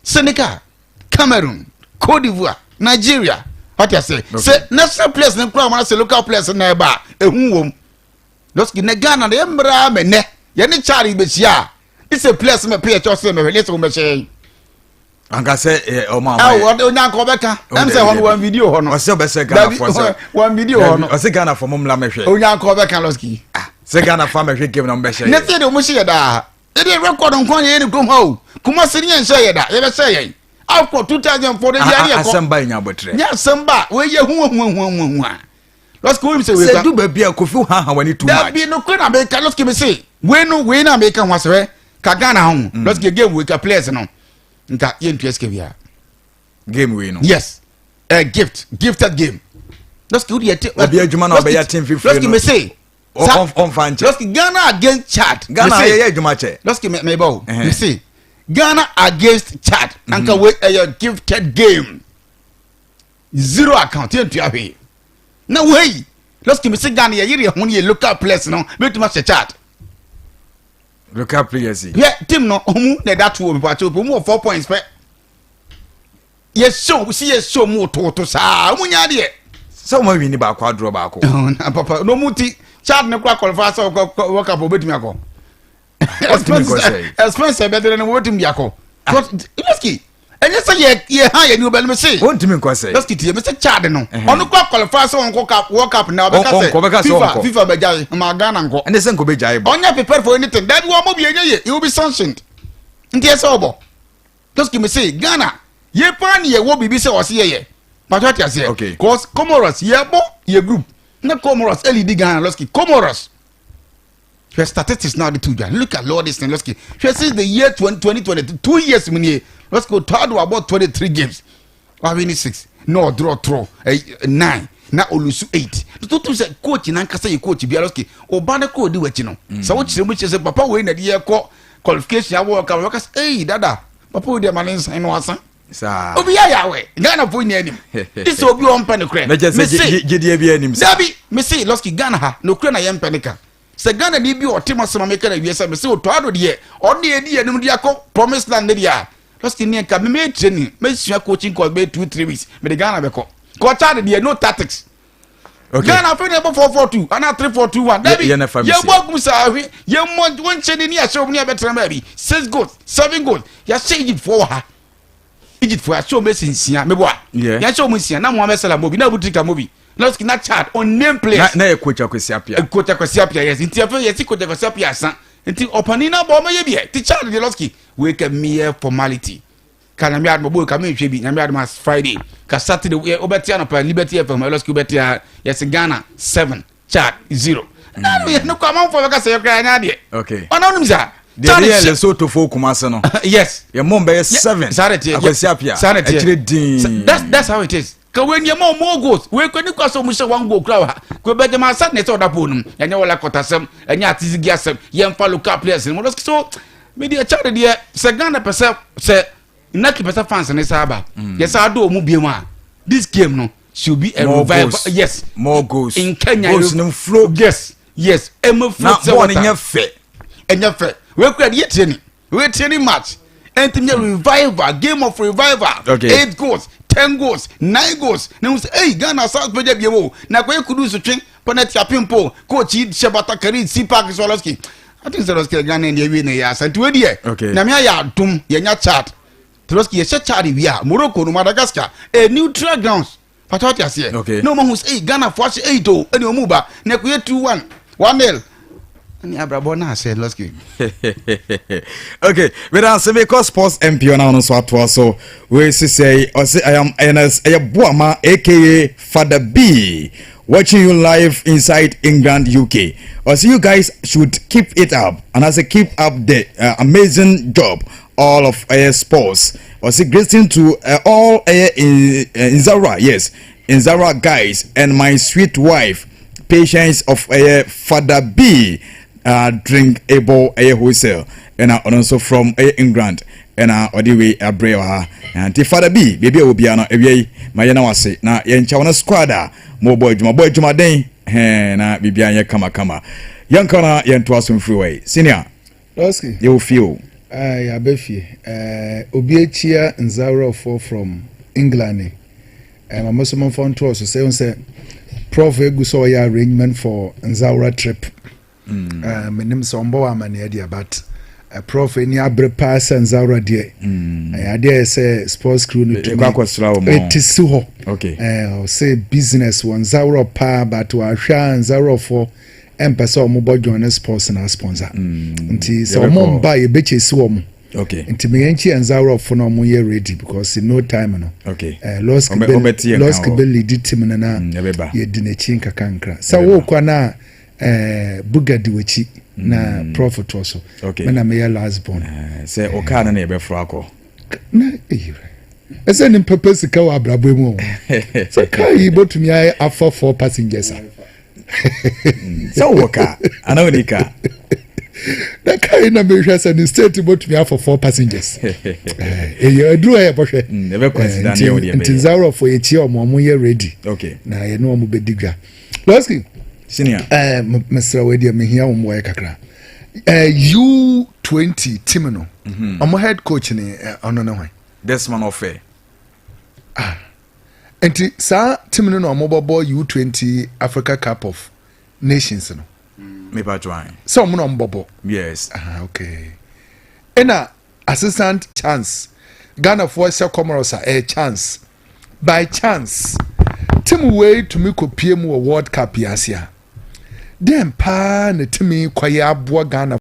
[SPEAKER 3] Senegal, Cameroon, Cote d'Ivoire, Nigeria. Wate ase? Sɛ national players ne kura wɔn asɛ local players na ɛba a, ehu wɔm. Lɔski ne Ghana na yɛ mmerɛ mɛ nɛ yɛ ne Chad bɛhyia a, ne sɛ players mɛ pɛ yɛ kyɛw sɛ mɛhwɛ ne sɛ wɔn bɛhyɛ yɛn.
[SPEAKER 1] Anka sɛ ɛ ɔmo ama yɛ.
[SPEAKER 3] Ɛwɔ onyanka ɔbɛka. Ɛm sɛ hɔ no wɔn video hɔ no.
[SPEAKER 1] Ɔsɛ ɔbɛsɛ Ghana fɔ sɛ.
[SPEAKER 3] Wɔn video hɔ no.
[SPEAKER 1] Ɔsɛ Ghana fɔ mo mla mɛhwɛ.
[SPEAKER 3] Onyanka ɔbɛka Lɔski.
[SPEAKER 1] Ah, sɛ Ghana fɔ amɛhwɛ game na ɔmo bɛhyɛ yɛ.
[SPEAKER 3] Ne sɛ de ɔmo hyɛ yɛ daa. Yɛde record nko yɛyɛ ne kurom ha o. Kumasi ne yɛn nhyɛ yɛ da. Yɛbɛhyɛ yɛn. Akɔ 2004 de yɛ ne yɛkɔ.
[SPEAKER 1] Asɛm ba nya abɔtrɛ.
[SPEAKER 3] Nyɛ asɛm ba. Wei yɛ hu hu hu hu hu a. Lɔski wo sɛ wei
[SPEAKER 1] ka. Sɛ du baabi a Kofi ha ha wani too much.
[SPEAKER 3] Dabi no kure na meka Lɔski me se wei no wei na meka ho asɛ ka Ghana ho. Mm. Lɔski game wei ka players no. Nka yɛntua sika biara.
[SPEAKER 1] Game wei no.
[SPEAKER 3] Yes. A gift, gifted game. Lɔski wo deɛ te.
[SPEAKER 1] Obi adwuma na ɔbɛyɛ team fifiri no.
[SPEAKER 3] Lɔski me se
[SPEAKER 1] ɔnfa nkyɛ.
[SPEAKER 3] Lɔski Ghana against Chad.
[SPEAKER 1] Ghana yɛ yɛ adwuma kyɛ.
[SPEAKER 3] Lɔski mɛ mɛ bɔ o. Mɛ se Ghana against Chad. Mhm. Anka wei ɛyɛ gifted game. Zero account yɛn ntua hwee. Na wei lɔski mɛ se Ghana yɛ yere yɛ ho ne yɛ local players no bɛ tuma hyɛ Chad.
[SPEAKER 1] Local players yi.
[SPEAKER 3] Yɛ team no ɔmu na ɛda to omi pa to omi wɔ 4 points pɛ. Yɛhyɛ wɔn si yɛhyɛ wɔn wotowoto saa wɔn nya adeɛ.
[SPEAKER 1] Sɛ wɔn awi ni baako adorɔ baako.
[SPEAKER 3] Na papa na wɔn ti Chad ne kora qualify sɛ ɔkɔ World Cup obetumi akɔ. Expense ɛbɛdere no wɔbɛtumi de akɔ. Lɔski ɛnyɛ sɛ yɛ yɛ ha yɛ ni obɛn mi se.
[SPEAKER 1] Wɔntumi nkɔ sɛ.
[SPEAKER 3] Lɔski tie mi sɛ Chad no ɔno kora qualify sɛ ɔnkɔ cup World Cup na ɔbɛka sɛ FIFA FIFA bɛgyae ma Ghana nkɔ.
[SPEAKER 1] Ɛne sɛ nkɔ bɛgyae
[SPEAKER 3] bɔ. Ɔnyɛ prepared for anything dabi wɔn mo bi ɛnyɛ yɛ he will be sanctioned nti ɛsɛ ɔbɔ. Toski me se Ghana ye paa ne yɛwɔ biribi sɛ ɔse yɛyɛ patro ate aseɛ
[SPEAKER 1] okay.
[SPEAKER 3] Cause Comoros yɛbɔ yɛ group na Comoros ɛlidi Ghana Lɔski Comoros hwɛ statistics na ɔde to dwa look at all this thing Lɔski hwɛ since the year 2020 2 years mu nie Lɔski Otado abɔ 23 games wawe ne 6 na ɔdorɔ torɔ 9 na olusu 8 tutu sɛ coach nankasa yɛ coach biara Lɔski ɔba ne kɔ odi w'akyi no sɛ wokyerɛ mu kyerɛ sɛ papa wei na de yɛ kɔ qualification awɔ ɔka wɔka sɛ ei dada papa wo deɛ ma ne nsan no asa
[SPEAKER 1] saa
[SPEAKER 3] obi yɛ ayawɛ Ghana fo nyɛ anim te sɛ obi ɔmpɛ no korɛ
[SPEAKER 1] na kyɛ sɛ gyedeɛ bi anim
[SPEAKER 3] sa dabi mese lɔski Ghana ha no korɛ na yɛmpɛ ne ka sɛ Ghana ni bi ɔte ma sɛma meka na wie sɛ mese ɔtɔ ado deɛ ɔne ɛdi anim de akɔ promise land ne deɛ a lɔski ne nka memɛ training mɛsua coaching course bɛyɛ 2 3 weeks mede Ghana bɛkɔ kɔkyade deɛ no tactics
[SPEAKER 1] Okay.
[SPEAKER 3] Ghana afei na yɛbɔ 4-4-2 anaa 3-4-2-1. Dabi,
[SPEAKER 1] Yɛ- yɛ na fa mi
[SPEAKER 3] yɛbɔ
[SPEAKER 1] si.
[SPEAKER 3] agum saa ahwe yɛmmɔ wɔnkyɛ ne ni ahyɛ wɔn ni abɛtena baabi 6 goals 7 goals yɛahyɛ Egypt foɔ wɔ ha Egypt foɔ yɛahyɛ wɔn esi nsia meboa
[SPEAKER 1] Yeah.
[SPEAKER 3] yɛahyɛ wɔn nsia na Mohamed Salah mobi na Abutrika mobi na na Chad on name
[SPEAKER 1] Na
[SPEAKER 3] players
[SPEAKER 1] na yɛ coach Akwesi Appiah.
[SPEAKER 3] Coach Akwesi Appiah yes nti afei yɛsi coach Akwesi Appiah asa nti ɔpanin na bɔ ɔmɛyɛ bi ɛ ti Chad de Lɔski wei kɛ mere formality Ka Nyame adom ɔbɔ ka menhwɛ bi Nyame adom as Friday ka Saturday yɛ wobɛte anɔpa Liberty FM ɛlɔski wobɛte a yɛse Ghana 7 Chad 0 na no yɛ no kɔ amanfoɔ bɛka sɛ yɛkora yɛnyɛ adeɛ
[SPEAKER 1] Okay.
[SPEAKER 3] ɔna wonim saa
[SPEAKER 1] Deɛ
[SPEAKER 3] Chad
[SPEAKER 1] de yɛ
[SPEAKER 3] hyɛ-
[SPEAKER 1] Lesotho fo Kumasi no.
[SPEAKER 3] yes
[SPEAKER 1] Yɛ mom bɛyɛ 7.
[SPEAKER 3] saa na ɛteɛ
[SPEAKER 1] Akwasi Appiah.
[SPEAKER 3] saa na ɛteɛ
[SPEAKER 1] Akyire din.
[SPEAKER 3] That's how it is ka wei nneɛma ɔmo goals wei kɔ ne kɔ sɛ ɔmo hyɛ one goal kura wɔ ha kò bɛ jɛma asa na ɛsɛ ɔda pole no mu ɛnyɛ wɔla kɔtasɛm ɛnyɛ atizigi asɛm yɛnfa local players no mu so mi deɛ Chad deɛ sɛ Ghana pɛ sɛ sɛ Naki pɛ sɛ fans ne saa ba yɛ saa do ɔmo bie mu a this game no should be a
[SPEAKER 1] More
[SPEAKER 3] revival
[SPEAKER 1] goals.
[SPEAKER 3] yes
[SPEAKER 1] More goals.
[SPEAKER 3] in Kenya
[SPEAKER 1] Goals no flow.
[SPEAKER 3] yes yes ɛmɛ flow
[SPEAKER 1] Na
[SPEAKER 3] sɛ
[SPEAKER 1] bɔɔl no
[SPEAKER 3] water
[SPEAKER 1] nyɛ fɛ.
[SPEAKER 3] ɛnyɛ fɛ wei kura deɛ tie ni wei tie ni match ɛnti nyɛ revival game of revival
[SPEAKER 1] Okay.
[SPEAKER 3] 8 goals 10 goals 9 goals na n sɛ ɛyi Ghana south bɛgya bie wo na kɔyɛ Kudus twe Penalty apempo, coach yi hyɛ batakari si park so. Lɔski, I think sɛ lɔski Ghana deɛ wie na yɛ asa, nti wei deɛ Nyame ayɛ adom, yɛnya Chad. Lɔski, yɛhyɛ Chad wie a, Morocco no, Madagascar, neutral grounds pata, wate aseɛ? Na ɔmahu sɛ ei, Ghana fo ahyɛ eight o, ɛne ɔmu ba na ɛkɔyɛ 2-1, 1-0, ɛne abrabɔ no asɛ, Lɔski.
[SPEAKER 1] Okay, meda ase. Mekɔ Sports MP ɔna ɔno nso atoa so. Wei sisɛ ɔse, "I am Ernest ɛyɛ Boama aka Father B, watching you live inside England, UK." Ɔse, "You guys should keep it up," and I say keep up the amazing job, all of sports. Ɔse, "Greeting to all in Nzara, yes, Nzara guys, and my sweet wife Patience of Father B Drink Able ɛyɛ wholesale." Ɛna ɔno nso from ɛyɛ England ɛna ɔde wei abrɛ wɔ ha. Nti Father B, beebi a wɔ biara no, awia yi ma yɛn na wase na yɛnkyɛw no squad a mobɔ adwuma, bɔ adwumaden hɛn na biribiara nyɛ kamakama. Yɛnka na yɛntoa so mfiri wɔ yi, senior.
[SPEAKER 4] Lɔski.
[SPEAKER 1] Yɛwɔ fie o.
[SPEAKER 4] Yɛabɛ fie. Obi akyia Nzaworɔfoɔ from England ni. Mama so momfa ntoɔ so sɛ ɛhu sɛ Prof egu sɛ ɔyɛ arrangement for Nzawura trip. Menim sɛ ɔmbɔ wɔ amanneɛ deɛ, but Prof ani abere paa sɛ Nzawura deɛ, ɛyɛ adeɛ yɛ sɛ sports crew no
[SPEAKER 1] tumi akɔsra wɔn.
[SPEAKER 4] Ɛti si hɔ. Ɔsɛ business wɔ Nzawura paa, but wahwɛ a Nzawurafoɔ ɛmpɛ sɛ ɔmo bɔ join sports na sponsor. Nti sɛ ɔmo mba, yɛbɛkyɛ si wɔn. Nti meyɛn nkyi Nzawurafoɔ na ɔmo yɛ ready because in no time no Lɔski bɛ, Lɔski bɛ lead team no na yɛdi n'akyi nkakrankra sɛ wɔrekɔ na buga di w'akyi na Prof toɔ so. Mena meyɛ last born.
[SPEAKER 1] Sɛ ɔkaa no na yɛbɛforo akɔ.
[SPEAKER 4] Na eyi ɛsɛ nipa pɛ sika wɔ abrabɔ mu o, sɛ kaa yi bɛtumi ayɛ afa four passengers a.
[SPEAKER 1] Sɛ wowɔ kaa anaa woni kaa?
[SPEAKER 4] Na kaa yi na mehwɛ sɛ ne state bɛtumi afa four passengers. Ɛyɛ aduru a yɛbɔhwɛ. Nti Nzawurɔfo, yɛkyia ɔmo, ɔmo yɛ ready na yɛne ɔmo bɛdi dwa. Lɔski.
[SPEAKER 1] Senior.
[SPEAKER 4] Mesrɛ wɔ deɛ mehia wɔn wɔyɛ kakra. U20 team no, ɔmo head coach ni ɔno ne hwan?
[SPEAKER 1] Desmond Ɔfɛ.
[SPEAKER 4] Ah, nti saa team no na ɔmo bɔbɔ U20 Africa Cup of Nations no?
[SPEAKER 1] Mepa join.
[SPEAKER 4] Sɛ ɔmo na ɔmo bɔbɔ?
[SPEAKER 1] Yes.
[SPEAKER 4] Ah, okay. Ɛna assistant chance Ghanafoɔ hyɛ Comoros a, ɛyɛ chance by chance team wei tumi kɔ pie mu wɔ World Cup yi ase a, den paa na team yi kɔyɛ aboa Ghana?